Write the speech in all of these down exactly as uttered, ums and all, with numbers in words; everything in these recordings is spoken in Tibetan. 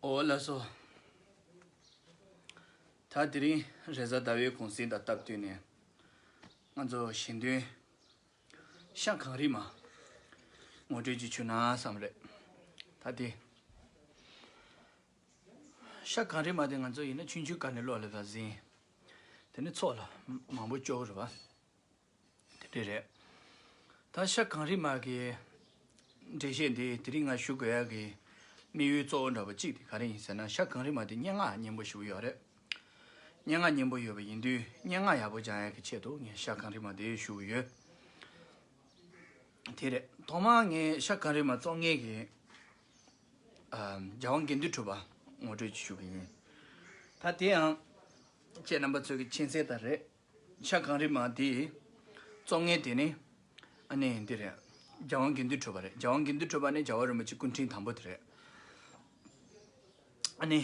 ཨོ་ལགས་སོ། ད་དེ་རིང་རེས་གཟའ་ཟླ་བའི་གུང་གསེང་དང་སྟབས་བསྟུན་ནས་ང་ཚོ་ཞལ་འདོན་ཤ་གངས་རི་མ་ངོ་སྤྲོད་ཅིག་ཞུ་ན་བསམ་རེད། ད་དེ་ཤ་གངས་རི་མ་དེ་ང་ཚོ་ཡིན་ན་ཆུང་ཆུང་སྒང་ནས་ཀློག་ལ་ལ་ཟིན། དེ་ནས་ཚོགས་ལ་མང་པོ་སྐྱོར་རེད་པ། དེ་འདྲ་རེད། ད་ཤ་གངས་རི་མ་གི་འགྲེལ་བཤད་འདི་དེ་རིང་ང་ཞུ་དགོས་ཡག་གི་དམིགས་ཡུལ་གཙོ་བོ་འདྲ་པོ་གཅིག་དེ་ག་རེ་ཡིན་ཟེར་ན། ཤ་གངས་རི་མ་དེ་སྙན་ངག་སྙན་པོ་ཞེ་པོ་ཡོད་རེད། སྙན་ངག་སྙན་པོ་ཡོད་པ་ཡིན་དུས་སྙན་ངག་ཡག་པོ་སྦྱང་ཡག་གི་ཆེད་དུ་ངས་ཤ་གངས་རི་མ་དེ་ཞུ་གི་ཡོད། དེ་རེད། ཐོག་མར་ངས་ཤ་གངས་རི་མ་རྩོམ་མཁན་གྱི་ཨ་རྒྱལ་དབང་དགེ་འདུན་གྲུབ་པ་ངོ་སྤྲོད་ཅིག་ཞུ་གི་ཡིན། ད་དེ་ཡང་ཁྱེད་རྣམ་པ་ཚོ་གི་མཁྱེན་གསལ་ལྟར་རེད། ཤ་གངས་རི་མ་དེ་རྩོམ་མཁན་དེ་ནི་ཨ་ནི་འདི་རེད། རྒྱལ་དབང་དགེ་འདུན་གྲུབ་པ་རེད། རྒྱལ་དབང་དགེ་འདུན་གྲུབ་པ་ནི་རྒྱལ་བ་རིན་པོ་ཆེ་སྐུ་ཕྲེང་དང་པོ་དེ་རེད། ཨ་ནི་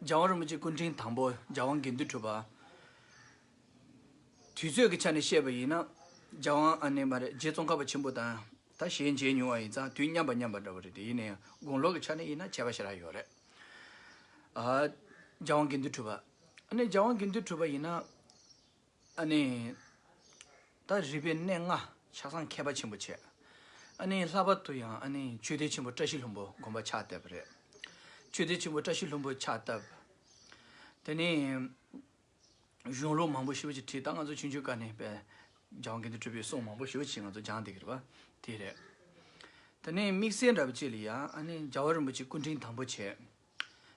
རྒྱལ་བ་རིན་པོ་ཆེ་སྐུ་ཕྲེང་དང་པོ་རྒྱལ་དབང་དགེ་འདུན་གྲུབ་པ། དུས་ཚོད་ཀྱི་ཆ་ནས་བཤད་པ་ཡིན་ན། རྒྱལ་དབང་ཨ་ནི་མ་རེད། རྗེ་ཙོང་ཁ་པ་ཆེན་པོ་དང་ད་གཞན་མཇལ་མྱོང་བ་ཡིན་ཙང་དུས་མཉམ་པ་མཉམ་པ་འདྲ་བོ་རེད། དེ་ཡིན་ན་ཡང་དགུང་ལོ་གི་ཆ་ནས་ཡིན་ན་ཁྱད་པར་ཞེ་དྲག་ཡོད་རེད། ཨ། རྒྱལ་དབང་དགེ་འདུན་གྲུབ་པ། ཨ་ནི་རྒྱལ་དབང་དགེ་འདུན་གྲུབ་པ་ཡིན་ན། ཨ་ནི་ད་རིག་པའི་གནས་ལྔ་ཆ་ཚང་མཁས་པ་ཆེན་པོ་བྱས། ཨ་ནི་ལྷག་པར་དུ་ཡང་ཨ་ནི་ཆོས་སྡེ་ཆེན་པོ་བཀྲ་ཤིས་ལྷུན་པོ་དགོན་པ་ཕྱག་བཏབ་པ་རེད། ཆོས་སྡེ་ཆེན་པོ་བཀྲ་ཤིས་ལྷུན་པོ་ཕྱག་བཏབ། དེ་ནས་གཞུང་ལུགས་མང་པོ་ཞེ་པོ་ཅིག་བྲིས། ད་ང་ཚོ་ཆུང་ཆུང་སྒང་ནས་པའི་རྒྱལ་དབང་དགེ་འདུན་གྲུབ་པའི་གསུང་མང་པོ་ཞེ་པོ་ཅིག་ང་ཚོ་སྦྱངས་བསྡད་ཀྱི་རེད་པ། དེ་རེད། དེ་ནས་དམིགས་བསལ་འདྲ་པོ་ཅིག་ལ་ཡང་ཨ་ནི་རྒྱལ་བ་རིན་པོ་ཆེ་སྐུ་ཕྲེང་དང་པོ་བྱས།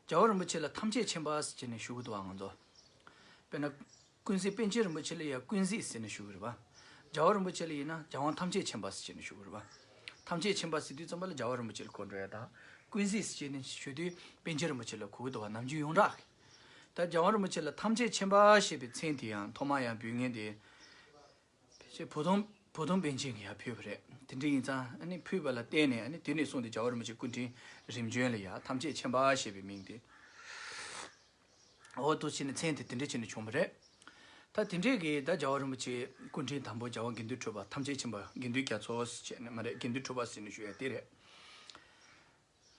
རྒྱལ་བ་རིན་པོ་ཆེ་ལ་ཐམས་ཅད་མཁྱེན་པ་ཟེར་ནས་ཞུ་གི་འདུག་པ་ང་ཚོ། དཔེར་ན་ཀུན་གཟིགས་པཎ་ཆེན་རིན་པོ་ཆེ་ལ་ཡང་ཀུན་གཟིགས་ཟེར་ནས་ཞུ་གི་རེད་པ། རྒྱལ་བ་རིན་པོ་ཆེ་ལ་ཡིན་ན་རྒྱལ་དབང་ཐམས་ཅད་མཁྱེན་པ་ཟེར་ནས་ཞུ་གི་རེད་པ། ཐམས་ཅད་མཁྱེན་པ་ཟེར་དུས་ཙམ་པ་ལ་རྒྱལ་བ་རིན་པོ་ཆེ་ལ་གོ་འགྲོ་ཡ་དང་། ཀུན་གཟིགས་ཟེར་ནས་ཞུ་དུས་པཎ་ཆེན་རིན་པོ་ཆེ་ལ་གོ་གི་འདུག་པ། ནམ་རྒྱུན་ཡོངས་གྲགས་ཀྱི། ད་རྒྱལ་བ་རིན་པོ་ཆེ་ལ་ཐམས་ཅད་མཁྱེན་པ་ཞེས་པའི་མཚན་དེ་ཡང་ཐོག་མར་ཡང་འབོད་མཁན་དེ། ཕལ་ཆེར་བུ་སྟོན་བུ་སྟོན་པཎ་ཆེན་གྱིས་ཡར་ཕུལ་བ་རེད། དེ་འདྲ་ཡིན་ཙང་ཨ་ནི་ཕུལ་བ་ལ་བརྟེན་ནས་ཨ་ནི་དེ་ནས་བཟུང་སྟེ་རྒྱལ་བ་རིན་པོ་ཆེ་སྐུ་ཕྲེང་རིམ་བྱོན་ལ་ཡང་ཐམས་ཅད་མཁྱེན་པ་ཞེས་པའི་མིང་དེ། འོ་དེ་བྱས་ནས་མཚན་དེ་དེ་འདྲ་བྱས་ནས་བྱུང་བ་རེད། ད་དེ་འདྲའི་གི་ད་རྒྱལ་བ་རིན་པོ་ཆེ་སྐུ་ཕྲེང་དང་པོ་རྒྱལ་དབང་དགེ་འདུན་གྲུབ་པ་ཐམས་ཅད་མཁྱེན་པ་དགེ་འདུན་རྒྱ་མཚོ་ཟེར་བྱས་ནས་མ་རེད། དགེ་འདུན་གྲུབ་པ་ཟེར་ནས་ཞུ་ཡ་དེ་རེད།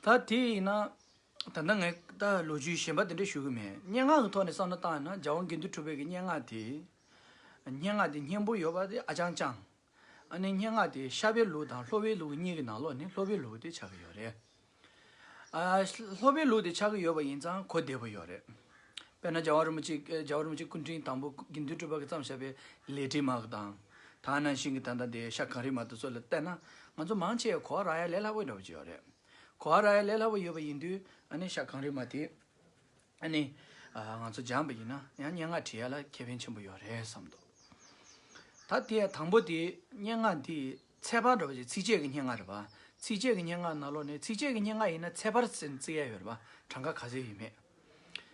ད་དེ་ཡིན་ན། ད་ལྟ་ངས་ད་ལོ་རྒྱུས་གཞན་པ་དེ་འདྲ་ཞུ་གི་མེད། སྙན་ངག་གི་ཐོག་ནས་བསམ་བློ་བཏང་ཡིན་ན་རྒྱལ་དབང་དགེ་འདུན་གྲུབ་པའི་གི་སྙན་ངག་དེ། སྙན་ངག་དེ་སྙན་པོ་ཡོད་པ་དེ་ཨ་ཅང་ཅང་། ཨ་ནི་སྙན་ངག་དེ་ཤ་བའི་ལུགས་དང་ལྷོ་བའི་ལུགས་གཉིས་ཀྱི་ནང་ལོགས་ནས་ལྷོ་བའི་ལུགས་དེ་ཆགས་ཀྱི་ཡོད་རེད། ཨ། ལྷོ་བའི་ལུགས་དེ་ཆགས་ཀྱི་ཡོད་པ་ཡིན་ཙང་གོ་བདེ་པོ་ཡོད་རེད། དཔེར་ན་རྒྱལ་བ་རིན་པོ་ཆེ་རྒྱལ་བ་རིན་པོ་ཆེ་སྐུ་ཕྲེང་དང་པོ་དགེ་འདུན་གྲུབ་པ་གིས་བརྩམས་བཞག་པའི་ལས་བྲིས་མ་དང་། ད་ནང་བཞིན་གྱི་ད་ལྟ་དེ་ཤ་གངས་རི་མ་དེ་ཚོ་ལ་བལྟས་ན་ང་ཚོ་མང་ཆེ་གོ་བ་རག་ཡ་ལས་སླ་པོ་འདྲ་པོ་ཅིག་ཡོད་རེད། གོ་བ་རག་ཡ་ལས་སླ་པོ་ཡོད་པ་ཡིན་དུས་ཨ་ནི་ཤ་གངས་རི་མ་དེ་ཨ་ནི་ང་ཚོ་སྦྱངས་པ་ཡིན་ན་ཡང་སྙན་ངག་བྲིས་ཡ་ལ་ཁེ་ཕན་ཆེན་པོ་ཡོད་རེད་བསམ་འདུག་ད་དེ་དང་པོ་དེ་སྙན་ངག་འདི་ཚེག་བར་འདྲ་པོ་ཅིག་ཚིགས་བཅད་ཀྱི་སྙན་ངག་རེད་པ། ཚིགས་བཅད་ཀྱི་སྙན་ངག་ནང་ལོགས་ནས་ཚིགས་བཅད་ཀྱི་སྙན་ངག་ཡིན་ན་ཚེག་བར་ཟེར་ནས་བརྩི་ཡ་ཡོད་རེད་པ། གྲངས་ཀ་ག་ཚོད་ཡིན་མེད།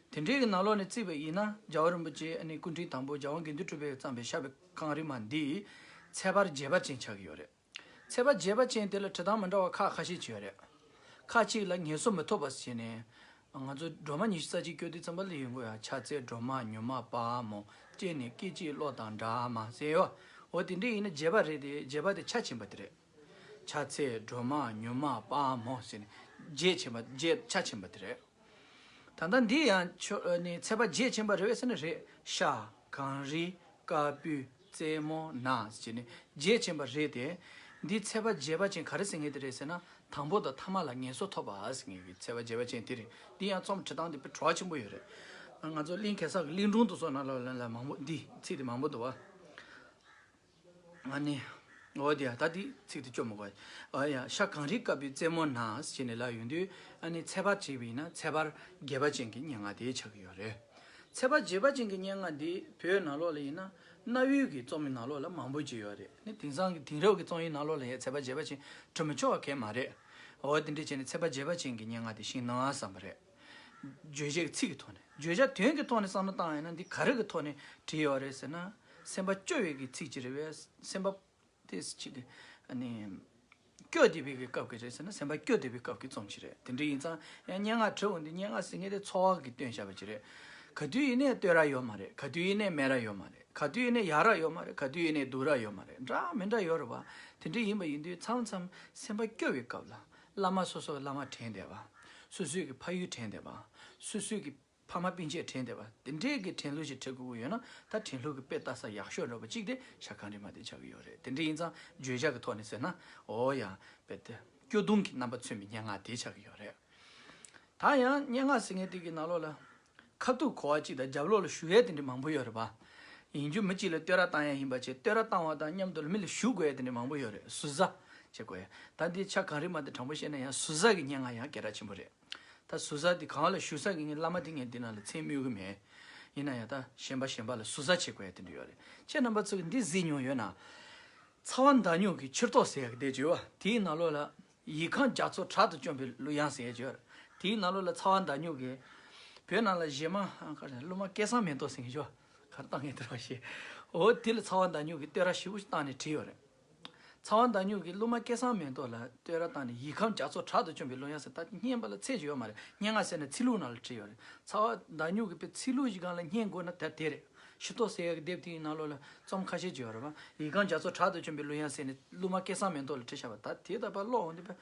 དེ་འདྲའི་གི་ནང་ལོགས་ནས་བརྩིས་པ་ཡིན་ན་རྒྱལ་བ་རིན་པོ་ཆེ་ཨ་ནི་སྐུ་ཕྲེང་དང་པོ་རྒྱལ་དབང་དགེ་འདུན་གྲུབ་པས་བརྩམས་པའི་ཤ་བའི་གངས་རི་མ་འདི་ཚེག་བར་རྒྱས་པ་ཅན་ཆགས་ཀྱི་ཡོད་རེད། ཚེག་བར་རྒྱས་པ་ཅན་དེ་ལ་བྲིས་སྟངས་མི་འདྲ་བ་ཁག་ཁ་ཤས་ཅིག་ཡོད་རེད། ཁག་ཅིག་ལ་ངལ་གསོ་མི་ཐོབ་པ་ཟེར་ནས། ང་ཚོ་སྒྲོལ་མ་ཉི་ཤུ་རྩ་གཅིག་སྐྱོར་དུས་ཙམ་པ་ལ་ཡོང་གི་ཡོད། ཕྱག་འཚལ་སྒྲོལ་མ་མྱུར་མ་དཔའ་མོ། སྤྱན་ནི་སྐད་ཅིག་གློག་དང་འདྲ་མ་ཟེར་ཡོད། འོ་དེ་འདྲ་ཡིན་ན་རྒྱས་པ་རེད་དེ། རྒྱས་པ་དེ་ཆ་ཕྱིན་པ་དེ་རེད། ཕྱག་འཚལ་སྒྲོལ་མ་མྱུར་མ་དཔའ་མོ་ཟེར་ནས་རྒྱས་ཕྱིན་པ། རྒྱས་ཆ་ཕྱིན་པ་དེ་རེད། ད་ལྟ་འདི་ཡང་ཆོ་ནི་ཚེག་བར་རྒྱས་ཕྱིན་པ་རེད་པས་ཟེར་ན་རེད། ཤ། གངས་རི། ཀ་སྤུ། རྩེ་མོ། ན་ཟེར་ནས་རྒྱས་ཕྱིན་པ་རེད་དེ། འདི་ཚེག་བར་རྒྱས་པ་ཅན་ག་རེ་ཟེར་མཁན་དེ་རེད་ཟེར་ན། དང་པོ་དང་ཐ་མ་ལ་ངལ་གསོ་ཐོབ་པ་ཟེར་མཁན་གྱི་ཚེག་བར་རྒྱས་པ་ཅན་དེ་རེད། འདི་ཡང་རྩོམ་བྲིས་སྟངས་དེ་དཔེ་བྲོ་བ་ཆེན་པོ་ཡོད་རེད། ང་ཚོ་གླིང་གེ་སར་གྱི་གླིང་སྒྲུང་དེ་ཚོ་ནང་ལོགས་ལ་ལ་མང་པོ་འདི་ཚིག་དེ་མང་པོ་འདུག་པ། ཨ་ནི། འོ་དེ་ད་འདི་ཚིག་དེ་སྐྱོ་མི་དགོས། ཨ་ཡ། ཤ་གངས་རི་དཀར་པོའི་རྩེ་མོ་ན་ཟེར་ནས་ལབ་ཡོང་དུས་ཨ་ནི་ཚེག་བར་བྱས་པ་ཡིན་ན་ཚེག་བར་རྒྱས་པ་ཅན་གྱི་སྙན་ངག་དེ་ཆགས་ཀྱི་ཡོད་རེད། ཚེག་བར་རྒྱས་པ་ཅན་གྱི་སྙན་ངག་འདི་བོད་ནང་ལོགས་ལ་ཡིན་ན་གནའ་བོའི་གི་རྩོམ་ཡིག་ནང་ལོགས་ལ་མང་པོ་ཅིག་ཡོད་རེད། ནི་དེང་སང་གི་དེང་རབས་ཀྱི་རྩོམ་ཡིག་ནང་ལོགས་ལ་ཡང་ཚེག་བར་རྒྱས་པ་ཅན་བྲི་མི་ཆོག་པ་གང་ཡང་མ་རེད། འོ་དེ་འདྲ་བྱས་ནས་ཚེག་བར་རྒྱས་པ་ཅན་གྱི་སྙན་ངག་དེ་ཤེས་ན་བསམ་པ་རེད། བརྗོད་བྱའི་ཚིག་གི་ཐོག་ནས། བརྗོད་བྱ་དོན་གྱི་ཐོག་ནས་བསམ་བློ་བཏང་ཡིན་ན་འདི་ག་རེ་གི་ཐོག་ནས་བྲིས་ཡོད་རེད་ཟེར་ན། སེམས་པ་སྐྱོ་བའི་གི་ཚིག་ཅིག་རེད་པས། སེམས་པ་དེ་ཅིག་གི་ཨ་ནི་སྐྱོ་བསྡད་པའི་གི་སྐབས་ཀྱི་རེད་ཟེར་ན། སེམས་པ་སྐྱོ་བསྡད་པའི་སྐབས་ཀྱི་རྩོམ་ཅིག་རེད། དེ་འདྲ་ཡིན་ཙང་ཡང་སྙན་ངག་བྲིས་འོང་དུས་སྙན་ངག་ཟེར་མཁན་དེ་ཚོར་བ་གི་སྟོན་བྱ་བ་ཅིག་རེད། ག་དུས་ཡིན་ནའི་བསྟོད་ར་ཡོད་མ་རེད། ག་དུས་ཡིན་ནའི་སྨད་ར་ཡོད་མ་རེད། ག་དུས་ཡིན་ནའི་ཡག་ར་ཡོད་མ་རེད། ག་དུས་ཡིན་ནའི་སྡུག་ར་ཡོད་མ་རེད། འདྲ་མི་འདྲ་ཡོད་རེད་པ། དེ་འདྲ་ཡིན་པ་ཡིན་དུས་མཚམས་མཚམས་སེམས་པ་སྐྱོ་བའི་སྐབས་ལ། བླ་མ་སོ་སོ་གི་བླ་མ་དྲན་བསྡད་པ། སོ་སོའི་གི་ཕ་ཡུལ་དྲན་བསྡད་པ། སོ་སོའི་གི་ཕ་མ་སྤུན་མཆེད་དྲན་བསྡད་པ། དེ་འདྲའི་གི་དྲན་གླུ་ཞིག་བྲི་དགོས་ཀྱི་ཡོད་ན། ད་དྲན་གླུ་གི་དཔེ་ལྟ་ས་ཡག་ཤོས་འདྲ་པོ་གཅིག་དེ་ཤ་གངས་རི་མ་དེ་ཆགས་ཀྱི་ཡོད་རེད། དེ་འདྲ་ཡིན་ཙང་བརྗོད་བྱ་གི་ཐོག་ནས་ཟེར་ན། འོ་ཡ། དཔེ་དེ་སྐྱོ་གདུང་གི་རྣམ་པ་མཚོན་པའི་སྙན་ངག་དེ་ཆགས་ཀྱི་ཡོད་རེད། ད་ཡང་སྙན་ངག་ཟེར་མཁན་དེ་གི་ནང་ལོགས་ལ། ཁ་ཐུག་གོ་བ་གཅིག་དང་རྒྱབ་ལོགས་ལ་ཞུ་ཡས་དེ་འདྲ་མང་པོ་ཡོད་རེད་པ། ཡིན་རྒྱུ་མི་གཅིག་ལ་བསྟོད་ར་བཏང་ཡས་ཡིན་པ་བྱས། བསྟོད་ར་བཏང་བ་དང་མཉམ་དུ་ལ་མི་ལ་ཞུ་དགོས་ཡས་དེ་འདྲ་མང་པོ་ཡོད་རེད། ཟུར་ཟ་བྱེད་དགོས་ཡས། ད་འདི་ཤ་གངས་རི་མ་དེ་དྲང་པོ་བཤད་ན་ཡང་ཟུར་ཟ་གི་སྙན་ངག་ཡང་གལ་གྲགས་ཆེན་པོ་རེད། ད་ཟུར་ཟ་དེ་གང་ལ་ཞུ་ས་གི། ངའི་བླ་མ་དེ་ངས་འདི་ནང་ལ་མཚན་སྨོས་ཀྱི་མེད། ཡིན་ན་ཡང་ད་གཞན་པ་གཞན་པ་ལ་ཟུར་ཟ་བྱེད་དགོས་ཡས་དེ་འདྲ་ཡོད་རེད། ཁྱེད་རྣམ་པ་ཚོ་གི་འདི་གཟིགས་མྱོང་ཡོད་ན། ཚ་བ་མདའ་སྨྱུག་གི་ཕྱིར་ཏོག་ཟེར་ཡག་དེ་བརྗོད་པ། དེའི་ནང་ལོགས་ལ་ཡིག་རྐང་རྒྱ་མཚོ་དྲག་ཏུ་བསྐྱོམས་པའི་གླུ་དབྱངས་ཟེར་ཡག་བརྗོད། དེའི་ནང་ལོགས་ལ་ཚ་བ་མདའ་སྨྱུག་གི། བོད་ནང་ལ་གཞས་མ་ག་རེ། གླུ་མ་སྐལ་བཟང་མེ་ཏོག་ཟེར་མཁན་ཅིག་ཡོད། ག་རེ་བཏང་མཁན་དེ་རང་ཤེས། འོ་དེ་ལ་ཚ་བ་མདའ་སྨྱུག་གི་བསྟོད་ར་ཞེ་པོ་ཞིག་བཏང་ནས་བྲིས་ཡོད་རེད། ཚ་བ་མདའ་སྨྱུག་གི་གླུ་མ་སྐལ་བཟང་མེ་ཏོག་ལ་བསྟོད་ར་བཏང་ནས། ཡིག་རྐང་རྒྱ་མཚོ་དྲག་ཏུ་བསྐྱོམས་པའི་གླུ་དབྱངས་ཟེར། ད་སྙན་པ་ལ་ཚད་ཅིག་ཡོད་མ་རེད། སྙན་ངག་ཟེར་ན་ཚིག་ལྷུག་ནང་ལ་བྲིས་ཡོད་རེད། ཚ་བ་མདའ་སྨྱུག་གི་དཔེ་ཚིག་ལྷུག་ཞིག་སྒང་ལ་སྙན་དགོས་ན་ད་དེ་རེད། ཕྱིར་ཏོག་ཟེར་ཡག་གི་དེབ་དེའི་ནང་ལོགས་ལ་རྩོམ་ཁ་ཤས་ཅིག་ཡོད་རེད་པ། ཡིག་རྐང་རྒྱ་མཚོ་དྲག་ཏུ་བསྐྱོམས་པའི་གླུ་དབྱངས་ཟེར་ནས་གླུ་མ་སྐལ་བཟང་མེ་ཏོག་ལ་བྲིས་བཞག་པ། ད་དེ་ད་ཕར་ཀློག་འོང་དུས་དཔེ་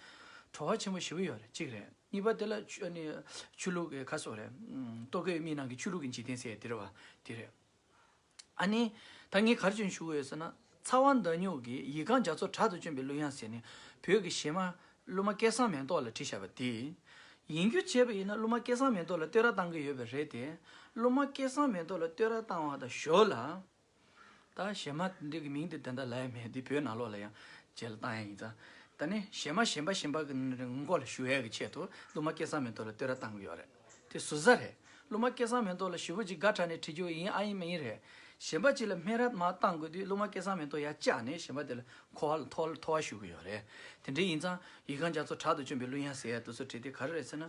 བྲོ་བ་ཆེན་པོ་ཞེ་པོ་ཡོད་རེད། གཅིག་རེད། གཉིས་པ་དེ་ལ་ཆོས། ཨ་ནི་ཆོས་ལུགས་ཀྱི་ཁ་སོགས་རེད། ཨམ། རྟོག་གེའི་མིག་ནང་གི་ཆོས་ལུགས་ཀྱི་འཇིག་རྟེན་ཟེར་དེ་རེད་པ། དེ་རེད། ཨ་ནི་ད་ངས་ག་རེ་བྱུང་ཞུ་གི་ཡོད་ཟེར་ན། ཚ་བ་མདའ་སྨྱུག་གི་ཡིག་རྐང་རྒྱ་མཚོ་དྲག་ཏུ་བསྐྱོམས་པའི་གླུ་དབྱངས་ཟེར་ནས་བོད་ཀྱི་གཞས་མ་གླུ་མ་སྐལ་བཟང་མེ་ཏོག་ལ་བྲིས་བཞག་པ་དེ། ཡིན་རྒྱུ་བྱས་པ་ཡིན་ན་གླུ་མ་སྐལ་བཟང་མེ་ཏོག་ལ་བསྟོད་ར་བཏང་གི་ཡོད་པ་རེད་དེ། གླུ་མ་སྐལ་བཟང་མེ་ཏོག་ལ་བསྟོད་ར་བཏང་བ་དང་ཞོར་ལ། ད་གཞས་མ་འདི་གི་མིང་དེ་དེ་འདྲ་ལབ་ཡ་མེད། འདི་བོད་ནང་ལོགས་ལ་ཡང་རྗེས་ལ་བཏང་ཡ་ཡིན་ཙང་། ད་ནི་གཞས་མ་གཞན་པ་གཞན་པ་གི་མགོ་ལ་ཞུ་ཡ་གི་ཆེད་དུ་གླུ་མ་སྐལ་བཟང་མེ་ཏོག་ལ་བསྟོད་ར་བཏང་གི་ཡོད་རེད། དེ་ཟུར་ཟ་རེད། གླུ་མ་སྐལ་བཟང་མེ་ཏོག་ལ་ཞེ་པོ་ཅིག་དགའ་དྲགས་ནས་བྲིས་རྒྱུ་ཡིན་ཨ་ཡིན་མ་ཡིན་རེད། གཞན་པ་ཅིག་ལ་སྨད་ར་མར་བཏང་དགོས་དུས་གླུ་མ་སྐལ་བཟང་མེ་ཏོག་ཡར་བཅག་ནས་གཞན་པ་དེ་ལ་མཁོ་བ་ལ་མཐོ་མཐོ་བ་ཞུ་གི་ཡོད་རེད། དེ་འདྲ་ཡིན་ཙང་ཡིག་རྐང་རྒྱ་མཚོ་དྲག་ཏུ་བསྐྱོམས་པའི་གླུ་དབྱངས་ཟེར་ཡ་དེ་ཚོ་བྲིས་དུས་ག་རེ་རེད་ཟེར་ན།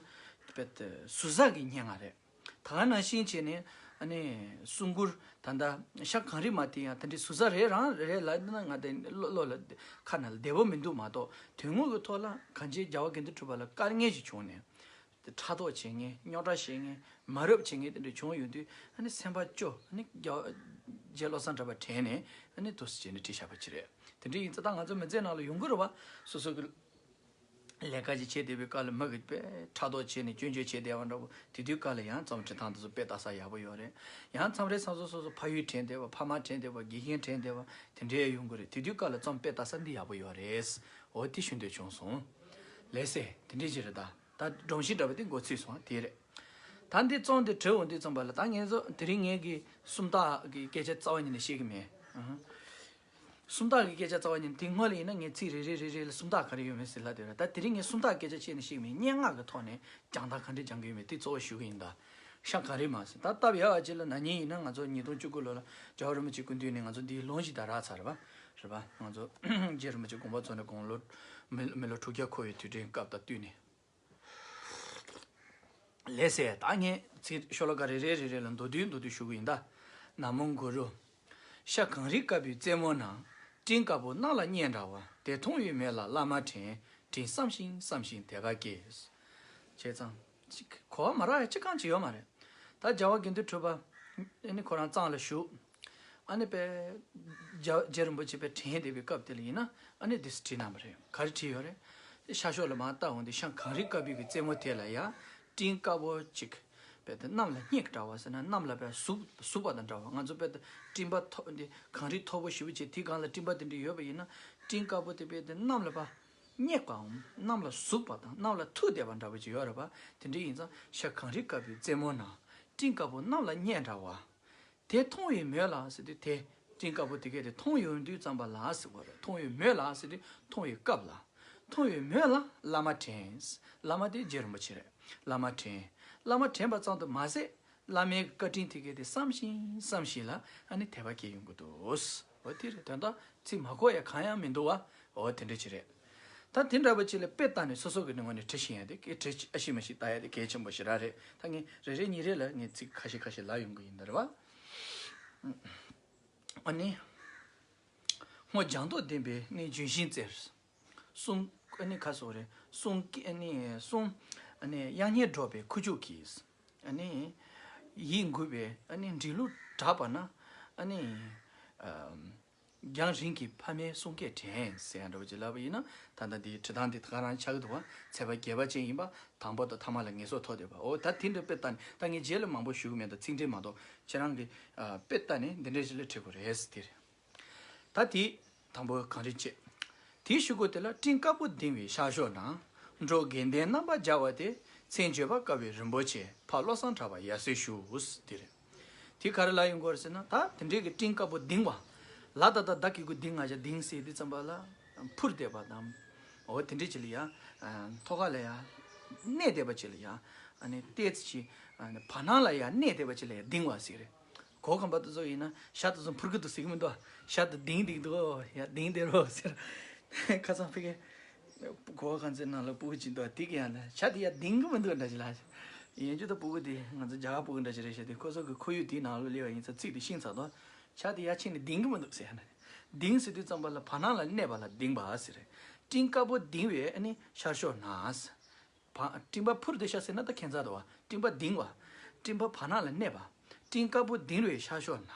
དཔེ་དེ་ཟུར་ཟ་གི་སྙན་ངག་རེད། ད་ག་ནང་བཞིན་བྱས་ནས་ཨ་ནི་གསུང་མགུར། ད་ལྟ་ཤ་གངས་རི་མ་དེ་ཡང་དེ་འདྲའི་ཟུར་ཟ་རེད། རང་རེད་ལབ་ན་ང་དེ་བློ་བློ་ལ་ཁ་ནང་ལ་བདེ་པོ་མི་འདུག་མ་གཏོགས། དོན་དངོས་ཀྱི་ཐོག་ལ་གང་ཅིའི་རྒྱལ་བ་དགེ་འདུན་གྲུབ་པ་ལ་དཀའ་ངལ་ཞིག་བྱུང་ནས། དེ་ཕྲག་དོག་བྱེད་མཁན། རྙོག་དྲ་བྱེད་མཁན། མ་རབས་བྱེད་མཁན་དེ་འདྲ་བྱུང་ཡོང་དུས། ཨ་ནི་སེམས་པ་སྐྱོ། ཨ་ནི་རྒྱལ་བ་རྗེ་བློ་བཟང་གྲགས་པ་དྲན་ནས། ཨ་ནི་འདུག་སེ་བྱས་ནས་བྲིས་བཞག་པ་ཅིག་རེད། དེ་འདྲ་ཡིན་ཙང་ད་ང་ཚོ་མི་ཚེ་ནང་ལ་ཡོང་གི་རེད་བ། སོ་སོ་གི་ལས་ཀ་ཅིག་བྱེད་བསྡད་པའི་སྐབས་ལ་མི་གིས་དཔེ་ཕྲག་དོག་བྱས་ནས་སྐྱོན་བརྗོད་བྱས་བསྡད་པ་འདྲ་པོ། དེ་དུས་སྐབས་ལ་ཡང་རྩོམ་འབྲི་སྟངས་དེ་ཚོ་དཔེ་ལྟ་ས་ཡག་པོ་ཡོད་རེད། ཡང་མཚམས་རེ་མཚམས་སུ་སོ་སོ་ཕ་ཡུལ་དྲན་བསྡད་པ། ཕ་མ་དྲན་བསྡད་པ། དགེ་རྒན་དྲན་བསྡད་པ། དེ་འདྲའི་ཡོང་གི་རེད། དེ་དུས་སྐབས་ལ་རྩོམ་དཔེ་ལྟ་ས་འདི་ཡག་པོ་ཡོད་རེད། འོ་དེ་ཞུ་འདོད་བྱུང་སོང་། ལགས་སེ། དེ་འདྲའི་ཅིག་རེད་ད། ད་སྒྲོམ་གཞི་འདྲ་པོ་དེ་འགོ་ཚུགས་སོང་། དེ་རེད། ད་འདི་རྩོམ་འདི་བྲིས་འོང་དུས་ཙམ་པ་ལ། ད་ངེད་ཚོ་དེ་རིང་ངེད་ཀྱི་སུམ་རྟགས་ཀྱི་སྐད་ཆ་རྩ་བ་ཉིད་ནས་བཤད་ཀྱི་མེད། ཨ། སུམ་རྟགས་ཀྱི་སྐད་ཆ་རྩ་བ་ཉིད་ནས། དེ་སྔོན་ལ་ཡིན་ན་ངས་ཚིག་རེ་རེ་རེ་རེ་ལ་སུམ་རྟགས་ག་རེ་ཡོད་མེད་ཟེར་ལབ་བསྡད་ར། ད་དེ་རིང་ངས་སུམ་རྟགས་སྐད་ཆ་བཤད་ནས་བཤད་ཀྱི་མེད། སྙན་ངག་གི་ཐོག་ནས་སྦྱང་སྟངས་ག་འདྲས་སྦྱང་གི་ཡོད་མེད་དེ་གཙོ་བོ་ཞུ་གི་ཡིན་ད། ཤ་གངས་རི་མ་ཟེར། ད་སྟབས་ཡག་པ་ཅིག་ལ་ན་ནིང་ཡིན་ན་ང་ཚོ་ཉིས་སྟོང་བཅུ་དགུ་ལོ་ལ་རྒྱལ་བ་རིན་པོ་ཆེ་སྐུ་མདུན་ནས་ང་ཚོ་འདིའི་ལུང་ཞིག་ད་རག་ཚར་བ་རེད་པ། ང་ཚོ་རྗེ་རིན་པོ་ཆེ་དགོངས་པ་རྫོགས་ནས་དགུང་ལོ་མི་མི་ལོ་དྲུག་བརྒྱ་འཁོར་བའི་དུས་དྲན་སྐབས་དང་བསྟུན་ནས། ལགས་སེ། ད་ངས་ཚིག་ཤོ་ལོ་ཀ་རེ་རེ་རེ་རེ་ལ་མདོར་བསྡུས་མདོར་བསྡུས་ཞུ་གི་ཡིན་ད། ན་མོ་གུ་རུ། ཤ་གངས་རི་དཀར་པོའི་རྩེ་མོ་ན། སྤྲིན་དཀར་པོ་གནམ་ལ་སྙེག་འདྲ་བ། དེ་མཐོང་བའི་མོད་ལ་བླ་མ་དྲན། དྲིན་བསམ་ཞིང་བསམ་ཞིང་དད་པ་སྐྱེས། བྱས་ཙང་། ཅིག་གོ་བ་མ་རག་ཡ་ཅི་གང་ཅི་ཡོད་མ་རེད། ད་རྒྱལ་བ་དགེ་འདུན་གྲུབ་པ་ཨ་ནི་ཁོ་རང་གཙང་ལ་བཞུགས། ཨ་ནི་དཔེ་རྒྱ་རྗེ་རིན་པོ་ཆེ་དཔེ་དྲན་བསྡད་པའི་སྐབས་དེ་ལ་ཡིན་ན་ཨ་ནི་འདི་བྲིས་གནང་བ་རེད། ག་རེ་བྲིས་ཡོད་རེད། ཤར་ཕྱོགས་ལ་མར་ལྟ་འོང་དུས་ཤ་གངས་རི་དཀར་པོའི་གི་རྩེ་མོ་དེ་ལ་ཡ་སྤྲིན་དཀར་པོ་ཅིག་དཔེ་དེ་གནམ་ལ་སྙེག་འདྲ་བ་ཟེར་ན། གནམ་ལ་དཔེ་ཟུག་ཟུག་པ་དང་འདྲ་བ། ང་ཚོ་དཔེ་དེ་སྤྲིན་པ་མཐོ་འདི་གངས་རི་མཐོ་པོ་ཞེ་པོ་ཅིག་དེའི་སྒང་ལ་སྤྲིན་པ་དེ་འདྲ་ཡོད་པ་ཡིན་ན། སྤྲིན་དཀར་པོ་དེ་དཔེ་དེ་གནམ་ལ་ཕར་སྙེག་པའམ་གནམ་ལ་ཟུག་པ་དང་གནམ་ལ་ཐུག་བསྡད་པ་འདྲ་པོ་ཅིག་ཡོད་རེད་པ། དེ་འདྲ་ཡིན་ཙང་ཤ་གངས་རི་དཀར་པོའི་རྩེ་མོ་ན། སྤྲིན་དཀར་པོ་གནམ་ལ་སྙེག་འདྲ་བ། དེ་མཐོང་བའི་མོད་ལ་ཟེར་དུས་དེ་སྤྲིན་དཀར་པོ་དེ་གས་དེ་མཐོང་ཡོང་དུས་ཙམ་པ་ལ་ཟེར་བ་རེད། མཐོང་བའི་མོད་ལ་ཟེར་དུས་མཐོང་བའི་སྐབས་ལ། མཐོང་བའི་མོད་ལ་བླ་མ་དྲན། བླ་མ་དེ་རྗེ་རིན་པོ་ཆེ་རེད། བླ་མ་དྲན། བླ་མ་དྲན་པ་ཙམ་དུ་མ་ཟད། བླ་མའི་བཀའ་དྲིན་དེ་གས་དེ་བསམ་ཞིང་བསམ་ཞིང་ལ་ཨ་ནི་དད་པ་སྐྱེ་ཡོང་གི་འདུག། འོ་དེ་རེད། དོན་དག་ཚིག་མ་གོ་ཡ་གང་ཡང་མི་འདུག་བ། འོ་དེ་འདྲ་ཅིག་རེད། ད་དེ་འདྲ་པོ་ཅིག་ལ་དཔེ་ལྟ་ནས་སོ་སོ་གི་ངོས་ནས་བྲི་ཤེས་ཡ་དེ་གས། བྲི་ཨ་ཤེས་མ་ཤེས་ལྟ་ཡ་དེ་གལ་ཆེན་པོ་ཞེ་དྲག་རེད། ད་ངས་རེ་རེ་གཉིས་རེ་ལ་ངས་ཚིག་ཁ་ཤས་ཁ་ཤས་ལབ་ཡོང་གི་ཡིན་ད་རེད་བ། ཨ་ནི། སྔོ་ལྗང་མདོག་ལྡན་པའི་ནི་ལྗོན་ཤིང་རྩེར། གསུང་ཨ་ནི་ཁ་སོགས་རེད། གསུང་ཨ་ནི་གསུང་ཨ་ནི་དབྱངས་སྙན་སྒྲོག་པའི་ཁུ་བྱུག་གིས། ཨ་ནི་ཡིད་འགུགས་པའི་ཨ་ནི་འབྲི་གླུ་བསྒྲགས་པ་ན། ཨ་ནི་ཨམ། རྒྱང་རིང་གི་ཕ་མའི་གསུང་སྐད་དྲན་ཟེར་ཡ་འདྲ་བོ་ཅིག་ལབ་པ་ཡིན་ན། ད་ལྟ་འདིའི་འབྲི་སྟངས་འདི་ད་ག་རང་ཆགས་ཀྱི་འདུག་བ། ཚེག་བར་རྒྱས་པ་ཅན་ཡིན་པ། དང་པོ་དང་ཐ་མ་ལ་ངེས་སོ་ཐོགས་བསྡད་པ། འོ་ད་དེ་འདྲ་དཔེ་ལྟ་ནས་ད་ངས་རྗེས་ལ་མང་པོ་ཞུ་གི་མེད། ད་ཚིག་འགྲེལ་མ་གཏོགས་ཁྱེད་རང་གིས་ཨ་དཔེ་ལྟ་ནས་འདི་འདྲ་ཞིག་ལ་བྲིས་དགོས་རེད་ཟེར་དེ་རེད། ད་དེ་དང་པོ་གངས་རི་བཅས། དེའི་གཞུག་གུ་དེ་ལ་སྤྲིན་དཀར་པོ་ལྡིང་བའི་ཤར་ཕྱོགས་ན། འགྲོ་དགེ་ལྡན་རྣམ་པར་སྦྱར་བ་དེ། མཚན་བརྗོད་པར་དཀའ་བའི་རིན་པོ་ཆེ། ཕ་བློ་བཟང་གྲགས་པ་ཡབ་སྲས་བཞུགས། དེ་རེད། དེ་ག་རེ་ལབ་ཡོང་གི་ཡོད་རེད་ཟེར་ན། ད་དེ་འདྲའི་གི་སྤྲིན་དཀར་པོ་ལྡིང་བ། ལ་ད་ད་ད་གི་གུ་ལྡིང་ང་ཅག་ལྡིང་ཟེར་དུས་ཙམ་པ་ལ་འཕུར་བསྡད་པ་དང་། འོ་དེ་འདྲ་ཅིག་ལ་ཡ། ཐོག་ཁ་ལ་ཡ་གནས་བསྡད་པ་ཅིག་ལ་ཡ། ཨ་ནི་ཏོག་ཙམ་ཅིག་ཨ་ནི་བར་སྣང་ལ་ཡ་གནས་བསྡད་པ་ཅིག་ལ་ཡ་ལྡིང་བ་ཟེར་རེད། གོ་ཁམས་པ་དེ་ཚོ་ཡིན་ན་ཤར་དུ་ཚུར་འཕུར་གི་འདུག་ཟེར་གི་མི་འདུག་ཤར་དུ་ལྡིང་བསྡད་འདུག་ཡ་ལྡིང་བསྡད་རོགས་ཟེར། ཁ་སང་ཕ་གི་གོ་བ་གང་ཚེ་ནང་ལ་སྤུ་གུ་ཅིག་འདུག་དེ་གི་ཡང་ལ་ཤར་དུ་ཡ་ལྡིང་གི་མི་འདུག་འདྲ་ཞིག་ལ། ཡིན་རྒྱུ་ད་སྤུ་གུ་དེ་ང་ཚོ་རྒྱ་གར་སྤུ་གུ་འདྲ་ཞིག་རེད་ཤག་དེ་ཁོ་ཚོ་གི་ཁོར་ཡུག་དེའི་ནང་ལ་སླེབས་པ་ཡིན་ཙང་ཚིག་དེ་ཤེས་ཚར་དུས། ཤར་དུ་ཡ་ཕྱིན་ནས་ལྡིང་གི་མི་འདུག་ཟེར་ཡ་ན། ལྡིང་ཟེར་དུས་ཙམ་པ་ལ་བར་སྣང་ལ་གནས་པ་ལ་ལྡིང་བ་ཟེར་རེད། སྤྲིན་དཀར་པོ་ལྡིང་བའི་ཨ་ནི་ཤར་ཕྱོགས་ན། བ་སྤྲིན་པ་འཕུར་བསྡད་ཤག་ཟེར་ན་ད་ཁྱད་མཚར་འདུག་བ། སྤྲིན་པ་ལྡིང་བ། སྤྲིན་པ་བར་སྣང་ལ་གནས་པ། སྤྲིན་དཀར་པོ་ལྡིང་བའི་ཤར་ཕྱོགས་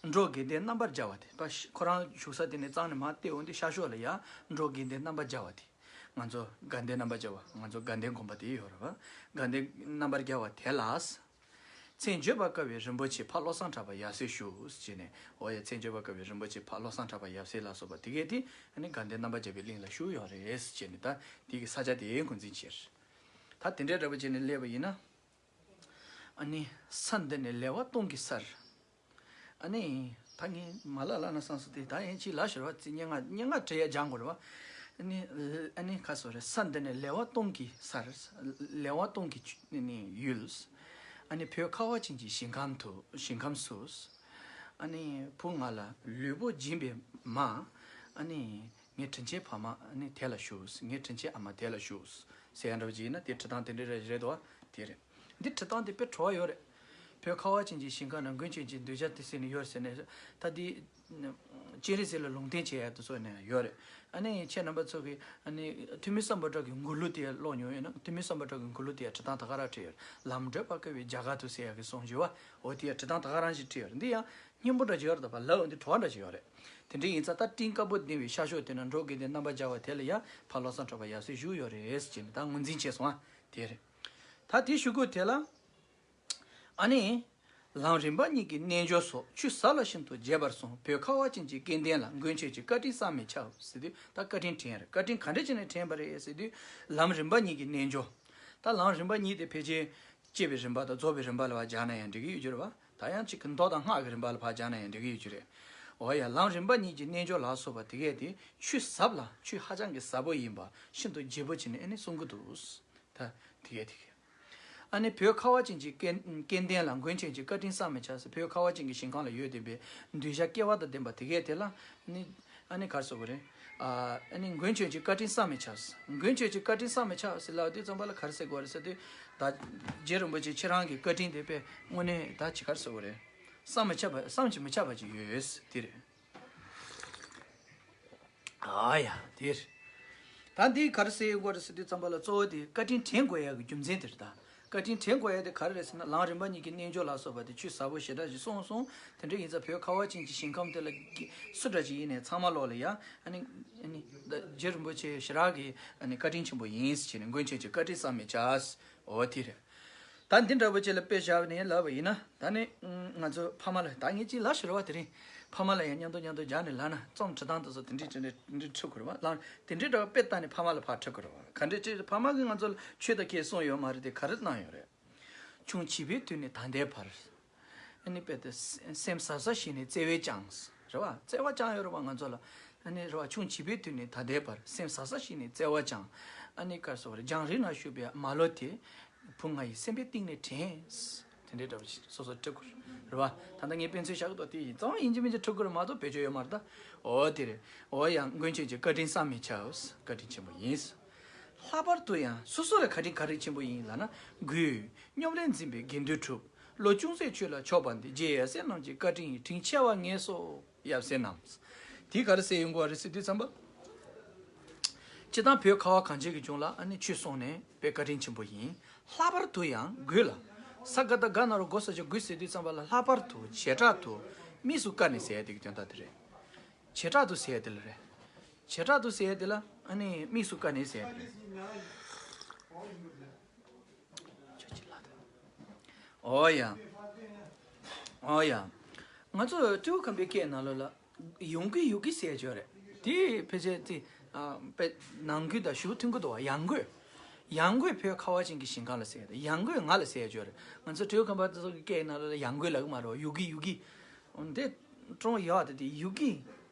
ན། འགྲོ་དགེ་ལྡན་རྣམ་པར་སྦྱར་བ་དེ། པ་ཤ་ཁོ་རང་བཞུགས་ས་དེ་ནས་རྩ་ནས་མར་བལྟས་འོང་དུས་ཤར་ཕྱོགས་ལ་ཡ་འགྲོ་དགེ་ལྡན་རྣམ་པར་སྦྱར་བ་དེ། ང་ཚོ་དགའ་ལྡན་རྣམ་པར་སྦྱར་བ། ང་ཚོ་དགའ་ལྡན་དགོན་པ་དེ་ཡོད་རེད་བ། དགའ་ལྡན་རྣམ་པར་སྦྱར་བ་དེ་ལ། མཚན་བརྗོད་པར་དཀའ་བའི་རིན་པོ་ཆེ། ཕ་བློ་བཟང་གྲགས་པ་ཡབ་སྲས་བཞུགས་ཟེར་ནས། འོ་ཡ་མཚན་བརྗོད་པར་དཀའ་བའི་རིན་པོ་ཆེ། ཕ་བློ་བཟང་གྲགས་པ་ཡབ་སྲས་ལ་སོགས་པ་དེ་གས་དེ་ཨ་ནི་དགའ་ལྡན་རྣམ་པར་སྦྱར་བའི་གླིང་ལ་བཞུགས་ཡོད་རེད་ཟེར་ནས། ད་དེ་གི་ས་ཆ་དེ་ངོས་འཛིན་བྱས། ད་དེ་འདྲའི་འདྲ་པོ་བྱས་ནས་སླེབས་པ་ཡིན་ན། ཨ་ནི་ས་འདི་ནི་ལེགས་པ་སྟོང་གི་སར། ཨ་ནི་ད་ངས་མ་ལབ་ལབ་ན་བསམ་སོང་སྟེ། ད་ཡིན་གཅིག་ལབ་ཤོར་བ་ཙི། སྙན་ངག་སྙན་ངག་བྲིས་ཡ་སྦྱང་དགོས་རེད་བ། ཨ་ནི་ཨ་ནི་ག་སོ་རེད། ས་འདི་ནི་ལེགས་པ་སྟོང་གི་སར། ལེགས་པ་སྟོང་གི་ཆུ་ནི་ཡུལ། ཨ་ནི་བོད་ཁ་བ་ཅན་གྱི་ཞིང་ཁམས་དུ། ཞིང་ཁམས་སུ། ཨ་ནི་བུ་ང་ལ་ལུས་པོ་སྦྱིན་པའི་མ། ཨ་ནི་ངའི་དྲིན་ཆེན་ཕ་མ་ཨ་ནི་དེ་ལ་བཞུགས། ངའི་དྲིན་ཆེན་ཨ་མ་དེ་ལ་བཞུགས་ཟེར་ཡ་འདྲ་པོ་ཅིག་ཡིན་ན། དེ་འབྲི་སྟངས་དེ་འདྲ་རེད་རེད་དོ། དེ་རེད། འདི་འབྲི་སྟངས་དེ་དཔེ་བྲོ་བ་ཡོད་རེད། བོད་ཁ་བ་ཅན་གྱི་ཞིང་ཁམས་ན། མགོན་ཁྱོད་ཀྱི་གདུལ་བྱ་དེ་ཟེར་ནས་ཡོད་ཟེར་ནས། ད་འདི་སྤྱན་རས་གཟིགས་ལ་ལུང་བསྟན་བྱེད་ཡ་དེ་ཚོ་ནས་ཡོད་རེད། ཨ་ནི་ཁྱེད་རྣམ་པ་ཚོ་གིས་ཨ་ནི་ཐུ་མི་སམ་བྷོ་ཊ་གི་མགུར་གླུ་དེ་ཀློག་མྱོང་ཡོད་ན། ཐུ་མི་སམ་བྷོ་ཊ་གི་མགུར་གླུ་དེ་འབྲི་སྟངས་ད་ག་རང་བྲིས་ཡོད་རེད། ལམ་བགྲོད་པར་དཀའ་བའི་རྒྱ་གར་དུ་ཟེར་ཡ་གི་གསུང་བཞི་བ། འོ་དེ་འབྲི་སྟངས་ད་ག་རང་ཞིག་བྲིས་ཡོད་རེད། འདི་ཡང་སྙན་པོ་འདྲ་ཅིག་ཡོད་རེད། ད་ཕར་ལབ་འོང་དུས་བྲོ་བ་འདྲ་ཅིག་ཡོད་རེད། དེ་འདྲ་ཡིན་ཙང་ད་སྤྲིན་དཀར་པོ་ལྡིང་བའི་ཤར་ཕྱོགས་དེ་ན། འགྲོ་དགེ་ལྡན་རྣམ་པར་སྦྱར་བ་དེ་ལ་ཡ་ཕ་བློ་བཟང་གྲགས་པ་ཡབ་སྲས་བཞུགས་ཡོད་རེད་ཟེར་ནས་ད་ངོས་འཛིན་བྱས་སོང་ཨ། དེ་རེད། ད་དེའི་གཞུག་གུ་དེ་ལ། ཨ་ནི། ལམ་རིམ་པ་གཉིས་ཀྱི་རྣལ་འབྱོར་སོགས། ཆུད་ཟབ་ལ་ཤིན་ཏུ་རྒྱས་པར་གསུངས། བོད་ཁ་བ་ཅན་གྱི་སྐལ་ལྡན་ལ། མགོན་ཁྱོད་ཀྱི་བཀའ་དྲིན་བསམ་མི་ཁྱབ། ཟེར་དུས་ད་བཀའ་དྲིན་དྲན་རེད། བཀའ་དྲིན་ག་འདྲ་བྱས་ནས་དྲན་པ་རེད་ཟེར་དུས། ལམ་རིམ་པ་གཉིས་ཀྱི་རྣལ་འབྱོར། ད་ལམ་རིམ་པ་གཉིས་དེ་ཕལ་ཆེར་སྐྱེས་པའི་རིམ་པ་དང་རྫོགས་པའི་རིམ་པ་ལ་ཕར་སྦྱར་ན་ཡང་འགྲིག་གི་ཡོད་རྒྱུ་རེད་བ། ད་ཡང་གཅིག་གི་མདོ་དང་སྔགས་ཀྱི་རིམ་པ་ལ་ཕར་སྦྱར་ན་ཡང་འགྲིག་གི་ཡོད་རྒྱུ་རེད། འོ་ཡ། ལམ་རིམ་པ་གཉིས་ཀྱི་རྣལ་འབྱོར་ལ་སོགས་པ་དེ་གས་དེ་ཆུད་ཟབ་ལ། ཆུ་ཧ་ཅང་གི་ཟབ་པོ་ཡིན་པ་ཤིན་ཏུ་རྒྱས་པོ་བྱས་ནས་ཨ་ནི་གསུང་གི་འདུག་ད་དེ་གས་དེ་གས། ཨ་ནི་བོད་ཁ་བ་ཅན་གྱི་སྐལ་སྐལ་ལྡན་ལ། མགོན་ཁྱོད་ཀྱི་བཀའ་དྲིན་བསམ་མི་ཁྱབ་ཟེར། བོད་ཁ་བ་ཅན་གྱི་ཞིང་ཁམས་ལ་ཡོད་བསྡད་པའི་གདུལ་བྱ་སྐལ་བ་དང་ལྡན་པ་དེ་གས་དེ་ལ་ནི། ཨ་ནི་ག་རེ་ཟེར་དགོས་རེད། ཨ་ནི་མགོན་ཁྱོད་ཀྱི་བཀའ་དྲིན་བསམ་མི་ཁྱབ། མགོན་ཁྱོད་ཀྱི་བཀའ་དྲིན་བསམ་མི་ཁྱབ་ཟེར་ལབ་དུས་ཙམ་པ་ལ་ག་རེ་ཟེར་དགོས་རེད་ཟེར་དུས། ད་རྗེ་རིན་པོ་ཆེ་ཁྱེད་རང་གི་བཀའ་དྲིན་དེ་དཔེ་དངོས་གནས་ད་ཅི་ག་རེ་ཟེར་དགོས་རེད། བསམ་མི་ཁྱབ་པ། བསམ་གྱིས་མི་ཁྱབ་པ་ཅིག་ཡོད་དེ་རེད། ཨ་ཡ་དེ་རེད། ད་འདི་ག་རེ་ཟེར་དགོས་རེད་ཟེར་དུས་ཙམ་པ་ལ་གཙོ་བོ་དེ་བཀའ་དྲིན་དྲན་དགོས་ཡ་གི་རྒྱུ་མཚན་དེ་རེད་ད། བཀའ་དྲིན་དྲན་དགོས་ཡ་དེ་ག་རེ་རེད་ཟེར་ན། ལམ་རིམ་པ་གཉིས་ཀྱི་རྣལ་འབྱོར་ལ་སོགས་པ་དེ་ཆུད་ཟབ་པོ་ཞེ་དྲག་ཅིག་གསུངས་སོང་། དེ་འདྲ་ཡིན་ཙང་བོད་ཁ་བ་ཅན་གྱི་ཞིང་ཁམས་དེ་ལ་སུ་འདྲ་ཅིག་ཡིན་ནའི་ཚང་མ་ལོག་ལ་ཡ། ཨ་ནི་ཨ་ནི་ད་རྗེ་རིན་པོ་ཆེ་ཞེ་དྲག་གི་ཨ་ནི་བཀའ་དྲིན་ཆེན་པོ་ཡིན་ཟེར་ནས། མགོན་ཁྱོད་ཀྱི་བཀའ་དྲིན་བསམ་མི་ཁྱབ། འོ་དེ་རེད། ད་འདི་འདྲ་པོ་ཅིག་ལ་དཔེ་བཞག་ནས་ལབ་པ་ཡིན་ན། ད་ནི་ང་ཚོ་ཕ་མ་ལ། ད་ངས་ཅིག་ལབ་ཤོར་བ་དེ་རིང་། ཕ་མ་ལ་ཡང་མཉམ་དུ་མཉམ་དུ་སྦྱར་ནས་ལབ་ན། རྩོམ་འབྲི་སྟངས་དེ་ཚོ་དེ་འདྲས་དེ་འདྲས་དེ་འདྲས་འབྲི་དགོས་རེད་བ། ལམ་དེ་འདྲས་འདྲ་པོ་དཔེ་ལྟ་ནས་ཕ་མ་ལ་ཕར་འབྲི་དགོས་རེད་བ། ག་འདྲས་ཅིག་ཕ་མ་གིས་ང་ཚོ་ལ་ཆོས་དང་གས་གསུངས་ཡོད་མ་རེད་དེ། ག་རེ་གནང་ཡོད་རེད། ཆུང་བྱིས་པའི་དུས་ནས་ད་ལྟའི་བར། ཨ་ནི་དཔེ་དེ་སེམས་ཟབ་ས་ཞིག་ནས་བརྩེ་བས་བསྐྱངས། རེད་བ། བརྩེ་བ་བསྐྱངས་ཡོད་རེད་བ་ང་ཚོ་ལ། ཨ་ནི་རེད་བ། ཆུང་བྱིས་པའི་དུས་ནས་ད་ལྟའི་བར་སེམས་ཟབ་ས་ཞིག་ནས་བརྩེ་བ་བསྐྱངས། ཨ་ནི་ག་རེ་ཟེར་དགོས་རེད། རྒྱང་རིང་ན་བཞུགས་པའི་མ་ལོ་དེ། བུ་ང་ཡི་སེམས་པའི་གཏིང་ནས་དྲན། དེ་འདྲའི་འདྲ་པོ་ཞིག་སོ་སོ་འབྲི་དགོས་རེད་བ། ད་ལྟ་ངས་དཔེ་མཚོན་བཞག་གི་འདུག་དེ་ཡིན་ཙང་ཡིན་གཅིག་མིན་གཅིག་འབྲི་དགོས་རེད་མ་གཏོགས་བེད་སྤྱོད་ཡོད་མ་རེད་ད། འོ་དེ་རེད། འོ་ཡ། མགོན་ཁྱོད་ཀྱི་བཀའ་དྲིན་བསམ་མི་ཁྱབ། བཀའ་དྲིན་ཆེན་པོ་ཡིན། ལྷག་པར་དུ་ཡང་སོ་སོ་ལ་བཀའ་དྲིན་ག་རེ་ཆེན་པོ་ཡིན་ལབ་ན། སྒོས་སྙོམ་ལས་འཛིན་པའི་དགེ་འདུན་གྲུབ། བློ་ཅུང་ཟད་ཆོས་ལ་ཕྱོགས་པ་འདི། རྗེ་ཡབ་སྲས་རྣམས་ཀྱི་བཀའ་དྲིན་ཡིས། དྲིན་ཆེ་བ་ངེས་སོ་ཡབ་སྲས་རྣམས། དེ་ག་རེ་ཟེར་ཡོང་གི་ཡོད་རེད་ཟེར་དུས་ཙམ་པ། སྤྱིར་བཏང་བོད་ཁ་བ་གངས་ཅན་གྱི་ལྗོངས་ལ་ཨ་ནི་ཆོས་གསུངས་ནས་དཔེ་བཀའ་དྲིན་ཆེན་པོ་ཡིན། ལྷག་པར་དུ་ཡང་སྒོས་ལ། ས་ག་བཏགས་སྒ་ན་རོ་སྒོ་ས་ཆ་སྒོས་ཟེར་དུས་ཙམ་པ་ལ། ལྷག་པར་དུ་བྱེ་བྲག་ཏུ་དམིགས་སུ་བཀར་ནས་ཟེར་ཡ་དེ་གི་དོན་དག་དེ་རེད། བྱེ་བྲག་ཏུ་ཟེར་ཡ་དེ་ལ་རེད། བྱེ་བྲག་ཏུ་ཟེར་ཡ་དེ་ལ་ཨ་ནི་དམིགས་སུ་བཀར་ནས་ཟེར་ཡ་དེ་རེད། ཨོ་ཡ། ཨོ་ཡ། ང་ཚོ་སྤྲེའུ་ཁམས་པའི་སྐད་ནང་ལོགས་ལ་ཡོང་གི་ཡོད་གི་ཟེར་ཡ་ཅིག་ཡོད་རེད། དེ་ཕལ་ཆེར་དེ་ཨ་དཔེ་ནང་ཁུལ་དང་ཞུ་མཐུན་གི་འདུག་བ། ཡང་སྒོས། ཡང་སྒོས་བོད་ཁ་བ་ཅན་གྱི་ཞིང་ཁམས་ལ་ཟེར་ཡ་དེ། ཡང་སྒོས་ང་ལ་ཟེར་ཡ་ཅིག་ཡོད་རེད། ང་ཚོ་སྤྲེའུ་ཁམས་པ་དེ་ཚོ་གི་སྐད་ནང་ལོགས་ལ་ཡང་སྒོས་ལབ་གི་མ་རེད་བ། ཡོད་གི་ཡོད་གི། འདི་ཀྲོང་ཡག་དེ་དེ་ཡུ་གི།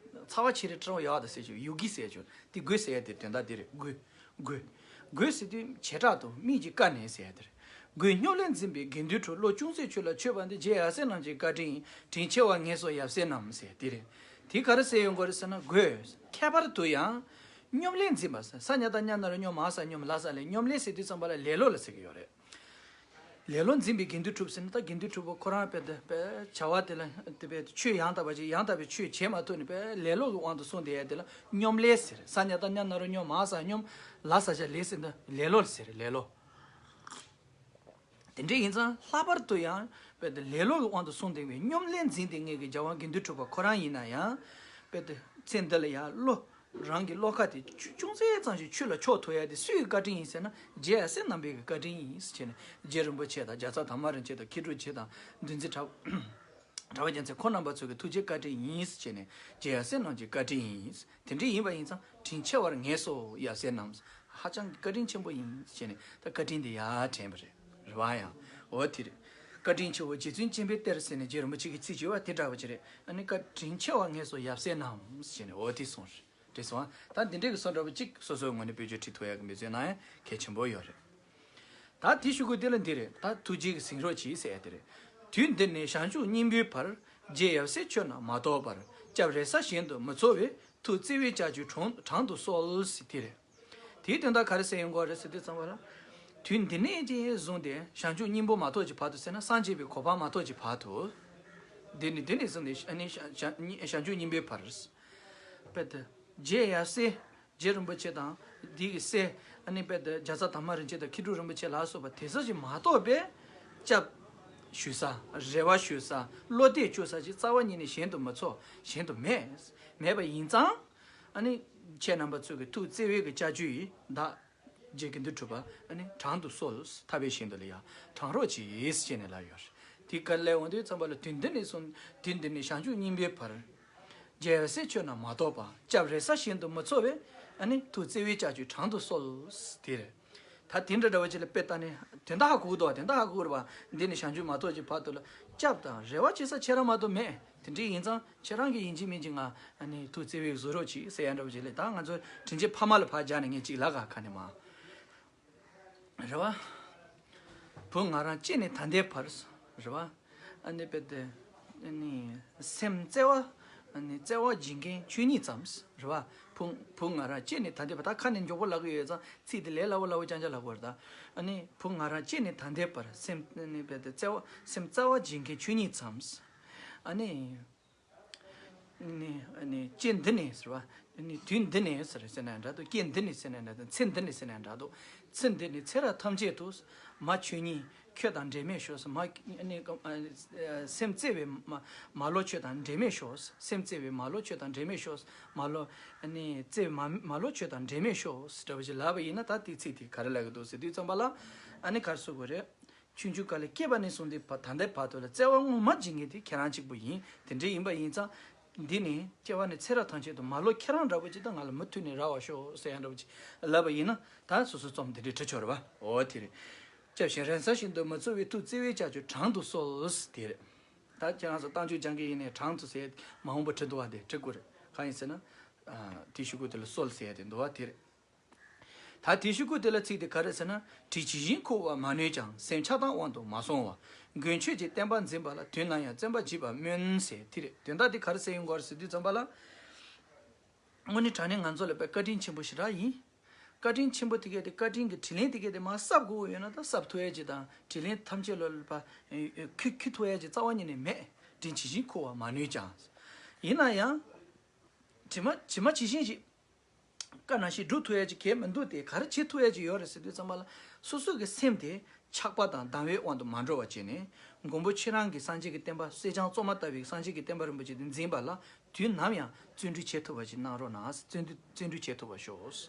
ཚ་བ་ཆེ་རེད། ཀྲོང་ཡག་དེ་ཟེར་ཆོག་ཡུ་གི་ཟེར་ཆོག་དེ་སྒོས་ཟེར་ཡ་དེ་དོན་དག་དེ་རེད། སྒོས། སྒོས། སྒོས་ཟེར་དུས་བྱེ་བྲག་ཏུ་དམིགས་ཀྱིས་བཀར་ནས་ཟེར་ཡ་དེ་རེད། སྒོས་སྙོབ་ལེན་འཛིན་པའི་དགེ་འདུན་གྲུབ། བློ་ཅུང་ཟད་ཆོས་ལ་འཆོལ་བ་འདི། རྗེ་ཡབ་སྲས་རྣམས་ཀྱི་བཀའ་དྲིན་ཡིན། དྲིན་ཆེ་བར་ངེས་སོ་ཡབ་སྲས་རྣམས་ཟེར་དེ་རེད། དེ་ག་རེ་ཟེར་ཡོང་གི་རེད་ཟེར་ན། སྒོས་ཁྱད་པར་དུ་ཡང་། སྙོབ་ལེན་འཛིན་པ་ཟེར། ས་ཉ་བཏགས་སྙ་ན་རོ་སྙོ་མ་ས་སྙོམས། ལ་ས་ལས། སྙོབ་ལེན་ཟེར་དུས་ཙམ་པ་ལ་ལེ་ལོ་ལ་ཟེར་གི་ཡོད་རེད། ལེ་ལོ་འཛིན་པའི་དགེ་འདུན་གྲུབ་ཟེར་ན། ད་དགེ་འདུན་གྲུབ་པོ་ཁོ་རང་དཔེ་དེ་དཔེ་བྱ་བ་དེ་ལ་དེ་དཔེ་ཆོས་ཡང་དག་པ་ཅིག་ཡང་དག་པའི་ཆོས་བྱེད་མ་ཐུབ་ནས་དཔེ་ལེ་ལོ་གི་དབང་དུ་སོང་བསྡད་ཡ་དེ་ལ་སྙོམ་ལས་ཟེར། ས་ཉ་བཏགས་སྙ་ན་རོ་སྙོ་མ་ས་སྙོམས། ལ་ས་ཆ་ལེ་ཟེར་ན་ལེ་ལོ་ཟེར། ལེ་ལོ། དེ་འདྲ་ཡིན་ཙང་ལྷག་པར་དུ་ཡང་དཔེ་དེ་ལེ་ལོ་གི་དབང་དུ་སོང་བསྡད་པའི་སྙོམ་ལས་འཛིན་བསྡད་མཁན་གྱི་རྒྱལ་དབང་དགེ་འདུན་གྲུབ་པ་ཁོ་རང་ཡིན་ན་ཡང་། དཔེ་དེ་ཚེ་འདི་ལ་ཡང་བློ། རང་གི་བློ་ཁ་དེ་ཅུ་ཅུང་ཟད་ཙམ་ཞིག་ཆོས་ལ་ཕྱོགས་ཐུབ་ཡ་དེ་སུའི་བཀའ་དྲིན་ཡིན་ཟེར་ན། རྗེ་ཡབ་སྲས་རྣམ་པའི་གི་བཀའ་དྲིན་ཡིན་ཟེར་བྱས་ནས། རྗེ་རིན་པོ་ཆེ་དང་རྒྱལ་ཚབ་དར་མ་རིན་ཆེན་དང་མཁས་གྲུབ་རྗེ་དང་འདུལ་འཛིན་གྲགས་གྲགས་པ་རྒྱལ་མཚན་ཁོང་རྣམ་པ་ཚོ་གི་ཐུགས་རྗེ་བཀའ་དྲིན་ཡིན་ཟེར་བྱས་ནས། རྗེ་ཡབ་སྲས་རྣམས་ཀྱི་བཀའ་དྲིན་ཡིན། དེ་འདྲ་ཡིན་པ་ཡིན་ཙང་དྲིན་ཆེ་བར་ངེས་སོ་ཡབ་སྲས་རྣམས། ཧ་ཅང་གི་བཀའ་དྲིན་ཆེན་པོ་ཡིན་ཟེར་བྱས་ནས་ད་བཀའ་དྲིན་དེ་ཡར་དྲན་པ་རེད། རེད་བ། ཡང་འོ་དེ་རེད། བཀའ་དྲིན་ཆེ་བོ་རྗེ་བཙུན་སྤྱན་འཕེལ་གཏེར་ཟེར་ནས་རྗེ་རིན་པོ་ཆེ་གི་ཚིག་བརྗོད་པ་དེ་འདྲ་བ་ཅིག་རེད། ཨ་ནི་བཀའ་དྲིན་ཆེ་བར་ངེས་སོ་ཡབ་སྲས་རྣམས་ཟེར་བྱས་ནས་འོ་དེ་གསུངས་རེད། དེ་སོང་ད་འདི་འདྲའི་གི་གསུང་འདྲ་པོ་གཅིག་སོ་སོའི་ངོས་ནས་བེད་སྤྱོད་བྱེད་ཐུབ་ཡག་གི་མི་ཚོའི་ནང་ཡང་གལ་ཆེན་པོ་ཡོད་རེད། ད་དེ་ཞུ་དགོས་དེ་ལ་འདི་རེད། ད་ཐུགས་རྗེ་གི་གཟིགས་རོགས་གྱིས་ཟེར་ཡ་དེ་རེད། དུས་འདི་ནས་བྱང་ཆུབ་སྙིང་པོའི་བར། རྗེ་ཡབ་སྲས་ཆོས་རྣམས་མ་གཏོགས་པར། སྐྱབས་རེ་ས་གཞན་དུ་མི་འཚོལ་བས། ཐུགས་བརྩེ་བའི་ལྕགས་ཀྱུས་དྲང་དྲང་དུ་གསོལ་ཟེར་དེ་རེད། དེའི་དོན་དག་ག་རེ་ཟེར་ཡོང་གི་རེད་ཟེར་དུས་ཙམ་པ་ལ། དུས་འདི་ནས་ཀྱང་བཟུང་སྟེ་བྱང་ཆུབ་སྙིང་པོ་མ་ཐོབ་ཀྱི་བར་དུ་ཟེར་ན། སངས་རྒྱས་པའི་གོ་འཕང་མ་ཐོབ་ཀྱི་བར་དུ། འདི་ནས་འདི་ནས་བཟུང་སྟེ་ཨ་ནི་བྱང་བྱང་བྱང་ཆུབ་སྙིང་པོའི་བར། དཔེ་དེ། རྗེ་ཡབ་སྲས། རྗེ་རིན་པོ་ཆེ་དང་། འདི་གི་སྲས། ཨ་ནི་དཔེ་དེ་རྒྱལ་ཚབ་དར་མ་རིན་ཆེན་དང་མཁས་གྲུབ་རིན་པོ་ཆེ་ལ་སོགས་པ་དེ་ཚོ་ཞིག་མ་གཏོགས་པའི། སྐྱབས། ཞུ་ས། རེ་བ་ཞུ་ས། བློ་གཏད་བཅུག་ས་ཞིག་རྩ་བ་ཉིད་ནས་གཞན་དུ་མི་འཚོལ། གཞན་དུ་མེད། མེད་པ་ཡིན་ཙང་། ཨ་ནི། ཁྱེད་རྣམ་པ་ཚོ་གི་ཐུགས་བརྩེ་བའི་གི་ལྕགས་ཀྱུ་ཡིས་བདག་རྗེ་དགེ་འདུན་གྲུབ་པ་ཨ་ནི་དྲང་དུ་གསོལ། ཐར་པའི་ཞིང་དུ་ལ་ཡང་དྲང་རོགས་གྱིས་ཟེར་བྱས་ནས་ལབ་ཡོད་རེད། དེ་ག་ལས་འོང་དུས་ཙམ་པ་ལ་དུས་འདི་ནས་བཟུང་དུས་འདི་ནས་བྱང་ཆུབ་སྙིང་པོའི་བར། རྗེ་ཡབ་སྲས་ཆོས་རྣམས་མ་གཏོགས་པ། སྐྱབས་རེ་ས་གཞན་དུ་མི་འཚོལ་བས། ཨ་ནི་ཐུགས་བརྩེ་བའི་ལྕགས་ཀྱུས་དྲང་དུ་གསོལ། དེ་རེད། ད་དེ་འདྲ་འདྲ་བ་ཅིག་ལ་དཔེ་བལྟས་ནས་དོན་དག་ཧ་གོ་གི་འདུག་བ། དོན་དག་ཧ་གོ་གི་རེད་བ། འདི་ནས་བྱང་ཆུབ་མ་ཐོབ་ཀྱི་བར་དུ་ལ་སྐྱབས་དང་རེ་བ་བྱེད་ས་ཁྱེད་རང་མ་གཏོགས་མེད། དེ་འདྲ་ཡིན་ཙང་ཁྱེད་རང་གིས་ཡིན་གཅིག་མིན་གཅིག་ང་ཨ་ནི་ཐུགས་བརྩེ་བའི་གཟིགས་རོགས་གྱིས་ཟེར་ཡ་འདྲ་བ་ཅིག་ལས། ད་ང་ཚོ་དྲིན་ཆེན་ཕ་མ་ལ་ཕར་སྦྱར་ནས་ངས་གཅིག་ལབ་ག་ཁ་ནས་མ། རེད་བ། བུ་ང་རང་སྐྱེས་ནས་ད་ལྟའི་བར། རེད་བ། ཨ་ནི་དཔེ་དེ། ཨ་ནི་སེམས་བརྩེ་བ། ཨ་ནི་བརྩེ་བ་བྱེད་མཁན་ཆོས་ཉིད་ཙམ། རེད་བ། བུ་བུ་ང་རང་སྐྱེས་ནས་ད་ལྟའི་བར། ད་ཁ་ནས་མགྱོགས་པོ་ལབ་གི་ཡོད་ཙང་ཚིག་དེ་ལས་སླ་བོ་སླ་བོ་རྐྱང་རྐྱང་ལབ་དགོས་རེད་ད། ཨ་ནི་བུ་ང་རང་སྐྱེས་ནས་ད་ལྟའི་བར་སེམས། ཨ་ནི་དཔེ་དེ་བརྩེ་བ། སེམས་བརྩེ་བ་བྱེད་མཁན་ཆོས་ཉིད་ཙམ། ཨ་ནི། ནི་ནི་སྐྱེ་འདི་ནས་ཟེར་བ། ནི་དུས་འདི་ནས་ཟེར་ཟེར་ན་འདྲ་འདུག་སྐྱེ་འདི་ནས་ཟེར་ན་འདྲ་འདུག་ཚེ་འདི་ནས་ཟེར་ན་འདྲ་འདུག་ཚེ་འདི་ནས་ཚེ་རབས་ཐམས་ཅད་དུ། མ་ཆོས་ཉིད་ཁྱོད་དང་འབྲལ་མེད་ཤོག་མ་ནི་སེམས་བརྩེ་བའི་མ་མ་ལོ་ཁྱོད་དང་འབྲལ་མེད་ཤོག་སེམས་བརྩེ་བའི་མ་ལོ་ཁྱོད་དང་འབྲལ་མེད་ཤོག་མ་ལོ་ནི་བརྩེ་བའི་མ་མ་ལོ་ཁྱོད་དང་འབྲལ་མེད་ཤོག་འདྲ་བ་ཞིག་ལབ་པ་ཡིན་ན། ད་དེ་ཚིག་དེ་ག་རེ་ལབ་ཀྱི་འདུག་ཟེར་དུས་ཙམ་པ་ལ། ཨ་ནི་ག་རེ་ཟེར་དགོས་རེད། ཆུང་ཆུང་སྐབས་ལ་སྐྱེས་པ་ནས་བཟུང་སྟེ་བ་ད་ལྟའི་བར་དུ་ལ་བརྩེ་བ་ངོ་མ་བྱེད་མཁན་དེ་ཁྱེད་རང་གཅིག་པུ་ཡིན། དེ་འདྲ་ཡིན་པ་ཡིན་ཙང་། འདི་ནས་སྐྱེ་བ་ནས་ཚེ་རབས་ཐམས་ཅད་དུ་མ་ལོ་ཁྱེད་རང་འདྲ་པོ་ཅིག་དང་ང་ལ་མུ་མཐུད་ནས་རག་པར་ཤོག་ཟེར་ཡ་འདྲ་པོ་ཅིག་ལབ་པ་ཡིན་ན། ད་སོ་སོ་རྩོམ་དེ་འདྲའི་འབྲི་ཆོག་རེད་བ། འོ་དེ་རེད། སྐྱབས་ཞིང་རེ་ས་བཞིན་དུ་མི་འཚོལ་བའི། ཐུགས་བརྩེ་བའི་ལྕགས་ཀྱུས་དྲང་དུ་གསོལ། དེ་རེད། ད་ཁྱེད་རང་ཚོ་རྟགས་འཇུག་སྦྱང་གི་ཡིན་ནའི་དྲང་དུ་ཟེར་མ་འོངས་པ་བྲི་འདུག་བ། དེ་འབྲི་དགོས་རེད། གང་ཡིན་ཟེར་ན། ཨ། དེ་ཞུ་དགོས་དེ་ལ་གསོལ་ཟེར་ཡ་དེ་འདུག་བ། དེ་རེད། ད་དེ་ཞུ་དགོས་དེ་ལ་ཚིག་དེ་ག་རེ་ཟེར་ན། དྲིན་ཇི་བཞིན་འཁོར་བར་མ་ནུས་ཀྱང་། སེམས་ཆགས་སྡང་དབང་དུ་མ་སོང་བར། མགོན་ཆོས་ཀྱི་བསྟན་པ་འཛིན་པ་ལ། དུས་ནམ་ཡང་བརྩོན་པར་བགྱིད་པར་སྨོན་ཟེར་དེ་རེད། དོན་དག་དེ་ག་རེ་ཟེར་ཡོང་གི་རེད་ཟེར་དུས་ཙམ་པ་ལ། དངོས་གནས་དྲང་གནས་ང་ཚོ་ལ་དཔེ་བཀའ་དྲིན་ཆེན་པོ་ཞེ་དྲག་ཡིན། བཀའ་དྲིན་ཆེན་པོ་དེ་གས་དེ་བཀའ་དྲིན་གྱི་དྲིན་ལན་དེ་གས་དེ་མར་གསབ་དགོས་ཡོད་ན་ད་གསབ་ཐུབ་ཡ་ཅིག་དང་། དྲིན་ལན་ཐམས་ཅད་ལ་ལ་ཕར་འཁྱེར་འཁྱེར་ཐུབ་ཡ་ཅིག་རྩ་བ་ཉིད་ནས་མེད། དྲིན་ཇི་བཞིན་འཁོར་བར་མ་ནུས་ཀྱང་། ཡིན་ན་ཡང་། ཇི་མ་ཇི་མ་ཇི་བཞིན་ཞིག་བཀའ་ནང་བཞིན་སྒྲུབ་ཐུབ་ཡ་ཅིག་གལ་མི་འདུག་སྟེ། ག་རེ་བྱེད་ཐུབ་ཡ་ཅིག་ཡོད་རེད་ཟེར་དུས་ཙམ་པ་ལ། སོ་སོ་གི་སེམས་དེ་ཆགས་པ་དང་སྡང་བའི་དབང་དུ་མ་འགྲོ་བ་བྱས་ནས། མགོན་པོ་ཁྱེད་རང་གི་སངས་རྒྱས་ཀྱི་བསྟན་པ། གསེར་སྦྱངས་བཙོ་མ་ལྟ་བུའི་སངས་རྒྱས་ཀྱི་བསྟན་པ་རིན་པོ་ཆེ་དེ་འཛིན་པ་ལ་ དུས་ནམ་ཡང་བརྩོན་འགྲུས་བྱེད་ཐུབ་པ་ཞིག་གནང་རོགས་གནང་། བརྩོན་འགྲུས་བརྩོན་འགྲུས་བྱེད་ཐུབ་པ་ཤོག།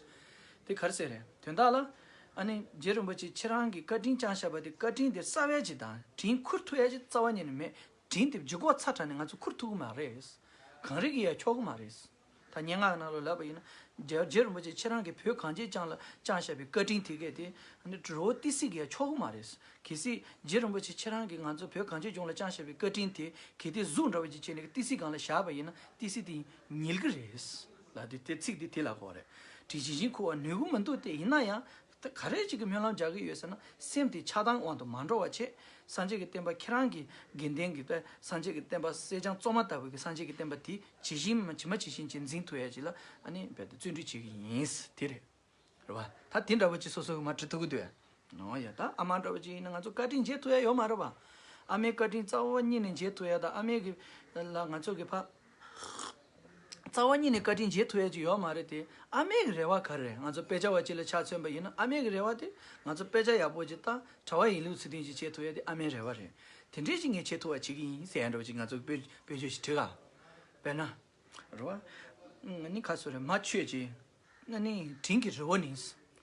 དེ་ག་རེ་ཟེར་རེད། དོན་དག་ལ་ཨ་ནི་རྗེ་རིན་པོ་ཆེ་ཁྱེད་རང་གི་བཀའ་དྲིན་བསྐྱངས་བཞག་པ་དེ་བཀའ་དྲིན་དེ་གསར་བའི་ཅིག་དང་དྲིན་འཁུར་ཐུབ་ཡ་ཅིག་རྩ་བ་ཉིད་ནས་མེད། དྲིན་དེ་ལྗིད་ཁོག་ཚ་དྲགས་ནས་ང་ཚོ་འཁུར་ཐུབ་ཀྱི་མ་རེད། གངས་རི་གིས་ཡང་འཁྱོག་གི་མ་རེད། ད་སྙན་ངག་ནང་ལ་ལབ་པ་ཡིན་ན། རྗེ་རྗེ་རིན་པོ་ཆེ་ཁྱེད་རང་གིས་བོད་གངས་ཅན་ལྗོངས་ལ་བསྐྱངས་བཞག་པའི་བཀའ་དྲིན་དེ་གས་དེ་ཨ་ནི་རི་བོ་ཏི་སེ་གིས་ཡང་འཁྱོག་གི་མ་རེད། གལ་སྲིད་རྗེ་རིན་པོ་ཆེ་ཁྱེད་རང་གིས་ང་ཚོ་བོད་གངས་ཅན་ལྗོངས་ལ་བསྐྱངས་བཞག་པའི་བཀའ་དྲིན་དེ་གལ་ཏེ་གཟུགས་འདྲ་བོ་ཅིག་བྱས་ནས་ཏི་སེ་སྒང་ལ་བཞག་པ་ཡིན་ན་ཏི་སེ་དེ་ཉིལ་གི་རེད། ལ་དེ་དེ་ཚིག་དེ་དེ་ལ་གོ་རེད། དྲིན་ཇི་བཞིན་འཁུར་བ་ནུས་ཀྱི་མི་འདུག་སྟེ། ཡིན་ན་ཡང་ད་ག་རེ་ཅིག་གི་སྨོན་ལམ་རྒྱག་གི་ཡོད་ཟེར་ན། སེམས་དེ་ཆགས་སྡང་དབང་དུ་མ་འགྲོ་བ་བྱས། སངས་རྒྱས་ཀྱི་བསྟན་པ་ཁྱེད་རང་གི་དགེ་འདུན་གྱི་དཔེ་སངས་རྒྱས་ཀྱི་བསྟན་པ་གསེར་སྦྱངས་བཙོ་མ་ལྟ་བུ་གི་སངས་རྒྱས་ཀྱི་བསྟན་པ་དེ་ཇི་བཞིན་ཇི་མ་ཇི་བཞིན་ཅིག་འཛིན་ཐུབ་ཡ་ཅིག་ལ་ཨ་ནི་རྦད་དེ་བརྩོན་འགྲུས་བྱེད་ཀྱི་ཡིན་དེ་རེད། རེད་བ། ད་དེ་འདྲ་བོ་ཅིག་སོ་སོ་གི་མ་བྲི་ཐུབ་ཀྱི་འདུག་ཨ། ཨོ་ཡ། ད་ཨ་མ་འདྲ་བོ་ཅིག་ཡིན་ན་ང་ཚོ་བཀའ་དྲིན་འཇལ་ཐུབ་ཡ་ཡོད་མ་རེད་བ། ཨ་མའི་བཀའ་དྲིན་རྩ་བ་ཉིད་ནས་འཇལ་ཐུབ་ཡ་དང་ཨ་མའི་གི་ལ་ང་ཚོ་གི་ཕ། རྩ་བ་ཉིད་ནས་བཀའ་དྲིན་འཇལ་ཐུབ་ཡ་ཅིག་ཡོད་མ་རེད་དེ། ཨ་མའི་གི་རེ་བ་ག་རེ་རེད། ང་ཚོ་དཔེ་ཆ་བ་ཅིག་ལ་ཆ་མཚོན་པ་ཡིན་ན་ཨ་མའི་གི་རེ་བ་དེ་ང་ཚོ་དཔེ་ཆ་ཡག་པོ་ཅིག་ལྟ། གྲྭ་པ་ཡིན་ལུགས་ཚུལ་ལྡན་ཅིག་བྱེད་ཐུབ་ཡ་དེ་ཨ་མའི་རེ་བ་རེད། དེ་འདྲས་ཅིག་ངས་བྱེད་ཐུབ་པ་བྱེད་ཀྱི་ཡིན་ཟེར་ཡ་འདྲ་བོ་ཅིག་ང་ཚོ་དཔེ་དཔེ་བརྗོད་ཞིག་བྲིས་ག་དཔེར་ན། རེད་བ། ཨ་ནི་ཁ་སོ་རེད། མ་ཆོས་ཀྱི། ཨ་ནི་དྲིན་གྱི་རི་བོ་ནི།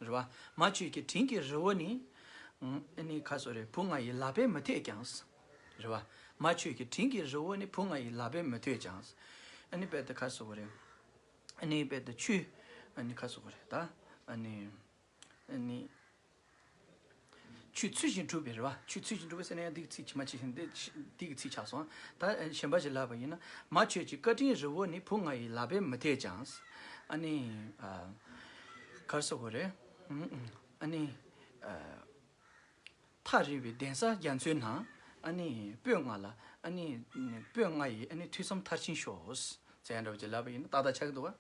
རེད་བ། མ་ཆོས་ཀྱི་དྲིན་གྱི་རི་བོ་ནི། ཨ་ནི་ཁ་སོ་རེད། བུ་ང་ཡི་ལག་པས་མི་ཐེག་ཀྱང་། རེད་བ། མ་ཆོས་ཀྱི་དྲིན་གྱི་རི་བོ་ནི་བུ་ང་ཡི་ལག་པས་མི་ཐེག་ཀྱང་། ཨ་ནི་དཔེ་དེ་ཁ་སོ་གོ་རེད། ཨ་ནི་དཔེ་དེ་ཆོས། ཨ་ནི་ཁ་སོ་གོ་རེད་ད། ཨ་ནི། ཨ་ནི། ཆོས་ཚུལ་བཞིན་སྒྲུབ་པའི་རེད་བ། ཆོས་ཚུལ་བཞིན་སྒྲུབ་པའི་ཟེར་ན་ཡང་འདི་གི་ཚིག་ཇི་མ་ཇི་བཞིན་འདི་འདི་གི་ཚིག་ཆགས་སོང་། ད་གཞན་པ་ཞིག་ལབ་པ་ཡིན་ན། མ་ཆོས་ཀྱི་བཀའ་དྲིན་རི་བོ་ནི་བུ་ང་ཡི་ལག་པས་མི་ཐེག་ཀྱང་། ཨ་ནི། ཨ། ག་རེ་ཟེར་དགོས་རེད། ཨ་ནི། ཨ། ཐག་རིང་བའི་གདན་ས་རྒྱ་མཚོའི་ནང་། ཨ་ནི་སྤོས་ལྔ་ལ། ཨ་ནི་སྤོས་ལྔ་ཡི་ཨ་ནི་ཐོས་བསམ་མཐར་ཕྱིན་ཤོག་ཟེར་ཡ་འདྲ་བོ་ཅིག་ལབ་པ་ཡིན་ན་ཏག་ཏག་ཆགས་ཀྱི་འདུག་བ།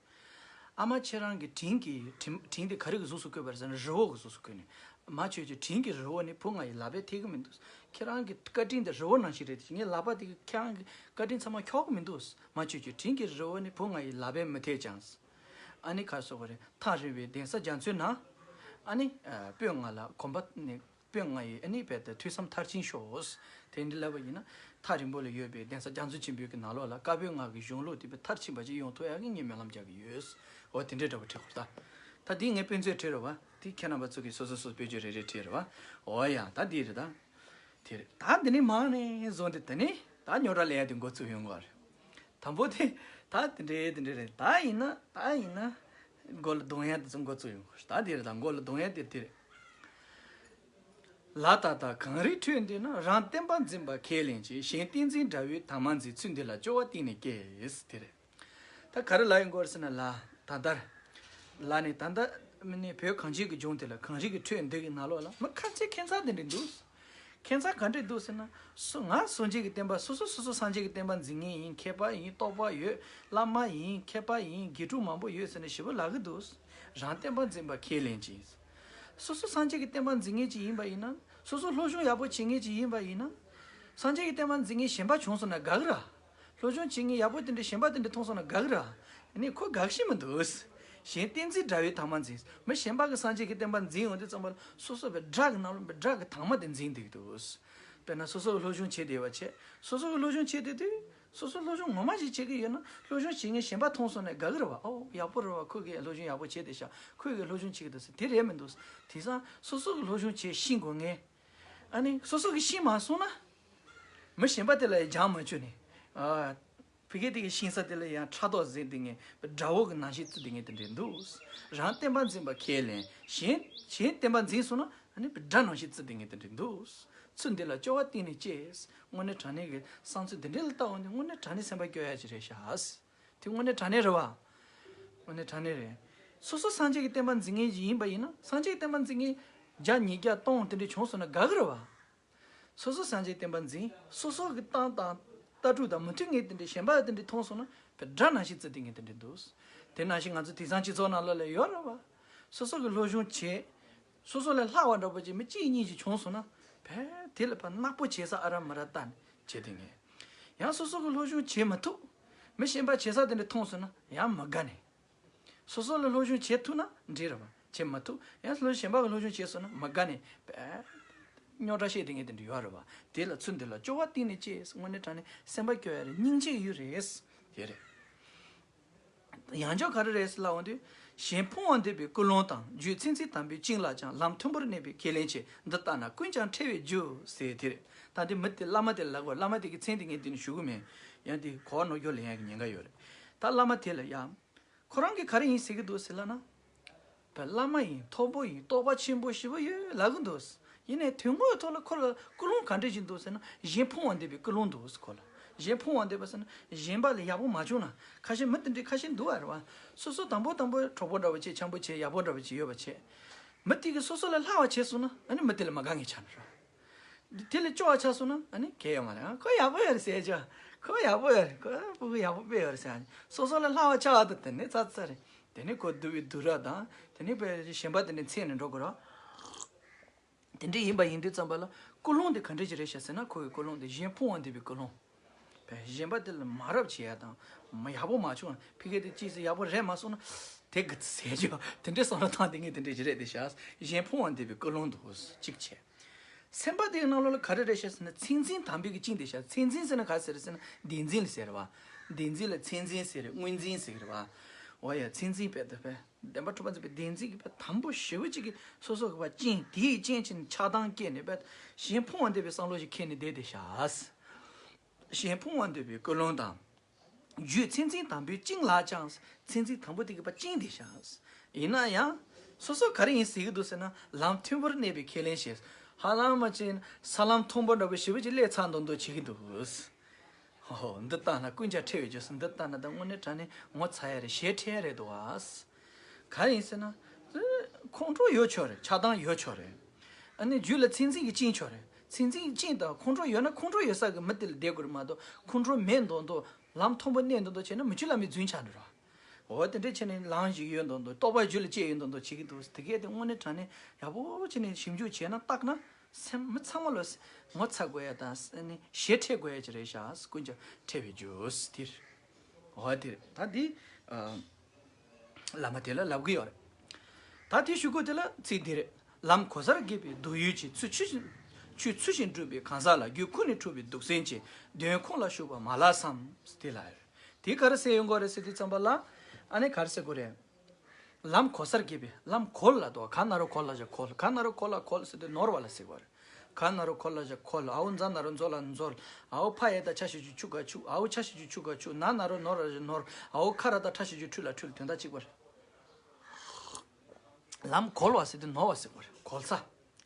ཨ་མ་ཁྱེད་རང་གི་དྲིན་གྱི་དྲིན་དྲིན་དེ་ག་རེ་གི་གཟུགས་སུ་བཀོད་པ་རེད་ཟེར་ན་རི་བོ་གི་གཟུགས་སུ་བཀོད་ནས། མ་ཆོས་ཀྱི་དྲིན་གྱི་རི་བོ་ནི་བུ་ང་ཡི་ལག་པས་ཐེག་གི་མི་འདུག་ཁྱེད་རང་གི་བཀའ་དྲིན་དེ་རི་བོ་ནང་བཞིན་རེད་དེ། ངའི་ལག་པ་དེ་གིས་ཁྱེད་རང་གི་བཀའ་དྲིན་ཚང་མ་འཁྱོག་གི་མི་འདུག་མ་ཆོས་ཀྱི་དྲིན་གྱི་རི་བོ་ནི་བུ་ང་ཡི་ལག་པས་མི་ཐེག་ཀྱང་། ཨ་ནི་ཁ་སོ་གོ་རེད། ཐག་རིང་བའི་གདན་ས་རྒྱ་མཚོའི་ནང་། ཨ་ནི་སྤོས་ལྔ་ལ་གོམ་པ་ནི། སྤོས་ལྔ་ཡི་ཨ་ནི་དཔེ་དེ་ཐོས་བསམ་མཐར་ཕྱིན་ཤོག་དེ་འདྲ་ལབ་པ་ཡིན་ན། ཐག་རིང་པོ་ལ་ཡོད་པའི་གདན་ས་རྒྱ་མཚོ་ཆེན་པོའི་གི་ནང་ལོགས་ལ་བཀའ་པོད་ལྔ་གི་གཞུང་ལུགས་དེ་དཔེ་མཐར་ཕྱིན་པ་ཅིག་ཡོང་ཐུབ་ཡག་གི་ངས་སྨོན་ལམ་རྒྱག་གི་ཡོད། འོ་དེ་འདྲའི་འདྲ་པོ་བྲིས་ཁོ་ད། ད་འདི་ངས་དཔེ་མཛོད་བྲིས་རེད་བ། འདི་ཁྱེད་རྣམ་པ་ཚོ་གིས་སོ་སོ་སོ་དཔེ་བརྗོད་རེ་རེ་བྲིས་རེད་བ། འོ་ཡ་ད་འདི་རེད་ད། དེ་རེད་ད། འདི་ནས་མར་ནས་བཟུང་སྟེ་དེ་ནས་ད་རྙོག་དྲ་ལས་ཡ་དེ་འགོ་ཚུགས་ཡོང་གི་རེད། དང་པོ་དེ། ད་དེ་འདྲའི་དེ་འདྲའི་རེད། ད་ཡིན་ན་ད་ཡིན་ན། མགོ་ལ་རྡུང་ཡ་དེ་ཚོ་འགོ་ཚུགས་ཡོང་། ད་དེ་རེད་ད། མགོ་ལ་རྡུང་ཡ་དེ་དེ་རེད། ལ་ད་ལྟ་གངས་རིའི་ཁྲོད་འདི་ན། རང་བསྟན་པ་འཛིན་པ་ཁས་ལེན་ཅིང་། གཞན་བསྟན་འཛིན་དགྲ་བོའི་དམ་མ་འཛིན། ཚུལ་འདི་ལ་སྐྱོ་བ་གཏིང་ནས་སྐྱེས། དེ་རེད། ད་ག་རེ་ལབ་ཡོང་གི་ཡོད་རེད་ཟེར་ན། ལ་ད་ལྟར། ལ་ནི་ད་ལྟ་ནི་བོད་གངས་ཅན་གྱི་ལྗོངས་དེ་ལ་གངས་རི་གི་ཁྲོད་འདི་གི་ནང་ལོགས་ལ་མི་ཁ་ཆེ་ཁྱད་མཚར་དེ་འདྲ་འདུག་ཁྱད་མཚར་ག་འདྲས་འདུག་ཟེར་ན། སུ་ང་སངས་རྒྱས་ཀྱི་བསྟན་པ་སོ་སོ་སོ་སོ་སངས་རྒྱས་ཀྱི་བསྟན་པ་འཛིན་མཁན་ཡིན། མཁས་པ་ཡིན། རྟོགས་པ་ཡོད། བླ་མ་ཡིན། མཁས་པ་ཡིན། དགེ་ཕྲུག་མང་པོ་ཡོད་ཟེར་ནས་ཞེ་པོ་ལབ་ཀྱི་འདུག་རང་བསྟན་པ་འཛིན་པ་ཁས་ལེན་ཅིང་། སོ་སོ་སངས་རྒྱས་ཀྱི་བསྟན་པ་འཛིན་མཁན་ཅིག་ཡིན་པ་ཡིན་ན། སོ་སོ་སློབ་སྦྱོང་ཡག་པོ་བྱེད་མཁན་ཅིག་ཡིན་པ་ཡིན་ན། སངས་རྒྱས་ཀྱི་བསྟན་པ་འཛིན་མཁན་གཞན་པ་བྱུང་སོང་ན་དགའ་གི་ར། སློབ་སྦྱོང་བྱེད་མཁན་ཡག་པོ་དེ་འདྲ་གཞན་པ་དེ་འདྲ་མཐོང་སོང་ན་དགའ་གི་ར། ཨ་ནི་ཁོ་དགའ་ཤེས་མི་འདུག་གཞན་བསྟན་འཛིན་དགྲ་བོའི་དམ་མ་འཛིན། མི་གཞན་པ་གི་སངས་རྒྱས་ཀྱི་བསྟན་པ་འཛིན་ཡོང་དུས་ཙམ་པ་ལ་སོ་སོ་བའི་དགྲ་གི་ནང་ལ་བའི་དགྲ་གི་དམ་མ་དེ་འཛིན་བསྡད་ཀྱི་འདུག་དཔེར་ན་སོ་སོ་གི་སློབ་སྦྱོང་བྱེད་བསྡད་པ་བྱས། སོ་སོ་གི་སློབ་སྦྱོང་བྱེད་བསྡད་དུས་སོ་སོ་སློབ་སྦྱོང་ངོ་མ་ཞིག་བྱེད་ཀྱི་ཡོད་ན་སློབ་སྦྱོང་བྱེད་མཁན་གཞན་པ་མཐོང་སོང་ན་དགའ་གི་རེད་བ། ཨོ་ཡག་པོ་རེད་བ། ཁོས་ཀྱིས་སློབ་སྦྱོང་ཡག་པོ་བྱས་བསྡད་ཤག་ཁོས་ཀྱིས་སློབ་སྦྱོང་བྱེད་ཀྱི་འདུག་ཟེར་དེ་རེད་མི་འདུག་དེང་སང་སོ་སོ་གི་སློབ་སྦྱོང་བྱེད་ཤེས་དགོས་ངེས། ཨ་ནི་སོ་སོ་གི་ཤེས་མ་སོང་ན། མི་གཞན་པ་དེ་ལ་ཡང་སྦྱང་མ་བཅུག་ནས། ཨ། ཕ་གི་དེ་གི་ཤེས་ས་དེ་ལ་ཡང་ཕྲག་དོག་ཟེར་དེ་ངས་དགྲ་བོ་གི་ནང་བཞིན་བརྩི་དེ་ངས་དེ་འདྲས་འདུག་རང་བསྟན་པ་འཛིན་པ་ཁས་ལེན། གཞན་གཞན་བསྟན་པ་འཛིན་སོང་ན་ཨ་ནི་དགྲ་ནང་བཞིན་བརྩི་དེ་ངས་དེ་འདྲས་འདུག་ཚུལ་འདི་ལ་སྐྱོ་བ་གཏིང་ནས་སྐྱེས། དངོས་གནས་དྲང་གནས་ཀྱི་བསམ་ཚུལ་འདི་འདྲས་ལ་བལྟ་འོང་དུས་དངོས་གནས་དྲང་གནས་སེམས་པ་སྐྱོ་ཡ་ཅིག་རེད་ཤག་དེ་དངོས་གནས་དྲང་གནས་རེད་བ། དངོས་གནས་དྲང་གནས་རེད། སོ་སོ་སངས་རྒྱས་ཀྱི་བསྟན་པ་འཛིན་མཁན་ཞིག་ཡིན་པ་ཡིན་ན་སངས་རྒྱས་ཀྱི་བསྟན་པ་འཛིན་མཁན་བརྒྱ་ཉིས་བརྒྱ་སྟོང་དེ་འདྲས་བྱུང་སོང་ན་དགའ་གི་རེད་བ། སོ་སོ་སངས་རྒྱས་བསྟན་པ་འཛིན། སོ་སོ་གི་གཏམ་དང་ལྟ་གྲུབ་དང་མི་མཐུན་ངེས་དེ་འདྲའི་གཞན་པ་དེ་འདྲའི་མཐོང་སོང་ན་བས་དགྲ་ནང་བཞིན་བརྩི་དེ་ངེས་དེ་འདྲའི་འདུག་དེ་ནང་བཞིན་ང་ཚོ་དེང་སང་སྤྱི་ཚོགས་ནང་ལོགས་ལ་ཡོད་རེད་བ། སོ་སོ་གི་སློབ་སྦྱོང་བྱེད། སོ་སོ་ལས་ལྷག་པ་འདྲ་པོ་ཅིག་མི་གཅིག་གཉིས་ཅིག་བྱུང་སོང་ན་བས་དེ་ལ་ཕར་ནག་པོ་བྱེད་ས་ཨ་ར་མ་ར་ལྟ་ནས་བྱེད་དེ་ངེས། ཡང་སོ་སོ་གི་སློབ་སྦྱོང་བྱེད་མ་ཐུབ། མི་གཞན་པ་བྱེད་ས་དེ་འདྲ་མཐོང་སོང་ན་ཡང་མ་དགའ་ནས། སོ་སོ་ལ་སློབ་སྦྱོང་བྱེད་ཐུབ་ན་འགྲིག་རེད་བ། བྱེད་མ་ཐུབ། ཡང་སློབ་གཞན་པ་གི་སློབ་སྦྱོང་བྱས་སོང་ན་མ་དགའ་ནས་པས། རྙོག་དྲ་བཤད་དེ་ངས་དེ་འདྲ་ཡོད་རེད་བ། དེ་ལ་ཚུལ་འདི་ལ་སྐྱོ་བ་གཏིང་ནས་སྐྱེས། དངོས་གནས་དྲང་གནས་སེམས་པ་སྐྱོ་ཡ་རེད། སྙིང་རྗེ་ཡོད་རེད། དེ་རེད། ཡང་བསྐྱར་ག་རེ་རེད་ཟེར་ལབ་འོང་དུས། གཞན་ཕུང་བ་འདོད་པའི་ཀུན་སློང་དང་། རྒྱུད་མཚན་འཛིན་དམ་པའི་བཅིངས་ལ་ཀྱང་། ལམ་མཐོན་པོར་གནས་པའི་ཁས་ལེན་ཆེ། འདི་ལྟ་ན་ཀུན་ཀྱང་ཁྲེལ་བའི་རྒྱུ་ཟེར་དེ་རེད། ད་འདི་མི་དེ་བླ་མ་དེ་ལ་གོ། བླ་མ་དེ་གི་མཚན་དེ་ངས་འདི་ནས་ཞུ་གི་མེད། ཡང་དེ་གོ་བ་ནོར་རྒྱུ་ལེན་ཡག་གི་ཉེན་ཁ་ཡོད་རེད། ད་བླ་མ་དེ་ལ་ཡང་། ཁོ་རང་གིས་ག་རེ་ཡིན་ཟེར་གི་འདུག་ཟེར་ལབ་ན། བླ་མ་ཡིན། མཐོན་པོ་ཡིན། རྟོགས་པ་ཆེན་པོ་ཞེ་པོ་ཡོད་ལབ་གི་འདུག། ཡིན་ནའི་དོན་དངོས་ཐོག་ལ་ཁོ་ལ་ཀུན་སློང་ག་འདྲ་ཞིག་འདུག་ཟེར་ན། གཞན་ཕུང་བ་འདོད་པའི་ཀུན་སློང་འདུག་ཟེར། ཁོ་ལ་གཞན་ཕུང་བ་འདོད་པ་ཟེར་ན། གཞན་པ་ལ་ཡག་པོ་མ་བྱུང་ན། ཁ་ཤས་མི་དེ་འདྲའི་ཁ་ཤས་འདུག་བ་རེད་བ། སོ་སོ་དང་པོ་དང་པོ་གྲོགས་པོ་འདྲ་བ་བྱས། འཆམ་པོ་བྱས། ཡག་པོ་འདྲ་བ་བྱས། ཡོད་པ་བྱས། མི་དེ་གིས་སོ་སོ་ལས་སླ་བ་བྱས་སོང་ན། ཨ་ནི་མི་དེ་ལ་མ་དགའ་མཁན་ཆགས་ནི་རེད། དེ་ལས་སྐྱོ་བ་ཆགས་སོང་ན། ཨ་ནི་གལ་ཡོད་མ་རེད། ཨ། ཁོ་ཡག་པོ་ཡོད་རེད་ཟེར་ཆོག། ཁོ་ཡག་པོ་ཡོད་རེད། ཁོ་ཕྲུ་གུ་ཡག་པོ་དཔེ་ཡོད་རེད་ཟེར། ཨ་ནི་སོ་སོ་ལས་སླ་བ་ཆགས་པ་དང་། དེ་ནས་ཚ་ཚ་རེད། དེ་ནས་ཁོ་སྡུག་པའི་སྡུག་ར་དང་། དེ་ནས་དཔེ་གཞན་པ་དེ་འདྲ་མཚན་ནས་འགྲོ་དགོས་ར། དེ་འདྲ་ཡིན་པ་ཡིན་དུས་ཙམ་པ་ལ། ཀུན་སློང་དེ་ག་འདྲ་ཞིག་རེད་ཤག་ཟེར་ན། ཁོ་གི་ཀུན་སློང་དེ་གཞན་ཕུང་བ་འདོད་པའི་ཀུན་སློང་། བས་གཞན་པ་དེ་ལ་མ་རབས་བྱེད་ཡ་དང་། མ་ཡག་པོ་མ་བྱུང་། ཕ་གི་དེ་ཅི་ཟེར་ཡག་པོ་རེད་མ་སོང་ན། དེ་གི་ཟེར་རྒྱུ་དེ་འདྲའི་བསམ་བློ་བཏང་། དེ་ངས་དེ་འདྲ་ཞིག་རེད་དེ་ཤག། གཞན་ཕུང་བ་འདོད་པའི་ཀུན་སློང་འདུག་གཅིག་བྱས། སེམས་པ་དེའི་ནང་ལོགས་ལ་ག་རེ་རེད་ཤག་ཟེར་ན། མཚན་འཛིན་དམ་པའི་གི་བཅིངས་དེ་ཤག། མཚན་འཛིན་ཟེར་ན་ག་རེ་ཟེར་ཟེར་ན། བདེན་འཛིན་ལ་ཟེར་བ། བདེན་འཛིན་ལ་མཚན་འཛིན་ཟེར། དངོས་འཛིན་ཟེར་བ། འོ་ཡ། མཚན་འཛིན་བས་དེ་བས། བདེན་པ་གྲུབ་པ་འཛིན་པའི་བདེན་འཛིན་གྱི་བས་དམ་པོ་ཞེ་པོ་ཅིག་གིས་སོ་སོ་གི་བ་བཅིངས། དེའི་རྐྱེན་གྱིས་ཆགས་སྡང་སྐྱེས་ནས་བས། གཞན་ཕུང་བ་འདོད་པའི་བསམ་བློ་ཞིག་འཁྱེར་ནས་བསྡད་དེ་ཤག། གཞན་ཕུང་བ་འདོད་པའི་ཀུན་སློང་དང་། རྒྱུད་མཚན་འཛིན་དམ་པའི་བཅིངས་ལ་ཀྱང་། མཚན་འཛིན་དམ་པོ་དེ་གི་བ་བཅིངས་དེ་ཤག། ཡིན་ན་ཡང་། སོ་སོ་ག་རེ་ཡིན་ཟེར་གི་འདུག་ཟེར་ན། ལམ་མཐོན་པོར་གནས་པའི་ཁས་ལེན་བྱས། ཧ་ལམ་མ་བྱས་ན་ས་ལམ་མཐོན་པོ་འདྲ་པོ་ཞེ་པོ་ཅིག་སླེབས་ཚར་མདོག་མདོག་བྱེད་ཀྱི་འདུག། ཧོ་ཧོ། འདི་ལྟ་ན་ཀུན་ཀྱང་ཁྲེལ་བའི་རྒྱུ་ཟེར། འདི་ལྟ་ན་ད་དངོས་གནས་དྲང་གནས་ངོ་ཚ་ཡ་རེད། ཞེ་ཁྲེལ་ཡ་རེད་འདུག་ཨ། ག་རེ་ཡིན་ཟེར་ན། ཁོང་ཁྲོ་ཡོད་ཆོག་རེད། ཆགས་སྡང་ཡོད་ཆོག་རེད། ཨ་ནི་རྒྱུད་ལ་མཚན་འཛིན་གྱིས་བཅིངས་ཆོག་རེད། མཚན་འཛིན་གྱིས་བཅིངས་དང་། ཁོང་ཁྲོ་ཡོད་ན་ཁོང་ཁྲོ་ཡོད་ས་གི་མི་དེ་ལ་བསྡད་དགོས་རེད་མ་གཏོགས། ཁོང་ཁྲོ་མེད་མདོག་མདོག། ལམ་མཐོན་པོ་གནས་མདོག་མདོག་བྱས་ན་མི་ཆོས་བླ་མའི་རྫུན་ཆགས་འགྲོ་ར། འོ་དེ་འདྲ་བྱས་ནས་ལངས་བཞིན་ཡོད་མདོག་མདོག། རྟོགས་པ་རྒྱུད་ལ་སྐྱེས་ཡོད་མདོག་མདོག་བྱེད་ཀྱི་འདུག། དེ་གས་དེ་དངོས་གནས་དྲང་གནས་ཡག་པོ་བྱས་ནས་ཞིབ་འཇུག་བྱས་ན། བརྟག་ན། སེམས་མི་ཚང་མ་ལ་ངོ་ཚ་དགོས་ཡ་དང་། ཨ་ནི་ཞེ་ཁྲེལ་དགོས་ཡ་ཅིག་རེད་ཤག། ཀུན་ཀྱང་ཁྲེལ་བའི་རྒྱུ་ཟེར། འོ་དེ་རེད། ད་འདི་ཨ་བླ་མ་དེ་ལ་ལབ་གི་ཡོད་རེད། ད་དེ་ཞུ་དགོས་དེ་ལ་ཚིག་འདི་རེད། ལམ་གོལ་སར་རྒྱས་པའི་སྡུག་ཡུས་ཆེ། ཚུལ་ཆུད་ཆུད་ཚུལ་བཞིན་སྒྲུབ་པའི་གང་ཟག་ལ། རྒྱུད་ཁོང་ནས་འཁྲུལ་བའི་སྡུག་སེམས་ཆེ། དོན་ཁོང་ལ་ཞུགས་པ་མ་ལགས་སམ། དེ་ལ་རེད། དེ་ག་རེ་ཟེར་ཡོང་གི་རེད་ཟེར་དུས་ཙམ་པ་ལ། ཨ་ནི་ག་རེ་ཟེར་དགོས་རེད། ལམ་གོལ་སར་རྒྱས་པའི། ལམ་གོལ་ལ་དོ། ག་ན་རོ་གོལ་ལ་བཞག་གོལ། ག་ན་རོ་གོལ་ལ་གོལ་ཟེར་དུས་ནོར་བ་ལ་ཟེར་བ་རེད། ག་ན་རོ་གོལ་ལ་བཞག་གོལ། འའོ་ཛ་ན་རོ་འཛོ་ལ་འཛོལ། འའོ་ཕ་ཡ་བཏགས་ཕྱ་ཞབས་ཀྱུ་ཕྱུ་ག་ཕྱུག། འའོ་ཆ་ཞབས་ཀྱུ་ཕྱུ་ག་ཕྱུགས། ན་ན་རོ་ནོ་ར་བཞག་ནོར། འའོ་ཁ་ར་བཏགས་ཁྲ་ཞབས་ཀྱུ་ཁྲུ་ལ་ཁྲུལ། དོན་དག་གཅིག་པ་རེད། ལམ་གོལ་བ་ཟེར་དུས་ནོར་བ་ཟེར་བ་རེད། གོལ་ས།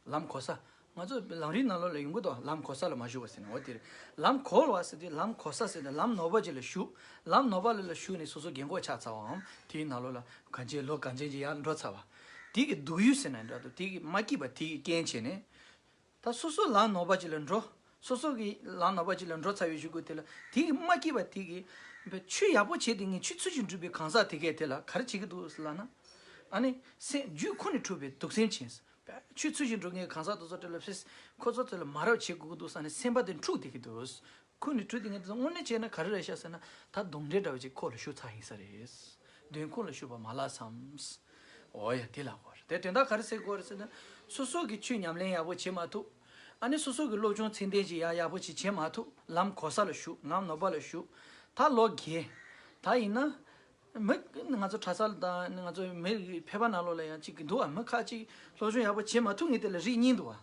ལམ་གོལ་ས། ང་ཚོ་ལམ་རིམ་ནང་ལོགས་ལ་ཡོང་གི་འདུག། ལམ་གོལ་ས་ལ་མ་ཞུགས་པ་ཟེར་ནས། འོ་དེ་རེད། ལམ་གོལ་བ་ཟེར་དུས། ལམ་གོལ་ས་ཟེར་དུས་ལམ་ནོར་བ་ཅིག་ལ་ཞུགས། ལམ་ནོར་བ་ལ་ལ་ཞུགས་ནས་སོ་སོ་རྒན་གོག་ཆགས་ཚར་བའམ། དེའི་ནང་ལོགས་ལ་གང་ཅི་ལོ་གང་ཅི་ཅིག་ཡར་འགྲོ་ཚར་བ། དེ་གི་སྡུག་ཡུས་ཟེར་ན་འདྲ་འདུག། དེ་གི་མ་སྐྱིད་པ་དེ་གི་རྐྱེན་བྱས་ནས། ད་སོ་སོ་ལམ་ནོར་བ་ཅིག་ལ་འགྲོ། སོ་སོ་གི་ལམ་ནོར་བ་ཅིག་ལ་འགྲོ་ཚར་བའི་གཞུག་གུ་དེ་ལ། དེ་གི་མ་སྐྱིད་པ་དེ་གིས་ཆོས་ཡག་པོ་བྱས་ཏེ་ངས་ཆོས་ཚུལ་བཞིན་སྒྲུབ་པའི་གང་ཟག་དེ་གས་དེ་ལ་ག་རེ་བྱེད་ཀྱི་འདུག་ཟེར་ལབ་ན། ཨ་ནི་སེམས་རྒྱུད་ཁོང་ནས་འཁྲུལ་བའི་སྡུག་སེམས་ཆེ། ཆོས་ཚུལ་བཞིན་སྒྲུབ་མཁན་གང་ཟག་དེ་ཚོ་དེ་ལ་ཕེས། ཁོ་ཚོ་དེ་ལ་མ་རབས་བྱེད་དགོས་ཀྱི་འདུག་ཟེར་ནས་སེམས་པ་དེ་འཁྲུག་བསྡད་ཀྱི་འདུག། ཁོ་ནི་གྲུ་དེ་ངས་དེ་ཚོ་དངོས་གནས་བྱས་ན་ག་རེ་རེད་ཤག་ཟེར་ན། ད་གདོན་འདྲེ་འདྲ་བ་ཅིག་ཁོ་ལ་ཞུགས་ཚར་ཡིན་ས་རེད། གདོན་ཁོ་ལ་ཞུགས་པ་མ་ལགས་སམ། འོ་ཡ། དེ་ལ་གོ་རེད། དེ་དོན་དག་ག་རེ་ཟེར་དགོས་རེད་ཟེར་ན། སོ་སོ་གི་ཆོས་ཉམས་ལེན་ཡག་པོ་བྱེད་མ་ཐུབ། ཨ་ནི་སོ་སོ་གི་སློབ་སྦྱོང་ཚད་ལྡན་ཅིག་ཡག་ཡག་པོ་ཅིག་བྱེད་མ་ཐུབ། ལམ་གོལ་ས་ལ་ཞུགས། ལམ་ནོར་བ་ལ་ཞུགས། ད་ལོ་རྒས། ད་ཡིན་ན། མི་ང་ཚོ་གྲྭ་ས་ལ་དང་ང་ཚོ་མི་རིགས་ཕལ་པ་ནང་ལོགས་ལ་ཡང་ཅིག་གི་འདུག་ཨ། མི་ཁ་ཅིག་སློབ་སྦྱོང་ཡག་པོ་བྱེད་མ་ཐུབ་མཁན་དེ་ལ་རིགས་གཉིས་འདུག་ཨ།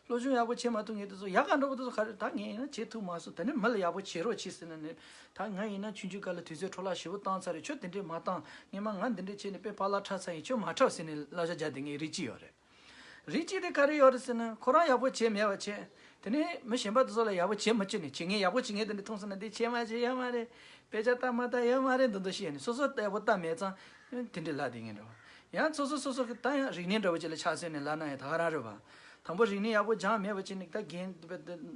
སློབ་སྦྱོང་ཡག་པོ་བྱེད་མ་ཐུབ་མཁན་དེ་ཚོ་ཡག་ག་འགྲོ་གི་དེ་ཚོ་ག་རེ། ད་ངས་ཡིན་ན་བྱེད་ཐུབ་མ་སོང་། དེ་ནས་མི་ལ་ཡག་པོ་བྱེད་རོགས་བྱེད་ཟེར་ན་ནི། ད་ང་ཡིན་ན་ཆུང་ཆུང་སྐབས་ལ་དུས་ཚོད་འཕྲོ་བརླག་ཞེ་པོ་བཏང་ཚར་རེད། ཁྱོད་དེ་འདྲས་མ་བཏང་། སྔོན་མ་ང་འདི་འདྲས་བྱས་ནས་དཔེ་ཕར་ལ་འཁྲབ་ཚར་ཡིན། ཁྱོད་མ་འཁྲབ་ཟེར་ནས་བསླབ་བྱ་རྒྱག་དེ་ངའི་རིགས་གཅིག་ཡོད་རེད། རིགས་གཅིག་དེ་ག་རེ་ཡོད་རེད་ཟེར་ན། ཁོ་རང་ཡག་པོ་བྱས་མེད་པ་བྱས། དེ་ནས་མི་གཞན་པ་དེ་ཚོ་ལ་ཡག་པོ་བྱས་མ་བཅུག་ནས། བྱེད་མཁན་ཡག་པོ་བྱེད་མཁན་དེ་འདྲས་མཐོང་སོང་ན། འདི་བྱས་མ་བྱས་ཡོད་མ་རེད། དཔེ་ཆ་ལྟ་མ་ལྟ་ཡོད་མ་རེད། འདི་འདྲ་བཤད་ནས་སོ་སོ་ལྟ་ཡག་པོ་ལྟ་མེད་ཙང་དེ་འདྲས་ལབ་བསྡད་མཁན་འདྲ་བོ། ཡང་སོ་སོ་སོ་སོ་གི་ད་ཡང་རིག་གནས་འདྲ་བོ་ཅིག་ལ་ཆགས་སོང་ནས་ལབ་ན་ཡང་ད་ག་རང་རེད་པ། དང་པོ་རིག་གནས་ཡག་པོ་སྦྱངས་མེད་པ་བྱས་ནས། ད་རྒན་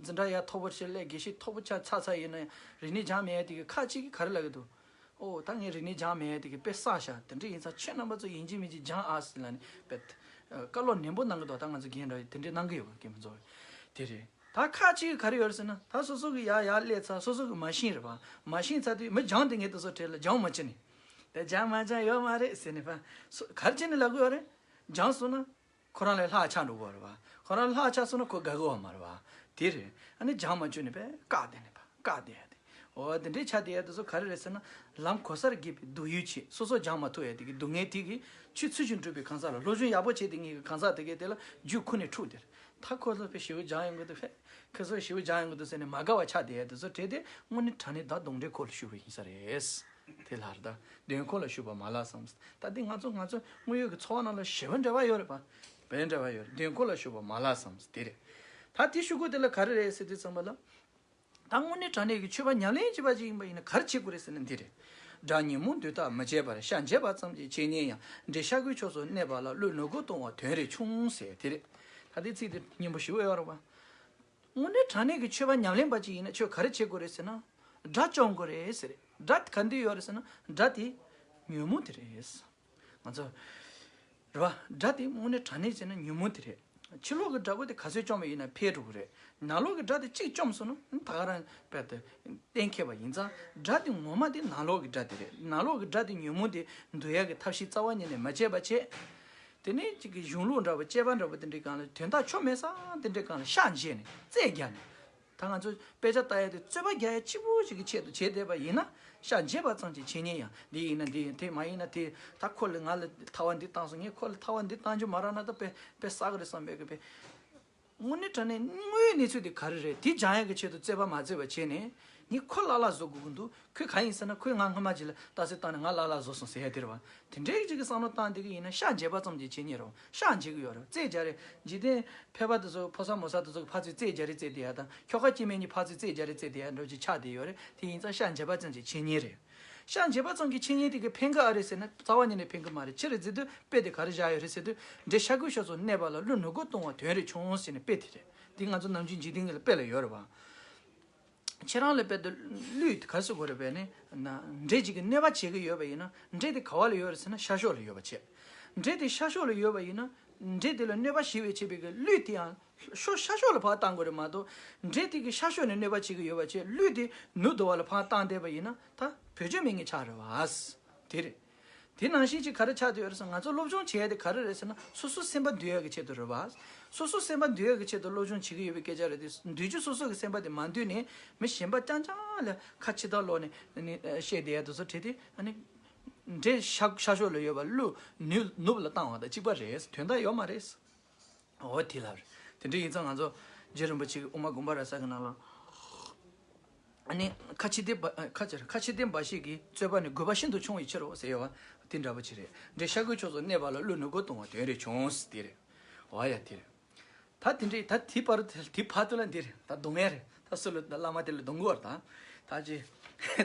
འཛིན་གྲྭ་ཡར་མཐོ་པོ་ཞིག་སླེབས། དགེ་བཤེས་མཐོ་པོ་ཆགས་ཚར་ཚར་ཡིན་ན་ཡང་། རིག་གནས་སྦྱངས་མེད་དེ་གི་ཁ་ཅིག་གིས་ག་རེ་ལབ་ཀྱི་འདུག། ཨོ། ད་ངས་རིག་གནས་སྦྱངས་མེད་དེ་གི་དཔེ་བསགས་ཤག། དེ་འདྲ་ཡིན་ཙང་ཁྱེད་རྣམ་པ་ཚོ་ཡིན་གཅིག་མིན་གཅིག་སྦྱངས་ཨ་ཟེར་ལབ་ནས་དཔེ། ཨ། བཀའ་སློབ་ནན་པོ་གནང་གི་འདུག། ད་ང་ཚོ་རྒན་འདྲ་བོ་དེ་འདྲས་གནང་གི་ཡོད་པ། རྒན་པ་ཚོ་དེ་རེད། ད་ཁ་ཅིག་གིས་ག་རེ་ཡོད་རེད་ཟེར་ན། ད་སོ་སོ་གི་ཡར་ཡར་སླེབས་ཚར། སོ་སོ་གི་མ་ཤེས་རེད་པ། མ་ཤེས་ཚར་དུས་མི་སྦྱངས་དེ་ངས་དེ་ཚོ་གྲས་ལ་སྦྱངས་མ་བྱས་ནས། དེ་སྦྱངས་མ་སྦྱངས་ཡོད་མ་རེད་ཟེར་ནས་པ། སོ། ག་རེ་བྱས་ནས་ལབ་གི་ཡོད་རེད། སྦྱངས་སོང་ན་ཁོ་རང་ལས་ལྷག་ཆགས་འགྲོ་གི་ཡོད་རེད་པ། ཁོ་རང་ལྷག་ཆགས་སོང་ན་ཁོ་དགའ་གི་ཡོད་མ་རེད་པ། དེ་རེད། ཨ་ནི་སྦྱངས་མ་བཅུག་ནས་པས་བཀག་བསྡད་ནས་པ། བཀག་བསྡད་ཡ་དེ། འོ་དེ་འདྲའི་ཆ་དེ་ཡ་དེ་ཚོ་ག་རེ་རེད་ཟེར་ན། ལམ་གོ་སར་གྱེས་པའི་སྡུག་ཡུས་ཆེ། སོ་སོ་སྦྱང་མ་ཐུབ་ཡ་དེ་གི་སྡུག་བསྔལ་དེ་གི་ཆུ་ཚུལ་བཞིན་སྒྲུབ་པའི་གང་ཟག་ལ། སློབ་སྦྱོང་ཡག་པོ་བྱས་དེ་ངེས་གི་གང་ཟག་དེ་གས་དེ་ལ་རྒྱུད་ཁུ་ནས་འཁྲུགས་དེར། ད་ཁོ་ཚོ་དཔེ་ཞེ་པོ་སྦྱང་ཡོང་གི་འདུག་ཕེ། ཁོ་ཚོ་ཞེ་པོ་སྦྱང་ཡོང་གི་འདུག་ཟེར་ནས་མ་དགའ་བ་ཆ་དེ་ཡ་དེ་ཚོ་བྲལ་ཏེ་དངོས་གནས་དྲང་གནས་ད་གདོན་འདྲེ་འཁོར་ལ་ཞུགས་པ་ཡིན་ས་རེད། དེ་ལ་རེད་ད། གདོན་འཁོར་ལ་ཞུགས་པ་མ་ལགས་སམ། ད་འདི་ང་ཚོ་ང་ཚོ་དངོས་ཡོད་ཀྱི་འཚོ་བ་ནང་ལ་ཞེ་པོ་འབྲེལ་བ་ཡོད་རེད་པ། དཔེ་འབྲེལ་བ་ཡོད་རེད། གདོན་འཁོར་ལ་ཞུགས་པ་མ་ལགས་སམ་དེ་རེད། ད་དེ་ཞུ་དགོས་དེ་ལ་ག་རེ་རེད་ཟེར་དུས་ཙམ་པ་ལ། ད་དངོས་གནས་དྲང་གནས་ཀྱི་ཆོས་པ་ཉམས་ལེན་བྱེད་པ་ཅིག་ཡིན་པ་ཡིན་ན་ག་རེ་བྱེད་དགོས་རེད་ཟེར་ན་འདི་རེད། དགྲ་ཉོན་མོངས་འདུལ་ཐབས་མི་བྱེད་པར། ཤ་འབྱེད་པ་ཙམ་གྱིས་འཆད་ཉན་ཡང་། འདྲེ་ཤ་ཁུའི་ཕྱོགས་སུ་གནས་པ་ལ། ཀླུ་ནུ་རྒོད་གཏོང་བ་དོན་རེ་ཆུང་ཟེར་དེ་རེད། ད་དེ་ཚིག་དེ་སྙན་པོ་ཞེ་པོ་ཡོད་རེད་པ། དངོས་གནས་དྲང་གནས་ཀྱི་ཆོས་པ་ཉམས་ལེན་པ་ཅིག་ཡིན་ན་ཁྱོད་ག་རེ་བྱེད་དགོས་རེད་ཟེར་ན། དགྲ་བཅོམ་དགོས་རེད་ཟེར། དགྲ་ག་འདི་ཡོད་རེད་ཟེར་ན་དགྲ་དེ་ཉོན་མོངས་དེ་རེད། ང་ཚོ། རེད་བ། དགྲ་དེ་དངོས་གནས་དྲང་གནས་བྱས་ན་ཉོན་མོངས་དེ་རེད། ཕྱི་ལོགས་ཀྱི་དགྲ་བོ་དེ་ག་ཚོད་བཅོམ་པ་ཡིན་ན་ཕན་འགྲོ་གི་རེད། ནང་ལོགས་ཀྱི་དགྲ་དེ་གཅིག་བཅོམ་སོང་ན་ད་ག་རང་དཔེ་དེ་གཏན་འཁེལ་བ་ཡིན་ཙང་། དགྲ་དེ་ངོ་མ་དེ་ནང་ལོགས་ཀྱི་དགྲ་དེ་རེད། ནང་ལོགས་ཀྱི་དགྲ་དེ་ཉོན་མོངས་དེ་འདུལ་ཡག་གི་ཐབས་ཤེས་རྩ་བ་ཉིད་ནས་མ་བྱས་པ་བྱས། དེ་ནས་གཅིག་གི་གཞུང་ལུགས་འདྲ་བོ་དཔྱད་པ་འདྲ་བོ་དེ་འདྲའི་སྒང་ལ་དོན་དག་ཆོ་མེད་ས་དེ་འདྲའི་སྒང་ལ་ཤ་འབྱེད་ནས་རྩོད་རྒྱག་ནས། ད་ང་ཚོ་དཔེ་ཆ་ལྟ་ཡ་དེ་རྩོད་པ་རྒྱག་ཡ་གཅིག་པུ་ཞིག་གི་ཆེད་དུ་བྱས་བསྡད་པ་ཡིན་ན། ཤ་འབྱེད་པ་ཙམ་གྱིས་འཆད་ཉན་ཡང་། འདི་ཡིན་ན་འདི་ཡིན། དེ་མ་ཡིན་ན་དེ། ད་ཁོ་ལ་ང་ལ་ཐ་བ་འདི་བཏང་སོང་། ངས་ཁོ་ལ་ཐ་བ་འདི་བཏང་རྒྱུ་མ་རག་ན་ད་དཔེ་དཔེ་བསགས་རེད་བསམ་པའི་གི་དཔེ། དངོས་གནས་དྲང་གནས་དངོས་ཡོད་གནས་ཚུལ་དེ་ག་རེ་རེད། དེ་སྦྱང་ཡ་གི་ཆེད་དུ་རྩོད་པ་མ་རྩོད་པ་བྱས་ནས། ངས་ཁོ་ལ་ལ་བཟོ་དགོས་ཀྱི་འདུག་ཁོས་ག་ཡིན་ཟེར་ན་ཁོས་ང་སྔ་མ་ཅིག་ལ་རྟགས་གསལ་བཏང་ནས་ང་ལ་ལ་བཟོ་སོང་ཟེར་ཡ་དེ་རེད་བ། དེ་འདྲའི་ཅིག་གི་བསམ་བློ་བཏང་བསྡད་གི་ཡིན་ན་ཤ་འབྱེད་པ་ཙམ་གྱིས་འཆད་ཉན་རེད་བ། ཤ་འབྱེད་གི་ཡོད་རེད། རྩོད་རྒྱག་རེད། འཇིག་རྟེན་ཕལ་པ་དེ་ཚོ་ཕོ་གསར་མོ་གསར་དེ་ཚོ་གི་ཕར་ཚུར་རྩོད་རྒྱག་རེས་རྩོད་བསྡད་ཡ་དང་། ཁྱོ་ག་སྐྱེ་དམན་གཉིས་ཕར་ཚུར་རྩོད་རྒྱག་རེས་རྩོད་བསྡད་ཡ་འདྲ་བོ་ཅིག་ཆགས་བསྡད་ཡོད་རེད། དེ་ཡིན་ཙང་ཤ་འབྱེད་པ་ཙམ་གྱིས་འཆད་ཉན་རེད། ཤ་འབྱེད་པ་ཙམ་གྱིས་འཆད་ཉན་དེ་གི་ཕན་གི་ཨ་རེད་ཟེར་ན་རྩ་བ་ཉིད་ནས་ཕན་གི་མ་རེད། ཅི་རེད་ཟེར་དུས་དཔེ་དེ་ག་རེ་བཞག་ཡོད་རེད་ཟེར་དུས། འདྲེ་ཤ་ཁུའི་ཕྱོགས་སུ་གནས་པ་ལ། ཀླུ་ནུ་རྒོད་གཏོང་བ་དོན་རེ་ཆུང་ཟེར་ནས་དཔེ་དེ་རེད། འདི་ང་ཚོ་ནམ་རྒྱུན་འཇིག་རྟེན་གྱི་ལ་དཔེ་ལ་ཡོད་རེད་བ། ཁྱེད་རང་ལ་དཔེ་དེ་གླུད་དེ་ག་རེ་ཟེར་དགོས་རེད་པས་ནི། ན་འདྲེ་གཅིག་གིས་གནོད་པ་བྱེད་ཀྱི་ཡོད་པ་ཡིན་ན། འདྲེ་དེ་ག་བ་ལ་ཡོད་རེད་ཟེར་ན་ཤ་ཤོག་ལ་ཡོད་པ་བྱས། འདྲེ་དེ་ཤ་ཤོག་ལ་ཡོད་པ་ཡིན་ན། འདྲེ་དེ་ལ་གནོད་པ་བྱེད་པའི་བྱེད་པའི་གི་གླུད་དེ་ཡང་ཤོ་ཤ་ཤོག་ལ་ཕར་བཏང་དགོས་རེད་མ་གཏོགས། འདྲེ་དེ་གིས་ཤ་ཤོག་ནས་གནོད་པ་བྱེད་ཀྱི་ཡོད་པ་བྱས། གླུད་དེ་ནུབ་དོ་བ་ལ་ཕར་བཏང་བསྡད་པ་ཡིན་ན་ད་བེད་སྤྱོད་མེད་མཁན་ཆགས་རེད་བ། དེ་རེད། དེ་ནང་བཞིན་གྱི་ག་རེ་ཆགས་བསྡད་ཡོད་རེད་ཟེར། ང་ཚོ་སློབ་སྦྱོང་བྱེད་ཡ་དེ་ག་རེ་རེད་ཟེར་ན། སོ་སོ་སེམས་པ་འདུལ་ཡ་གི་ཆེད་དུ་རེད་བ། སོ་སོ་སེམས་པ་འདུལ་ཡ་གི་ཆེད་དུ་སློབ་སྦྱོང་བྱེད་ཀྱི་ཡོད་པའི་སྐད་ཆ་རེད་དེ། འདུལ་རྒྱུ་སོ་སོ་གི་སེམས་པ་དེ་མ་འདུལ་ནས་མི་གཞན་པ་རྐྱང་རྐྱང་ལ་ཁ་ཕྱི་ཐག་ལོག་ནས་ནི་བཤད་བསྡད་ཡ་དེ་ཚོ་བྲིས་ཏེ། ཨ་ནི་འདྲེ་ཤ་ཤ་ཤོག་ལ་ཡོད་པ་ཀླུ་ནུབ་ནུབ་ལ་བཏང་བ་དང་གཅིག་པ་རེད། དོན་དག་ཡོད་མ་རེད། འོ་དེ་ལ་རེད། དེ་འདྲ་ཡིན་ཙང་ང་ཚོ་རྗེ་རིན་པོ་ཆེ་གི་དབུ་མ་དགོངས་པ་རབ་གསལ་གྱི་ནང་ལ། ཨ་ནི་ཁ་ཕྱི་བདེ་འབའ་ཁ་ཕྱི་ཁ་ཕྱི་བདེ་འབའ་ཞིག་གིས་རྩོད་པ་ནི་རྒུད་པ་ཤིན་ཏུ་ཆུང་བའི་ཕྱིར་རོ་ཟེར་ཡོད་བ། དེ་འདྲ་པོ་ཅིག་རེད། འདྲེ་ཤ་ཁུའི་ཕྱོགས་སུ་གནས་པ་ལ། ཀླུ་ནུ་རྒོད་གཏོང་བ་དོན་རེ་བྱུང་། དེ་རེད། འོ་ཡ་དེ་རེད། ད་དེ་འདྲའི་ད་དེ་བར་དེ་དེ་བར་དུ་ལ་འདི་རེད། ད་གདོང་ཡ་རེད། ད་སུ་ལ་ད་བླ་མ་དེ་ལ་གདོང་གོ་བར་ད། ད་ཅི་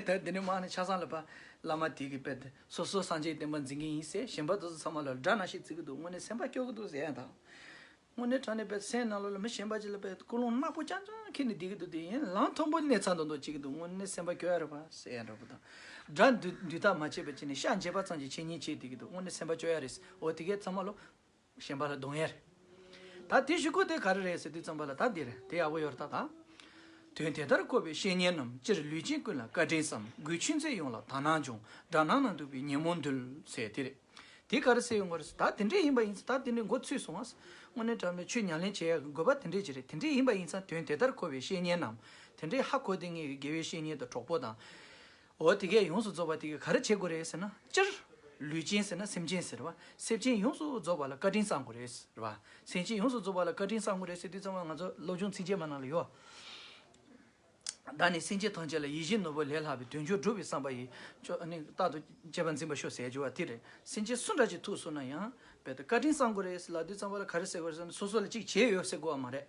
ད་འདི་ནས་མ་ནི་ཆ་ཚང་ལ་པ་བླ་མ་དེ་གི་དཔེ་དེ་སོ་སོ་སངས་རྒྱས་བསྟན་པ་འཛིན་གི་ཡིན་ཟེར། གཞན་པ་དེ་ཚོ་ཚང་མ་ལ་དགྲ་ནང་བཞིན་བརྩི་གི་འདུག་དངོས་གནས་སེམས་པ་སྐྱོ་གི་འདུག་ཟེར་ཡ་དང་། དངོས་གནས་དྲང་གནས་པའི་སེམས་ནང་ལོགས་ལ་མི་གཞན་པ་ཅིག་ལ་པའི་ཀུན་སློང་ནག་པོ་རྐྱང་རྐྱང་འཁྱེར་ནས་བསྡད་ཀྱི་འདུག་དེ་ཡིན་ལང་མཐོན་པོ་གནས་ཚ་མདོག་མདོག་བྱེད་ཀྱི་འདུག་དངོས་གནས་སེམས་པ་སྐྱོ་ཡ་རེད་པ་ཟེར་ཡ་འདྲ་པོ་དང་། དགྲ་འདུལ་འདུལ་ཐབས་མ་བྱས་པ་བྱས་ནས་ཤ་འབྱེད་པ་ཙམ་གྱིས་འཆད་ཉན་བྱེད་བསྡད་ཀྱི་འདུག་དངོས་གནས་སེམས་པ་སྐྱོ་ཡ་རེད། འོ་དེ་གའི་ཚང་མ་ལོ་གཞན་པ་ལ་གདོང་ཡ་རེད། ད་དེ་ཞུ་དགོས་དེ་ག་རེ་རེད་ཟེར་དུས་ཙམ་པ་ལ་ད་འདི་རེད། དེ་ཡག་པོ་ཡོད་རེད་ད་ད། དོན་དེ་ལྟར་གོ་བའི་བཤེས་གཉེན་རྣམས། སྤྱིར་ལུས་ཅན་ཀུན་ལ་བཀའ་དྲིན་བསམ། རྒུད་ཆུད་ཚོད་ཡོངས་ལ་དག་སྣང་སྦྱོང་། དགྲ་ནག་ནང་འདུག་པའི་ཉོན་མོངས་འདུལ་ཟེར་དེ་རེད། དེ་ག་རེ་ཟེར་ཡོང་གི་རེད་ཟེར། ད་དེ་འདྲས་ཡིན་པ་ཡིན་ཟེར། ད་དེ་འདྲས་མགོ་ཚོས་སོང་ང་། དངོས་གནས་དྲང་གནས་ཆོས་ཉམས་ལེན་བྱེད་ཡག་གི་དགོས་པ་དེ་འདྲས་ཅིག་རེད། དེ་འདྲས་ཡིན་པ་ཡིན་ཙང་དོན་དེ་ལྟར་གོ་བའི་བཤེས་གཉེན་རྣམས། དེ་འདྲས་ཧ་གོ་བསྡད་མཁན་གྱི་དགེ་བའི་བཤེས་གཉེན་དང་གྲོགས་པོ་དང་། འོ་དེ་གས་ཡོངས་སུ་རྫོགས་པ་དེ་གས་ག་རེ་བྱེད་དགོས་རེད་ཟེར་ན། སྤྱིར་ལུས་ཅན་ཟེར་ན་སེམས་ཅན་ཟེར་བ། སེམས་ཅན་ཡོངས་སུ་རྫོགས་པ་ལ་བཀའ་དྲིན་བསམ་དགོས་རེད་ཟེར་བ། སེམས་ཅན་ཡོངས་སུ་རྫོགས་པ་ལ་བཀའ་དྲིན་བསམ་དགོས་རེད་ཟེར་དུས་ཙམ་པ་ང་ཚོ་སློབ་སྦྱོང་ཚིགས་བཅད་མ་ནང་ལ་ཡོད། བདག་ནི་སེམས་ཅན་ཐམས་ཅད་ལ། ཡིད་བཞིན་ནོར་བུ་ལས་ལྷག་པའི། དོན་མཆོག་སྒྲུབ་པའི་བསམ་པ་ཡིས། ཅོ་ཨ་ནི་རྟག་ཏུ་སྤྱད་པ་འཛིན་པར་ཤོག་ཟེར་རྒྱུ་བ་དེ་རེད། སེམས་ཅན་སུ་འདྲ་ཅིག་ཐུག་སོང་ན་ཡང་རྦད་དེ་བཀའ་དྲིན་བསམ་དགོས་རེད་ཟེར་ལབ་དུས་ཙམ་པ་ལ་ག་རེ་ཟེར་དགོས་རེད་ཟེར་ན། སོ་སོ་ལ་ཅིག་བྱས་ཡོད་ཟེར་དགོས་བ་མ་རེད།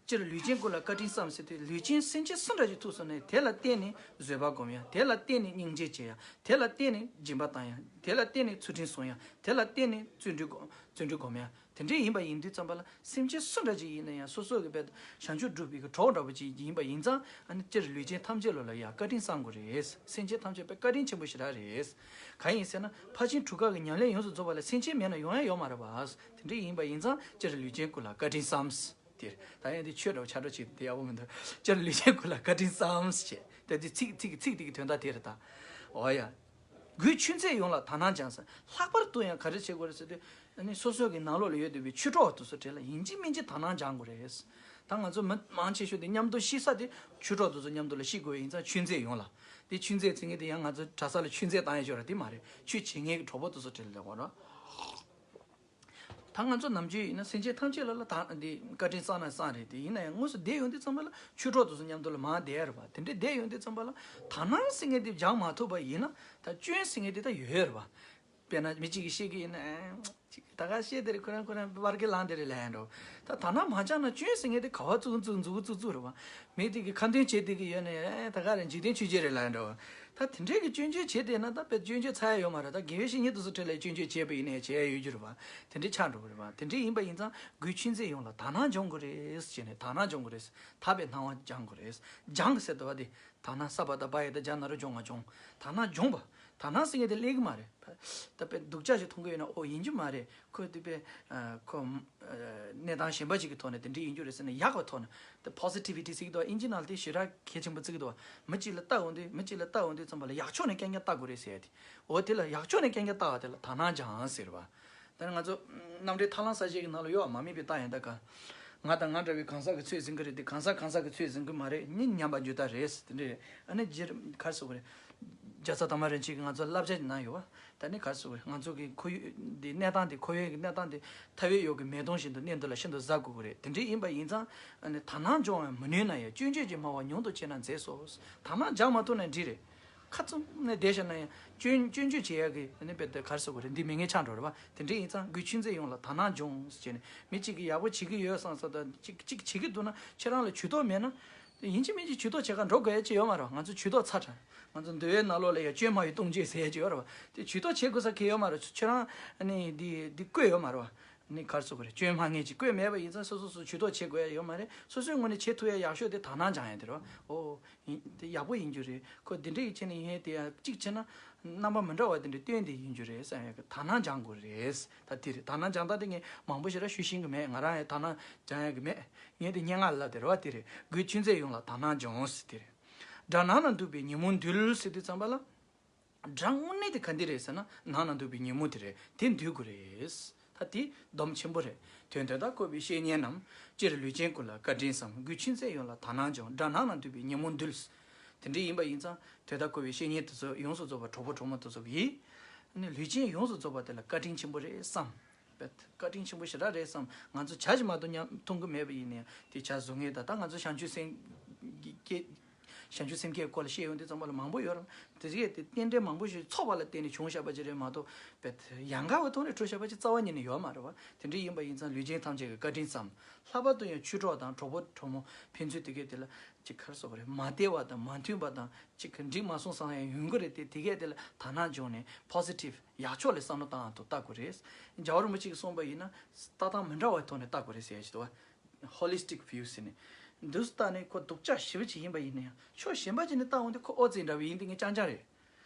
སྤྱིར་ལུས་ཅན་ཀུན་ལ་བཀའ་དྲིན་བསམ་ཟེར་དུས། ལུས་ཅན་སེམས་ཅན་སུ་འདྲ་ཅིག་ཐུག་སོང་ན་དེ་ལ་བརྟེན་ནས་བཟོད་པ་སྒོམ་ཡ། དེ་ལ་བརྟེན་ནས་སྙིང་རྗེ་བྱེད་ཡ། དེ་ལ་བརྟེན་ནས་སྦྱིན་པ་བཏང་ཡ། དེ་ལ་བརྟེན་ནས་ཚུལ་ཁྲིམས་སྲུང་ཡ། དེ་ལ་བརྟེན་ནས་བརྩོན་འགྲུས་སྒོམ་བརྩོན་འགྲུས་སྒོམ་ཡ། དེ་འདྲས་ཡིན་པ་ཡིན་དུས་ཙམ་པ་ལ་སེམས་ཅན་སུ་འདྲ་ཅིག་ཡིན་ན་ཡང་སོ་སོ་གི་རྦད་དེ་བྱང་ཆུབ་སྒྲུབ་པའི་གི་གྲོགས་འདྲ་པོ་ཅིག་ཡིན་པ་ཡིན་ཙང་། ཨ་ནི་སྤྱིར་ལུས་ཅན་ཐམས་ཅད་ལ་ལ་ཡ་བཀའ་དྲིན་བསམ་དགོས་རེད། སེམས་ཅན་ཐམས་ཅད་པའི་བཀའ་དྲིན་ཆེན་པོ་ཞེ་དྲག་རེད། གང་ཡིན་ཟེར་ན་ཕར་ཕྱིན་དྲུག་ཀ་གི་ཉམས་ལེན་ཡོངས་སུ་རྫོགས་པ་ལ་སེམས་ཅན་མེད་ན་ཡོང་ཡ་ཡོད་མ་རེད་པ། དེ་འདྲས་ཡིན་པ་ཡིན་ཙང་སྤྱིར་ལུས་ཅན་ཀུན་ལ་བཀའ་དྲིན་བསམ། དེར་ད་ཡང་དེ་ཆོས་འདྲ་པོ་ཆ་འདྲ་ཅིག་དེ་ཡག་པོ་མི་འདུག་སྤྱིར་ལུས་ཅན་ཀུན་ལ་བཀའ་དྲིན་བསམ་ཞེས། དེ་དེ་ཚིག་ཚིག་ཚིག་དེ་གི་དོན་དག་དེ་རེད་ད། འོ་ཡ། རྒུད་ཆུད་ཚོད་ཡོངས་ལ་དག་སྣང་སྦྱང་ཟེར། ལྷག་པར་དུ་ཡང་ག་རེ་བྱེད་དགོས་རེད་ཟེར་དུས། ཨ་ནི་སོ་སོ་གི་ནང་ལོགས་ལ་ཡོད་བསྡད་པའི་ཆོས་གྲོགས་དེ་ཚོ་གྲས་ལ་ཡིན་གཅིག་མིན་གཅིག་དག་སྣང་སྦྱང་དགོས་རེད། ད་ང་ཚོ་མི་མང་ཆེ་ཤོས་དེ་མཉམ་དུ་ཤི་ས་དེ་ཆོས་གྲོགས་དེ་ཚོ་མཉམ་དུ་ལ་ཤི་དགོས་ཡིན་ཙང་ཆོས་མཛད་ཡོང་ལ། དེ་ཆོས་མཛད་ཚིག་ངན་དེ་ཡང་ང་ཚོ་གྲྭ་ས་ལ་ཆོས་མཛད་བཏང་ཡ་ཤོར་ར་དེ་མ་རེད། ཆོས་བྱེད་མཁན་གྱི་གྲོགས་པོ་དེ་ཚོ་གྲས་ལ་ལེགས་བོ་ར། ད་ང་ཚོ་ནམ་རྒྱུན་ཡིན་ན་སེམས་ཅན་ཐམས་ཅད་ལ་ལ་ད་འདི་བཀའ་དྲིན་བསམ་ན་བསམ་རེད། དེ་ཡིན་ན་ཡང་དངོས་སུ་བསྡད་ཡོང་དུས་ཙམ་པ་ལ་ཆོས་གྲོགས་དེ་ཚོ་མཉམ་དུ་ལ་མང་བསྡད་ཡ་རེད་པ། དེ་འདྲའི་བསྡད་ཡོང་དུས་ཙམ་པ་ལ་དག་སྣང་ཟེར་མཁན་དེ་སྦྱང་མ་ཐུབ་པ་ཡིན་ན་ད་སྐྱོན་ཟེར་མཁན་དེ་ད་ཡོད་ཡོད་རེད་པ། དཔེར་ན་མི་གཅིག་གིས་བཤད་ཀྱི་ཡིན་ན་ཨེ། ཅིག་ད་ག་བཤད་དེ་རེད། ཁོ་རང་ཁོ་རང་བར་གྱི་ལངས་དེ་རེད་ལབ་ཡ་འགྲོ། ད་དག་སྣང་མ་སྦྱངས་ན་སྐྱོན་ཟེར་མཁན་དེ་ག་བ་བཙུགས་བཙུགས་འཛུགས་བཙུགས་བཙུགས་རེད་པ། མི་དེ་གིས་ཁ་འདོན་བྱེད་དེ་གི་ཡོད་ནས་ཨེ་ད་ག་རེད། འཇིག་རྟེན་ཆོས་བརྒྱད་རེད་ལབ་ཡ་འགྲོ། ད་དེ་འདྲའི་གི་སྐྱོན་བརྗོད་བྱེད་བསྡད་ན་ད་དཔེ་སྐྱོན་བརྗོད་ཚར་ཡ་ཡོད་མ་རེད། ད་དགེ་བའི་བཤེས་གཉེན་དེ་ཚོ་གྲས་ལ་སྐྱོན་བརྗོད་བྱས་པ་ཡིན་ནའི་བྱས་ཡ་ཡོད་རྒྱུ་རེད་པ། དེ་འདྲའི་ཆགས་འགྲོ་གི་རེད་པ། དེ་འདྲའི་ཡིན་པ་ཡིན་ཙང་སྒོས་ཆོས་མཛད་ཡོངས་ལ་དག་སྣང་སྦྱོང་དགོས་རེད་ཟེར་ནས། དག་སྣང་སྦྱོང་དགོས་རེད། དག་པའི་སྣང་བ་སྦྱང་དགོས་རེད། སྦྱང་གི་ཟེར་དུས་བ་དེ། དག་སྣང་ས་པ་བཏགས་པ་ཡ་བཏགས་སྦྱ་ན་རོ་སྦྱོང་བ་སྦྱོང་། དག་སྣང་སྦྱོང་བ། དག་སྣང་ཟེར་མཁན་དེ་སླེབས་ཀྱི་མ་རེད། ད་དཔེ་སྡུག་ཅག་ཞིག་མཐོང་གི་ཡོད་ན་ཨོ་ཡིན་རྒྱུ་མ་རེད། ཁོ་དེ་དཔེ་ཁོ་གནས་སྟངས་གཞན་པ་ཅིག་གི་ཐོག་ནས་དེ་འདྲ་ཡིན་རྒྱུ་རེད་ཟེར་ནས་ཡག་པའི་ཐོག་ནས། དེ་positivity་ཟེར་གྱི་འདུག་ཨིན་ཇི་ནང་ལ་དེ་ཞེ་དྲག་གལ་ཆེན་པོ་བརྩི་གི་འདུག་མི་གཅིག་ལ་ལྟ་འོང་དུས་མི་གཅིག་ལ་ལྟ་འོང་དུས་ཙམ་པ་ལ་ཡག་ཕྱོགས་ནས་རྐྱང་རྐྱང་ལྟ་དགོས་རེད་ཟེར་ཡ་དེ། འོ་དེ་ལ་ཡག་ཕྱོགས་ནས་རྐྱང་རྐྱང་ལྟ་བ་དེ་ལ་དག་སྣང་སྦྱང་ཟེར་བ། ད་ནི་ང་ཚོ་རྣམ་འགྲེལ་ཐར་ལམ་གསལ་བྱེད་ཀྱི་ནང་ལ་ཡོད་པ་མ་དམིགས་པའི་རྟགས་ཡང་དག་ག་ང་དང་ང་འདྲ་བའི་གང་ཟག་གི་ཚོད་ཟིན་གྱི་རེད་དེ། གང་ཟག་གང་ཟག་གི་ཚོད་ཟིན་གྱི་མ་རེད། གཉིས་མཉམ་པ་རྒྱུ་ལྟར་རེད་དེ་འདྲ་རེད། ཨ་ནི་རྗེ་རིན་ག་རེ་ཟེར་དགོས་རེད། རྒྱལ་ཚབ་དར་མ་རིན་ཆེན་གྱིས་ང་ཚོ་བསླབ་བྱ་ནང་ཡོད་པ། ད་ནི་ག་རེ་ཟེར་དགོས་རེད། ང་ཚོ་གི་ཁོར་ཡུག་འདི་གནས་སྟངས་འདི་ཁོར་ཡུག་གི་གནས་སྟངས་འདི་ཐ་བའི་འོག་གི་མེ་དོང་བཞིན་དུ་གནད་དུ་ལ་ཤིན་ཏུ་གཟབ་དགོས་ཀྱི་རེད། དེ་འདྲ་ཡིན་པ་ཡིན་ཙང་ཨ་ནི་དག་སྣང་སྦྱོང་བར་མི་ནུས་ན་ཡང་སྐྱོན་བརྗོད་ཀྱི་སྨྲ་བ་ཉུང་དུ་བྱས་ན་མཛེས་སོ། དག་སྣང་སྦྱང་མ་ཐུབ་ན་འགྲིག་རེད། ཁ་བཙུམ་ནས་བསྡད་བཞག་ན་ཡང་སྐྱོན་སྐྱོན་བརྗོད་བྱེད་ཡག་གི་ཨ་ནི་དཔེ་དེ་ག་རེ་ཟེར་དགོས་རེད། འདི་མི་ངན་ཆགས་འགྲོ་རེད་པ། དེ་འདྲ་ཡིན་ཙང་སྒོས་ཆོས་མཛད་ཡོངས་ལ་དག་སྣང་སྦྱོང་ཟེར་བྱས་ནས། མི་གཅིག་གིས་ཡག་པོ་བྱེད་ཀྱི་ཡོད་བསམ་བསམ་དང་གཅིག་གཅིག་བྱེད་ཀྱི་འདུག་ན་ཁྱེད་རང་ལ་ཇུས་གཏོགས་མེད་ན། ཡིན་གཅིག་མིན་གཅིག་ཇུས་གཏོགས་བྱེད་ག་འགྲོ་དགོས་ཡ་ཅིག་ཡོད་མ་རེད་པ། ང་ཚོ་ཇུས་གཏོགས་ཚ་དྲགས། ང་ཚོ་འདུལ་བའི་ནང་ལོགས་ལ་ཡ་སྐྱོན་སྨྲ་བའི་ལྟུང་བྱེད་ཟེར་ཡ་ཅིག་ཡོད་རེད་པ། དེ་ཇུས་གཏོགས་བྱེད་དགོས་ས་གང་ཡོད་མ་རེད། ཁྱོད་རང་ཨ་ནི་འདི་འདི་བཀོད་ཡོད་མ་རེད་པ། ནི་ག་རེ་ཟེར་དགོས་རེད། སྐྱོན་སྨྲ་མཁན་ཅིག་བཀོད་མེད་པ་ཡིན་ཙང་སོ་སོ་སོ་ཇུས་གཏོགས་བྱེད་དགོས་ཡ་ཡོད་མ་རེད། སོ་སོའི་ངོས་ནས་བྱེད་ཐུབ་ཡ་ཡག་ཤོས་དེ་དག་སྣང་སྦྱང་ཡ་དེ་རེད་པ། ཨོ། ཡིན་དེ་ཡག་པོ་ཡིན་རྒྱུ་རེད། ཁོ་འདི་འདྲ་ཡི་བྱས་ནས་ཡིན་དེ་ཡ་གཅིག་བྱས་ན་རྣམ་པ་མི་འདྲ་བ་དེ་འདྲ་སྟོན་དེ་ཡིན་རྒྱུ་རེད་བསམ་ཡ་གི་དག་སྣང་སྦྱང་དགོས་རེད། ད་དེ་རེད། དག་སྣང་སྦྱང་སྟངས་དེ་ངས་མང་པོ་ཞེ་དྲག་ཞུ་ཤེས་ཀྱི་མེད། ང་རང་ཡང་དག་སྣང་སྦྱང་ཡ་གི་མེད། ངས་དེ་སྙན་ངག་ལ་དེ་རེད་པ། དེ་རེད། སྒོས་ཆོས་མཛད་ཡོངས་ལ་དག་སྣང་སྦྱོང་ཟེར་དེ་རེད། དགྲ་ནང་ན་འདུག་པའི་ཉིན་མོ་འདུལ་ཟེར་དུས་ཙམ་པ་ལ། དགྲ་དངོས་གནས་དེ་ག་འདི་རེད་ཟེར་ན་ནང་ན་འདུག་པའི་ཉིན་མོ་དེ་རེད། དེ་འདུལ་དགོས་རེད། ད་དེ་སྡོམ་ཆེན་པོ་རེད། དོན་དོན་དག་བཀོད་པའི་བཤེས་གཉེན་རྣམས། སྤྱིར་ལུས་ཅན་ཀུན་ལ་བཀའ་དྲིན་བསམ། སྒོས་ཆོས་མཛད་ཡོངས་ལ་དག་སྣང་སྦྱོང་། དགྲ་ནང་ན་འདུག་པའི་ཉིན་མོ་འདུལ། དེ་འདྲ་ཡིན་པ་ཡིན་ཙང་དོན་དག་བཀོད་པའི་བཤེས་གཉེན་དེ་ཚོ་ཡོངས་སུ་རྫོགས་པ་གྲོགས་པོ་གྲོགས་མོ་དེ་ཚོ་གིས། ཨ་ནི་ལུས་ཅན་ཡོངས་སུ་རྫོགས་པ་དེ་ལ་བཀའ་དྲིན་ཆེན་པོ་རེད་བསམ། བཀའ་དྲིན་ཆེན་པོ་ཞེ་དྲག་རེད་བསམ། ང་ཚོ་ཇ་ཞིག་མ་གཏོགས་མཉམ་འཐུང་གི་མེད་པ་ཡིན་ནའི་དེ་ཇ་བཟོ་མཁན་དང་། ད་ང་ཚོ་བྱང་ཆུབ་སེམས་ཀྱི་བྱང་ཆུབ་སེམས་བསྐྱེད་སྐོར་ལ་བཤད་ཡོང་དུས་ཙམ་པ་ལ་མང་པོ་ཡོད་རེད། དེ་གས་དེ་རྟེན་འབྲེལ་མང་པོ་ཞིག་ཚོགས་པ་ལ་བརྟེན་ནས་བྱུང་བཞག་པ་ཅིག་རེད་མ་གཏོགས། བེད་ཡང་དགའ་བའི་ཐོག་ནས་གྲུབ་བཞག་པ་ཅིག་རྩ་བ་ཉིད་ནས་ཡོད་མ་རེད་པ། དེ་འདྲ་ཡིན་པ་ཡིན་ཙང་ལུས་ཅན་ཐམས་ཅད་ཀྱི་བཀའ་དྲིན་བསམ། ལྷག་པར་དུ་ཡང་ཆོས་གྲོགས་དང་གྲོགས་པོ་གྲོགས་མོ་ཕན་ཚུན་དེ་གས་དེ་ལ་ཅིག་ག་རེ་ཟེར་དགོས་རེད། མ་བདེ་བ་དང་མ་མཐུན་པ་དང་ཅིག་གི་འགྲིག་མ་སོང་བསམ་ཡང་ཡོང་གི་རེད་དེ། དེ་གས་དེ་ལ་དག་སྣང་སྦྱོང་ནས་positive ཡག་ཕྱོགས་ལ་བསམ་བློ་བཏང་ཐུབ་ལྟ་དགོས་རེད། རྒྱལ་བ་རིན་པོ་ཆེ་གིས་གསུངས་པ་ཡིན་ན་ལྟ་སྟངས་མི་འདྲ་བའི་ཐོག་ནས་ལྟ་དགོས་རེད་ཟེར་ཡ་ཞིག་འདུག་བ། Holistic view ཟེར་ནས། འདུག་སེ་ལྟ་ནས་ཁོ་སྡུག་ཅག་ཞེ་པོ་ཅིག་ཡིན་པ་ཡིན་ན་ཡང་ཕྱོགས་གཞན་པ་ཅིག་ནས་ལྟ་འོང་དུས་ཁོ་ཨོ་ཙི་འདྲ་བོ་ཡིན། དེ་ངས་རྐྱང་རྐྱང་རེད།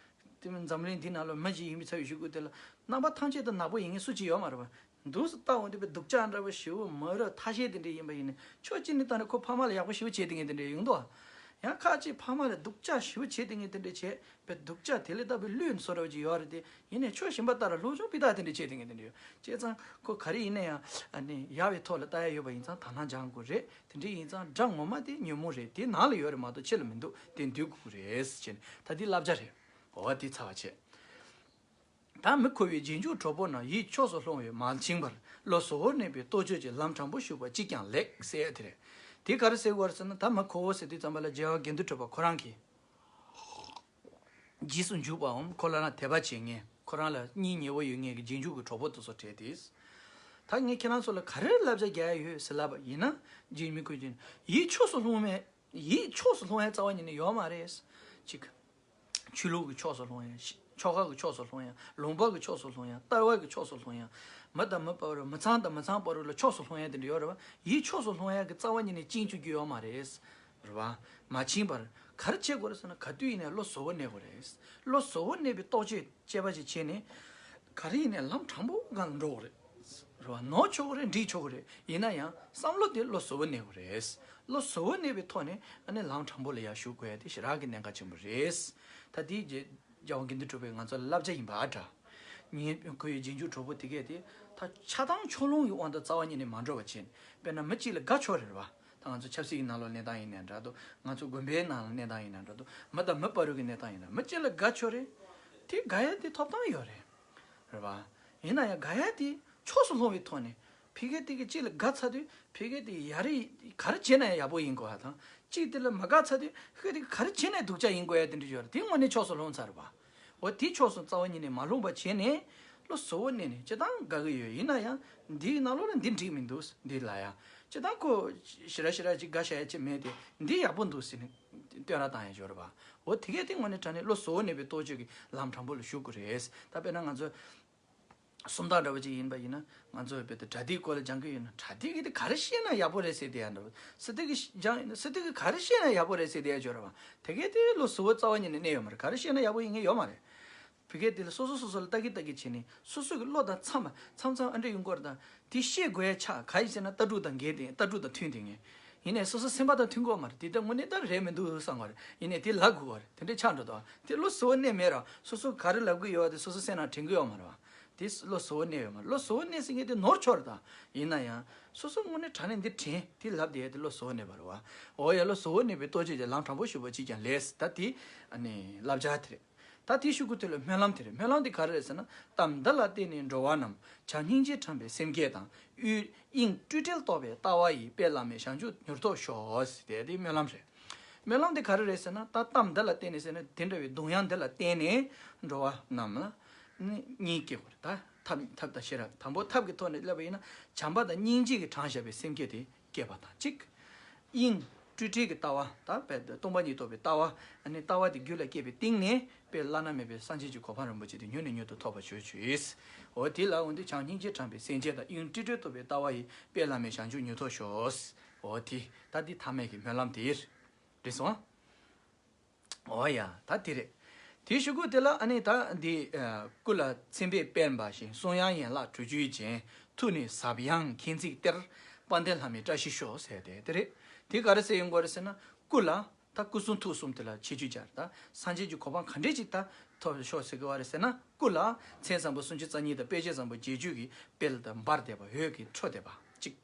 དེ་མིན་འཛམ་གླིང་འདི་ནང་ལ་མི་ཞིག་ཡིན་པའི་ཚབ་ཞུ་དགོས་དེ་ལ་རྣམ་པ་ཐམས་ཅད་དུ་ནག་པོ་ཡིན་མཁན་སུ་གཅིག་ཡོད་མ་རེད་པ། འདུག་སེ་ལྟ་འོང་དུས་པའི་སྡུག་ཅག་འདྲ་བོ་ཞེ་པོ་མ་རབས་ཐ་ཤལ་དེ་འདྲ་ཡིན་པ་ཡིན་ན་ཕྱོགས་གཅིག་ནས་ལྟ་ན་ཁོ་ཕ་མ་ལ་ཡག་པོ་ཞེ་པོ་བྱེད་དེ་ངས་དེ་འདྲ་ཡོང་འདུག་ཡང་ཁ་ཅིག་ཕ་མ་ལ་སྡུག་ཅག་ཞེ་པོ་བྱེད་དེ་ངས་དེ་འདྲ་བྱས། པའི་སྡུག་ཅག་དེ་ལས་ལྟ་བུའི་བླུན་བཟོ་འདྲ་བ་ཅིག་ཡོད་རེད་དེ། ཡིན་ནའི་ཕྱོགས་གཞན་པ་ལྟ་ར་སློབ་སྦྱོང་སྤུས་དག་དེ་འདྲ་བྱེད་དེ་ངས་དེ་འདྲ་ཡོད། བྱས་ཙང་ཁོ་ག་རེ་ཡིན་ན་ཡང་ཨ་ནི་ཡག་པའི་ཐོག་ལ་ལྟ་ཡ་ཡོད་པ་ཡིན་ཙང་དག་སྣང་སྦྱང་དགོས་རེད། དེ་འདྲ་ཡིན་ཙང་དགྲ་ངོ་མ་དེ་ཉོན་མོངས་རེད། དེ་ནང་ལ་ཡོད་རེད་མ་གཏོགས་ཕྱི་ལ་མི་འདུག་དེ་འདུལ་དགོས་རེད་ཟེར་ནས་ད་དེ་བསླབ་བྱ་རེད། འོ་དེ་ཚར་བ་བྱས། ད་མི་ཁོ་བོའི་རྗེས་འཇུག་གྲོགས་པོ་རྣམས་ཡིད་ཕྱོགས་སུ་ལྷུང་བས་མ་འཆིང་བར་བློ་གཟུ་བོར་གནས་པའི་ལྟོ་ཆོས་ཀྱི་ལམ་དྲང་པོ་ཞུགས་པ་གཅིག་ཀྱང་ལེགས་ཟེར་ཡ་དེ་རེད། དེ་ག་རེ་ཟེར་དགོས་རེད་ཟེར་ན། ད་མི་ཁོ་བོ་ཟེར་དུས་ཙམ་པ་ལ་རྒྱལ་བ་དགེ་འདུན་གྲུབ་པ་ཁོ་རང་གིས། རྗེས་སུ་འཇུག་པའམ་ཁོ་ལ་ན་དད་པ་བྱེད་མཁན། ཁོ་རང་ལ་སྙིང་ཉེ་བོ་ཡོད་མཁན་གྱི་རྗེས་འཇུག་གི་གྲོགས་པོ་དེ་ཚོ་གྲས་དེས། ད་ངས་ཁྱེད་རང་ཚོ་ལ་ག་རེ་བསླབ་བྱ་རྒྱག་ཡ་ཡོད་ཟེར་ལབ་པ་ཡིན་ན། རྗེས་མི་ཁོས་ཀྱིས་ཡིད་ཕྱོགས་སུ་ལྷུང་མེད། ཡིད་ཕྱོགས་སུ་ལྷུང་ཡ་རྩ་བ་ཉིད་ནས་ཡོད་མ་རེད། གཅིག་ཆོས་ལུགས་ཀྱི་ཕྱོགས་སུ་ལྷུང་ཡ། ཆོ་ག་གི་ཕྱོགས་སུ་ལྷུང་ཡ། ལུང་པ་གི་ཕྱོགས་སུ་ལྷུང་ཡ། ལྟ་བ་གི་ཕྱོགས་སུ་ལྷུང་ཡ། མི་དང་མི་བར་རུ། མི་ཚང་དང་མི་ཚང་བར་རུ་ལ་ཕྱོགས་སུ་ལྷུང་ཡ་དེ་འདྲ་ཡོད་རེད་པ། ཡིད་ཕྱོགས་སུ་ལྷུང་ཡ་གི་རྩ་བ་ཉིད་ནས་བཅིངས་བཅུག་རྒྱུ་ཡོད་མ་རེད། རེད་པ། མ་བཅིངས་པར་ག་རེ་བྱེད་དགོས་རེད་ཟེར་ན། ག་དུས་ཡིན་ནའི་བློ་གཟུ་བོར་གནས་དགོས་རེད། བློ་གཟུ་བོར་གནས་པའི་རྟོག་དཔྱོད་དཔྱད་པ་ཞིག་བྱས་ནས། ག་རེ་ཡིན་ནའི་ལམ་དྲང་པོ་སྒང་ལ་འགྲོ་དགོས་རེད། རེད་པ། ནོར་ཆོག་གི་རེད། འགྲིག་ཆོག་གི་རེད། ཡིན་ན་ཡང་བསམ་བློ་དེ་བློ་གཟུ་བོར་གནས་དགོས་རེད། བློ་གཟུ་བོར་གནས་པའི་ཐོག་ནས་ཨ་ནི་ལམ་དྲང་པོ་ལ་ཡར་ཞུགས་དགོས་ཡ་དེ་ཞེ་དྲག་གི་གནད་འགག་ཆེན་པོ་རེད། ད་དེ་རྗེ་རྒྱལ་བ་དགེ་འདུན་གྲུབ་པས་ང་ཚོ་ལ་བསླབ་བྱ་ཡིན་པ་འདྲ། ངས་ཁོ་བོའི་རྗེས་འཇུག་གྲོགས་པོ་དེ་གས་དེ་ད་ཆགས་སྡང་ཕྱོགས་ལྷུང་གི་དབང་དུ་རྩ་བ་ཉིད་ནས་མ་འགྲོ་བ་བྱས། དཔེར་ན་མི་གཅིག་ལ་དགའ་ཆོག་རེད་པ། ད་ང་ཚོ་ཆབ་སྲིད་ཀྱི་ནང་ལོགས་གནས་སྟངས་ཡིན་ནའི་འདྲ་འདུག་ང་ཚོ་དགོན་པའི་ནང་ལ་གནས་སྟངས་ཡིན་ནའི་འདྲ་འདུག་མི་དང་མི་བར་དུ་གི་གནས་སྟངས་ཡིན་ན་མི་གཅིག་ལ་དགའ་ཆོག་རེད། དེ་དགའ་ཡ་དེ་ཐོབ་ཐང་ཡོད་རེད། རེད་པ། ཡིན་ན་ཡང་དགའ་ཡ་དེ་ཕྱོགས་སུ་ལྷུང་བའི་ཐོག་ནས་ཕ་གི་དེ་གི་གཅིག་ལ་དགའ་ཚར་དུས་ཕ་གི་དེ་ཡ་རེད་ག་རེ་བྱས་ན་ཡག་པོ་ཡིན་དགོས་ཡ་དང་གཅིག་དེ་ལ་མ་དགའ་ཚར་དུས་ཕ་གི་དེ་ག་རེ་བྱས་ན་སྡུག་ཅག་ཡིན་དགོས་ཡ་དེ་འདྲ་ཡོད་རེད། དེ་དངོས་གནས་ཕྱོགས་སུ་ལྷུང་ཚར་རེད་པ། འོ་དེ་ཕྱོགས་སུ་རྩ་བ་ཉིད་ནས་མ་ལྷུང་པ་བྱས་ནས་བློ་གཟུ་བོ་གནས་ནས་སྤྱིར་བཏང་དགའ་གི་ཡོད། ཡིན་ན་ཡང་འདིའི་ནང་ལོགས་ལ་འདི་འགྲིག་མི་འདུག་འདི་ལ་ཡ་སྤྱིར་བཏང་ཁོ་ཞེ་དྲག་ཞེ་དྲག་ཅིག་དགའ་བྱ་ཡ་ཅིག་མེད་དེ་འདི་ཡག་པོ་འདུག་ཟེར་ནས་བསྟོད་ར་བཏང་ཡ་ཡོད་རེད་པ། འོ་དེ་གས་དེ་དངོས་གནས་དྲང་གནས་བློ་གཟུ་བོ་གནས་པའི་རྟོག་དཔྱོད་ཀྱི་ལམ་དྲང་པོ་ལ་ཞུགས་དགོས་རེད། ད་དཔེར་ན་ང་ཚོ་སུམ་རྟགས་འདྲ་པོ་ཅིག་ཡིན་པ་ཡིན་ན་ང་ཚོ་བོད་དུ་པྲ་ཏིའི་སྐོར་ལ་སྦྱང་གི་ཡོད་ན་པྲ་ཏི་གི་དེ་ག་རེ་བཤད་ན་ཡག་པོ་རེད་ཟེར་དེ་ཡ་འདྲ་པོ། སི་ཏུ་གི་སྦྱང་ཡིན་ན་སི་ཏུ་གི་ག་རེ་བཤད་ན་ཡག་པོ་རེད་ཟེར་དེ་ཡ་ཡོད་རེད་པ། དེ་གས་དེ་བློ་གཟུ་བོ་རྩ་བ་ཉིད་ནས་གནས་ཡོད་མ་རེད། ག་རེ་བཤད་ན་ཡག་པོ་ཡིན་ངེས་ཡོད་མ་རེད། བོད་སྐད་དེ་ལ་སོ་སོ་སོ་སོ་ལ་ལྟ་གི་ལྟ་གི་བྱས་ནས་སོ་སོ་གི་བློ་དང་འཚམ་པ་འཚམ་འཚམ་ཨ་འདྲ་ཡོང་གི་རེད། ད་དེ་ཤེས་དགོས་ཡ་ཆགས་ག་ཡིན་ཟེར་ན་ལྟ་གྲུབ་དང་འགལ་ཏེ་ལྟ་གྲུབ་དང་མཐུན་ཏེ་ངེས། ཡིན་ནའི་སོ་སོ་སེམས་པ་དང་མཐུན་གི་ཡོད་མ་རེད། དེ་ལྟ་དངོས་གནས་ད་རེད་མི་འདུག་བསམ་གི་རེད། ཡིན་ནའི་དེ་ལབ་དགོས་གི་རེད། དེ་འདྲ་ཆགས་འགྲོ་འདུག་དེ་བློ་གཟུ་བོ་གནས་མེད་ར་སོ་སོ་ག་རེ་ལབ་གི་ཡོད་པ་དེ་སོ་སོ་སེམས་ནང་དྲན་གི་ཡོད་མ་རེད་བ། དེ་བློ་གཟུ་བོ་གནས་ཡོད་མ་རེད། བློ་གཟུ་བོ་གནས་ཟེར་མཁན་དེ་ནོར་ཆོག་རེད་ད། ཡིན་ན་ཡང་སོ་སོ་དངོས་གནས་དྲང་གནས་འདི་དྲན་དེ་ལབ་བསྡད་ཡ་དེ་བློ་གཟུ་བོ་གནས་པ་རེད་བ། འོ་ཡ་བློ་གཟུ་བོ་གནས་པའི་རྟོག་དཔྱོད་ཀྱི་ལམ་དྲང་པོ་ཞུ་བ་ཅིག་ཀྱང་ལས་ད་དེ་ཨ་ནི་བསླབ་བྱ་དེ་རེད། ད་དེའི་གཞུག་གུ་དེ་ལ་སྨོན་ལམ་དེ་རེད། སྨོན་ལམ་དེ་ག་རེ་རེད་ཟེར་ན། གཏམ་འདི་ལ་བརྟེན་ནས་འགྲོ་བ་རྣམས་བྱམས་སྙིང་རྗེ་དྲན་པའི་སེམས་བསྐྱེད་དང་། དབྱིངས་སྤྲོས་བྲལ་རྟོགས་པའི་ལྟ་བ་ཡིས། དཔལ་བླ་མེད་བྱང་ཆུབ་མྱུར་ཐོབ་ཤོག་ཟེར་དེ་དེའི་སྨོན་ལམ་རེད། སྨོན་ལམ་དེ་ག་རེ་རེད་ཟེར་ན། ད་གཏམ་འདི་ལ་བརྟེན་ནས་ཟེར་ན་དེ་འདྲ་བའི་གདུང་དབྱངས་འདི་ལ་བརྟེན་ནས་འགྲོ་བ་རྣམས་ལ་ནི་སྙིང་སྐྱེ་དགོས་རེད། ད་ཐབས་ཐབས་དང་ཤེས་རབ་དང་པོ་ཐབས་ཀྱི་ཐོག་ནས་སླེབས་པ་ཡིན་ན་བྱམས་པ་དང་སྙིང་རྗེ་གིས་དྲངས་བཞག་པའི་སེམས་བསྐྱེད་དེ། སྐྱེས་པ་དང་གཅིག་དབྱིངས་སྤྲོས་བྲལ་གྱི་ལྟ་བ་དང་རྦད་དེ་སྟོང་པ་ཉིད་རྟོགས་པའི་ལྟ་བ། ཨ་ནི་ལྟ་བ་དེ་རྒྱུད་ལ་སྐྱེས་པའི་སྟེང་ནས་དཔེ་བླ་ན་མེད་པའི་སངས་རྒྱས་ཀྱི་གོ་འཕང་རིན་པོ་ཆེ་དེ་མྱུར་ནས་མྱུར་དུ་ཐོབ་པར་ཤོག་ཅིག་འོ་དེ་ལ་འོ་འདི་བྱམས་སྙིང་རྗེ་དྲན་པའི་སེམས་བསྐྱེད་དང་དབྱིངས་སྤྲོས་བྲལ་རྟོགས་པའི་ལྟ་བ་ཡིས་དཔལ་བླ་མེད་བྱང་ཆུབ་མྱུར་ཐོབ་ཤོག་འོ་དེ་ད་འདི་ཐ་མལ་གྱི་སྨོན་ལམ་དེ་རེད་སོང་། འོ་ཡ་ད་དེ་རེད། དེའི་གཞུག་གུ་དེ་ལ་ཨ་ནི་ད་འདི་ཨ་སྐུ་ལ་མཚན་དཔེས་སྤེལ་བ་བཞིན། གསུང་དབྱངས་ཡན་ལག་དྲུག་ཅུའི་རྒྱན། ཐུགས་ནི་ཟབ་ཡངས་མཁྱེན་བརྩེའི་གཏེར། དཔལ་ལྡན་ལྷ་མིའི་བཀྲ་ཤིས་ཤོག་ཟེར་ཏེ་དེ་རེད། དེ་ག་རེ་ཟེར་ཡོང་གི་རེད་ཟེར་ན། སྐུ་ལ་ད་སྐུ་གསུང་ཐུགས་གསུམ་དེ་ལ་ཆེ་བརྗོད་སྦྱར། ད་སངས་རྒྱས་ཀྱི་གོ་འཕང་ག་འདྲས་ཅིག་ད་ཐོབ་ཤོག་ཟེར་གི་བ་རེད་ཟེར་ན། སྐུ་ལ་མཚན་བཟང་པོ་སུམ་ཅུ་རྩ་གཉིས་དང་དཔེ་བྱད་བཟང་པོ་བརྒྱད་ཅུ་གིས་སྤེལ་དང་འབར་བསྡད་པ་འོད་ཀྱིས་འཕྲོ་བསྡད་པ་གཅིག་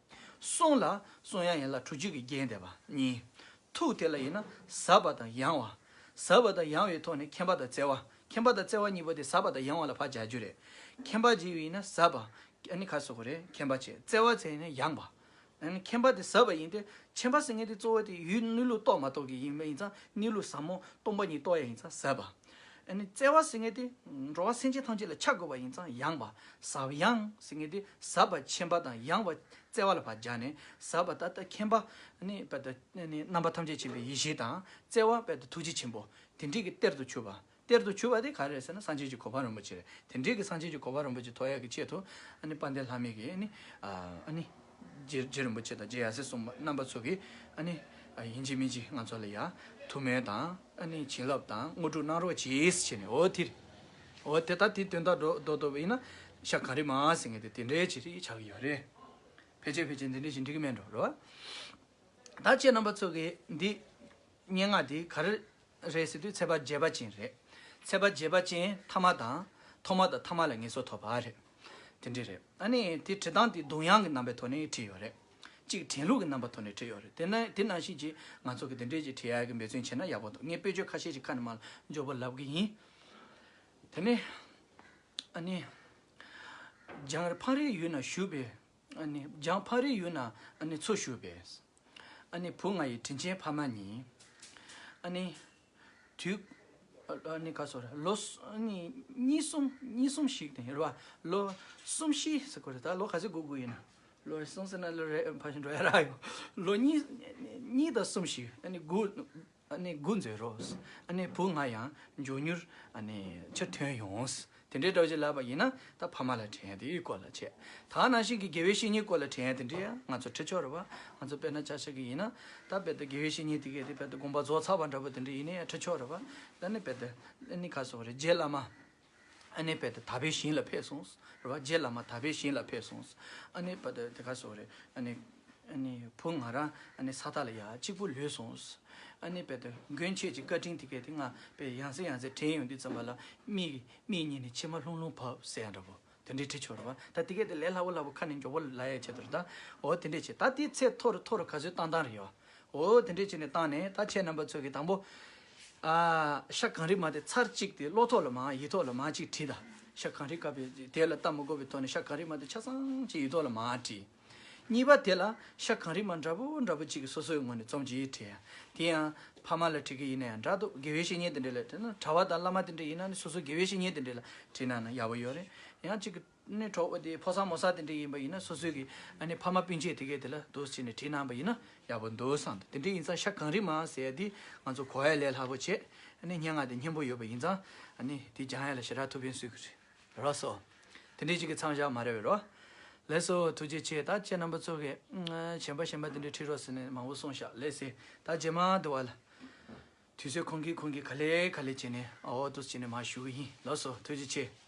གསུང་ལ་གསུང་དབྱངས་ཡན་ལག་དྲུག་ཅུ་གིས་བརྒྱན་བསྡད་པ་གཉིས། ཐུགས་དེ་ལ་ཡིན་ན་ཟབ་པ་དང་ཡངས་པ། ཟབ་པ་དང་ཡངས་པའི་ཐོག་ནས་མཁྱེན་པ་དང་བརྩེ་བ། མཁྱེན་པ་དང་བརྩེ་བ་གཉིས་པོ་དེ་ཟབ་པ་དང་ཡངས་པ་ལ་ཕར་སྦྱར་རྒྱུ་རེད། མཁྱེན་པ་ཅིག་ཡིན་ན་ཟབ་པ། ཨ་ནི་ཁ་སོགས་རེད། མཁྱེན་པ་བྱས། བརྩེ་བ་བྱས་ནས་ཡངས་པ། ཨ་ནི་མཁྱེན་པ་དེ་ཟབ་པ་ཡིན་ཏེ། མཁྱེན་པ་ཟེར་མཁན་དེ་གཙོ་བོ་དེ་ཡུལ་གནས་ལུགས་རྟོགས་མ་རྟོགས་ཀྱི་ཡིན་པ་ཡིན་ཙང་གནས་ལུགས་ཟབ་མོ་སྟོང་པ་ཉིད་རྟོགས་ཡ་ཡིན་ཙང་ཟབ་པ། ཨ་ནི་བརྩེ་བ་ཟེར་མཁན་དེ་འགྲོ་བ་སེམས་ཅན་ཐམས་ཅད་ལ་ཆ་དགོས་པ་ཡིན་ཙང་ཡངས་པ། ཟབ་ཡངས་ཟེར་མཁན་དེ་ཟབ་པ་མཁྱེན་པ་དང་ཡངས་པ་བརྩེ་བ་ལ་ཕར་སྦྱར་ནས་ཟབ་པ་ད་ལྟ་མཁྱེན་པ་ཨ་ནི་རྦད་དེ་ཨ་ནི་རྣམ་པ་ཐམས་ཅད་མཁྱེན་པའི་ཡེ་ཤེས་དང་བརྩེ་བ་རྦད་དེ་ཐུགས་རྗེ་ཆེན་པོ་དེ་འདྲའི་གི་གཏེར་དུ་གྱུར་པ། གཏེར་དུ་གྱུར་པ་དེ་ག་རེ་རེད་ཟེར་ན་སངས་རྒྱས་ཀྱི་གོ་འཕང་རིན་པོ་ཆེ་རེད། དེ་འདྲའི་གི་སངས་རྒྱས་ཀྱི་གོ་འཕང་རིན་པོ་ཆེ་ཐོབ་ཡག་གི་ཆེད་དུ་ཨ་ནི་དཔལ་ལྡན་ལྷ་མོས་ཀྱིས་ཨ་ནི་ཨ་ནི་རྗེ་རྗེ་རིན་པོ་ཆེ་དང་རྗེ་ཡབ་སྲས་གསུམ་པ་རྣམ་པ་ཚོ་གིས་ཨ་ནི་ཨ་ཡིན་གཅིག་མིན་གཅིག་ང་ཚོ་ལ་ཡ་ཐུགས་སྨོན་དང་ཨ་ནི་བྱིན་རླབས་དང་དངོས་གྲུབ་གནང་རོགས་གྱིས་ཟེར་ནས། འོ་དེ་རེད། འོ་དེ་ད་དེ་དོན་དག་འགྲོ་རྡོག་རྡོག་ཡིན་ན་ཤ་ག་རེ་མ་ཟེར་མཁན་དེ་དེ་འདྲའི་ཅིག་རེད་ཆགས་ཀྱི་ཡོད་རེད། ཕལ་ཆེར་ཕལ་ཆེར་འདི་འདྲའི་ཞིག་འགྲིག་གི་མེད་འགྲོ་རེད་བ། ད་ཁྱེད་རྣམ་པ་ཚོ་གིས་འདི་སྙན་ངག་འདི་ག་རེ་རེད་ཟེར་དུས་ཚེག་བར་བརྒྱད་པ་ཅན་རེད། ཚེག་བར་བརྒྱད་པ་ཅན་ཐ་མ་དང་ཐོག་མ་དང་ཐ་མ་ལ་ངེས་སོ་ཐོབ་པ་རེད། དེ་འདྲ་རེད། ཨ་ནི་དེ་བྲི་སྟངས་དེ་གདུང་དབྱངས་ཀྱི་རྣམ་པའི་ཐོག་ནས་བྲིས་ཡོད་རེད། གཅིག་དྲན་ལུགས་ཀྱི་རྣམ་པའི་ཐོག་ནས་བྲིས་ཡོད་རེད། དེ་ན་དེ་ནང་བཞིན་གྱི་ང་ཚོ་གི་དེ་འདྲས་ཀྱི་བྲི་ཡག་གི་འབད་བརྩོན་བྱས་ན་ཡག་པོ་འདུག་ངས་དཔེ་བརྗོད་ཁ་ཤས་ཀྱི་ཁ་ནས་མར་མགྱོགས་པོ་ལབ་གི་ཡིན། དེ་ནས་ཨ་ནི་རྒྱང་འཕང་རིང་ཡུལ་ན་བཞུགས་པའི། ཨ་ནི་རྒྱང་འཕང་རིང་ཡུལ་ན་ཨ་ནི་འཚོ་བཞུགས་པས། ཨ་ནི་བུ་ང་ཡི་དྲིན་ཅན་ཕ་མ་ཉིད། ཨ་ནི་དུས་ཨ་ནི་ག་སོ་རེད། ལོ་ཨ་ནི་གཉིས་གསུམ་གཉིས་གསུམ་ཞིག་དང་རེད་བ། ལོ་གསུམ་བཞི་ཟེར་དགོས་རེད། ད་ལོ་ག་ཚོད་སྒུག་དགོས་ཡིན་ན། ལོ་གསུམ་ཟེར་ན་ལོ་རེ་ཕར་ཕྱིན་འགྲོ་ཡ་རག་ཡོད། ལོ་གཉིས་གཉིས་དང་གསུམ་བཞི་ཨ་ནི་སྒུག་ཨ་ནི་སྒུག་མཛོད་རོགས། ཨ་ནི་བུ་ང་ཡང་མགྱོགས་མྱུར་ཨ་ནི་ཕྱིར་ཐོན་ཡོང་། དེ་འདྲའི་འདྲ་བོ་ཅིག་ལབ་པ་ཡིན་ན་ད་ཕ་མ་ལ་དྲན་ཡ་དེའི་སྐོར་ལ་བྱས། ད་ནང་བཞིན་གྱི་དགེ་བའི་བཤེས་གཉེན་སྐོར་ལ་དྲན་ཡ་དེ་འདྲ་ཡང་ང་ཚོ་བྲི་ཆོག་རེད་བ། ང་ཚོ་དཔེར་ན་ཆ་བཞག་གི་ཡིན་ན་ད་རྦད་དེ་དགེ་བའི་བཤེས་གཉེན་དེ་གས་དེ་རྦད་དེ་དགོངས་པ་རྫོགས་ཚར་བ་འདྲ་བོ་དེ་འདྲ་ཡིན་ན་ཡང་བྲི་ཆོག་རེད་བ། ད་ནི་རྦད་དེ་ཨ་ནི་ག་སོགས་རེད། རྗེ་བླ་མ་ཨ་ནི་རྦད་དེ་དག་པའི་ཞིང་ལ་ཕེབས་སོང་རེད་བ། རྗེ་བླ་མ་དག་པའི་ཞིང་ལ་ཕེབས་སོང་། ཨ་ནི་རྦད་དེ་དེ་ག་སོགས་རེད། ཨ་ནི་ཨ་ནི་བུ་ང་རང་ཨ་ནི་ས་མཐའ་ལ་ཡ་གཅིག་པུ་ལུས་སོང་། ཨ་ནི་རྦད་དེ་མགོན་ཁྱེད་ཀྱི་བཀའ་དྲིན་དེ་གས་དེ་ང་དཔེ་ཡང་སེ་ཡང་སེ་དྲན་ཡོང་དུས་ཙམ་པ་ལ་མིག་མིག་གཉིས་ནས་མཆི་མ་ལྷུང་ལྷུང་བབས་ཟེར་ཡ་འདྲ་པོ། དེ་འདྲའི་བྲིས་ཆོག་རེད་བ། ད་དེ་གས་དེ་ལས་སླ་བོ་སླ་བོ་ཁ་ནས་མགྱོགས་པོ་ལབ་ཡ་ཆེད་དུ་རེད་ད། འོ་དེ་འདྲས་བྱས། ད་དེ་ཚད་མཐོ་རུ་མཐོ་རུ་ག་ཚོད་བཏང་བཏང་རེད་ཡོད། འོ་དེ་འདྲས་བྱས་ནས་བཏང་ནས། ད་ཁྱེད་རྣམ་པ་ཚོ་གིས་དང་པོ། ཨ། ཤ་གང་རིགས་མ་དེ་ཚར་གཅིག་དེ་ཀློག་ཐོག་ལ་མར་ཡིག་ཐོག་ལ་མར་གཅིག་བྲིས་དང་། ཤ་གང་རིགས་སྐབས་དེ་ལ་ལྟ་མི་དགོས་པའི་ཐོག་ནས་ཤ་གང་རིགས་མ་དེ་ཆ་ཚང་གཅིག་ཡིག་ཐོག་ལ་མར་བྲིས། གཉིས་པ་དེ་ལ་ཤ་གང་རིགས་མ་འདྲ་པོ་འདྲ་པོ་གཅིག་གིས་སོ་སོའི་ངོས་ནས་རྩོམ་གྱིས་བྲིས། དེ་ཡང་ཕ་མ་ལ་བྲིས་ཀྱི་ཡིན་ན་ཡང་འདྲ་འདུག་དགེ་བའི་བཤེས་གཉེན་དེ་འདྲ་ལ་བྲིས་ན། གྲྭ་པ་དང་བླ་མ་དེ་འདྲ་ཡིན་ན་ནི་སོ་སོའི་དགེ་བའི་བཤེས་གཉེན་དེ་འདྲ་ལ་བྲིས་ན་ན་ཡག་པོ་ཡོད་རེད། ཡང་གཅིག་གི་ནི་གྲོགས་པོ་དེ་ཕོ་གསར་མོ་གསར་དེ་འདྲ་ཡིན་པ་ཡིན་ན་སོ་སོའི་གི་ཨ་ནི་ཕ་མ་སྤུན་མཆེད་དེ་གས་དེ་ལ་འདུག་སེ་བྱས་ནས་བྲིས་གནང་པ་ཡིན་ན་ཡག་པོ་འདུག་བསམ་འདུག་དེ་འདྲ་ཡིན་ཙང་ཤ་གང་རིགས་མ་ཟེར་ཡ་དེ་ང་ཚོ་གོ་ཡ་ལས་སླ་པོ་བྱས། ཨ་ནི་སྙན་ངག་དེ་སྙན་པོ་ཡོད་པ་ཡིན་ཙང་ཨ་ནི་དེ་སྦྱང་ཡ་ལ་ཞེ་དྲག་ཐུགས་ཕན་གསོས་ཀྱི་རེད། རོགས་སོ། དེ་འདྲའི་ཅིག་གི་མཚམས་བཞག་མ་རེད་པས་རོ། ལགས་སོ། ཐུགས་རྗེ་ཆེ། ད་ཁྱེད་རྣམ་པ་ཚོ་གིས་གཞན་པ་གཞན་པ་དེ་འདྲའི་ཁྲིད་རོགས་ཟེར་ནས་མང་པོ་གསུངས་ཤག་ལགས་སེ། ད་རྗེས་མ་དུ་བ་ལ། དུས་ཚོད་ཁོང་གིས་ཁོང་གིས་ག་ལེ་ག་ལེ་བྱས་ནས་ཨོ་འདུག་སེ་བྱས་ནས་མར་ཞུ་གི་ཡིན། ལགས་སོ། ཐུགས་རྗེ་ཆེ།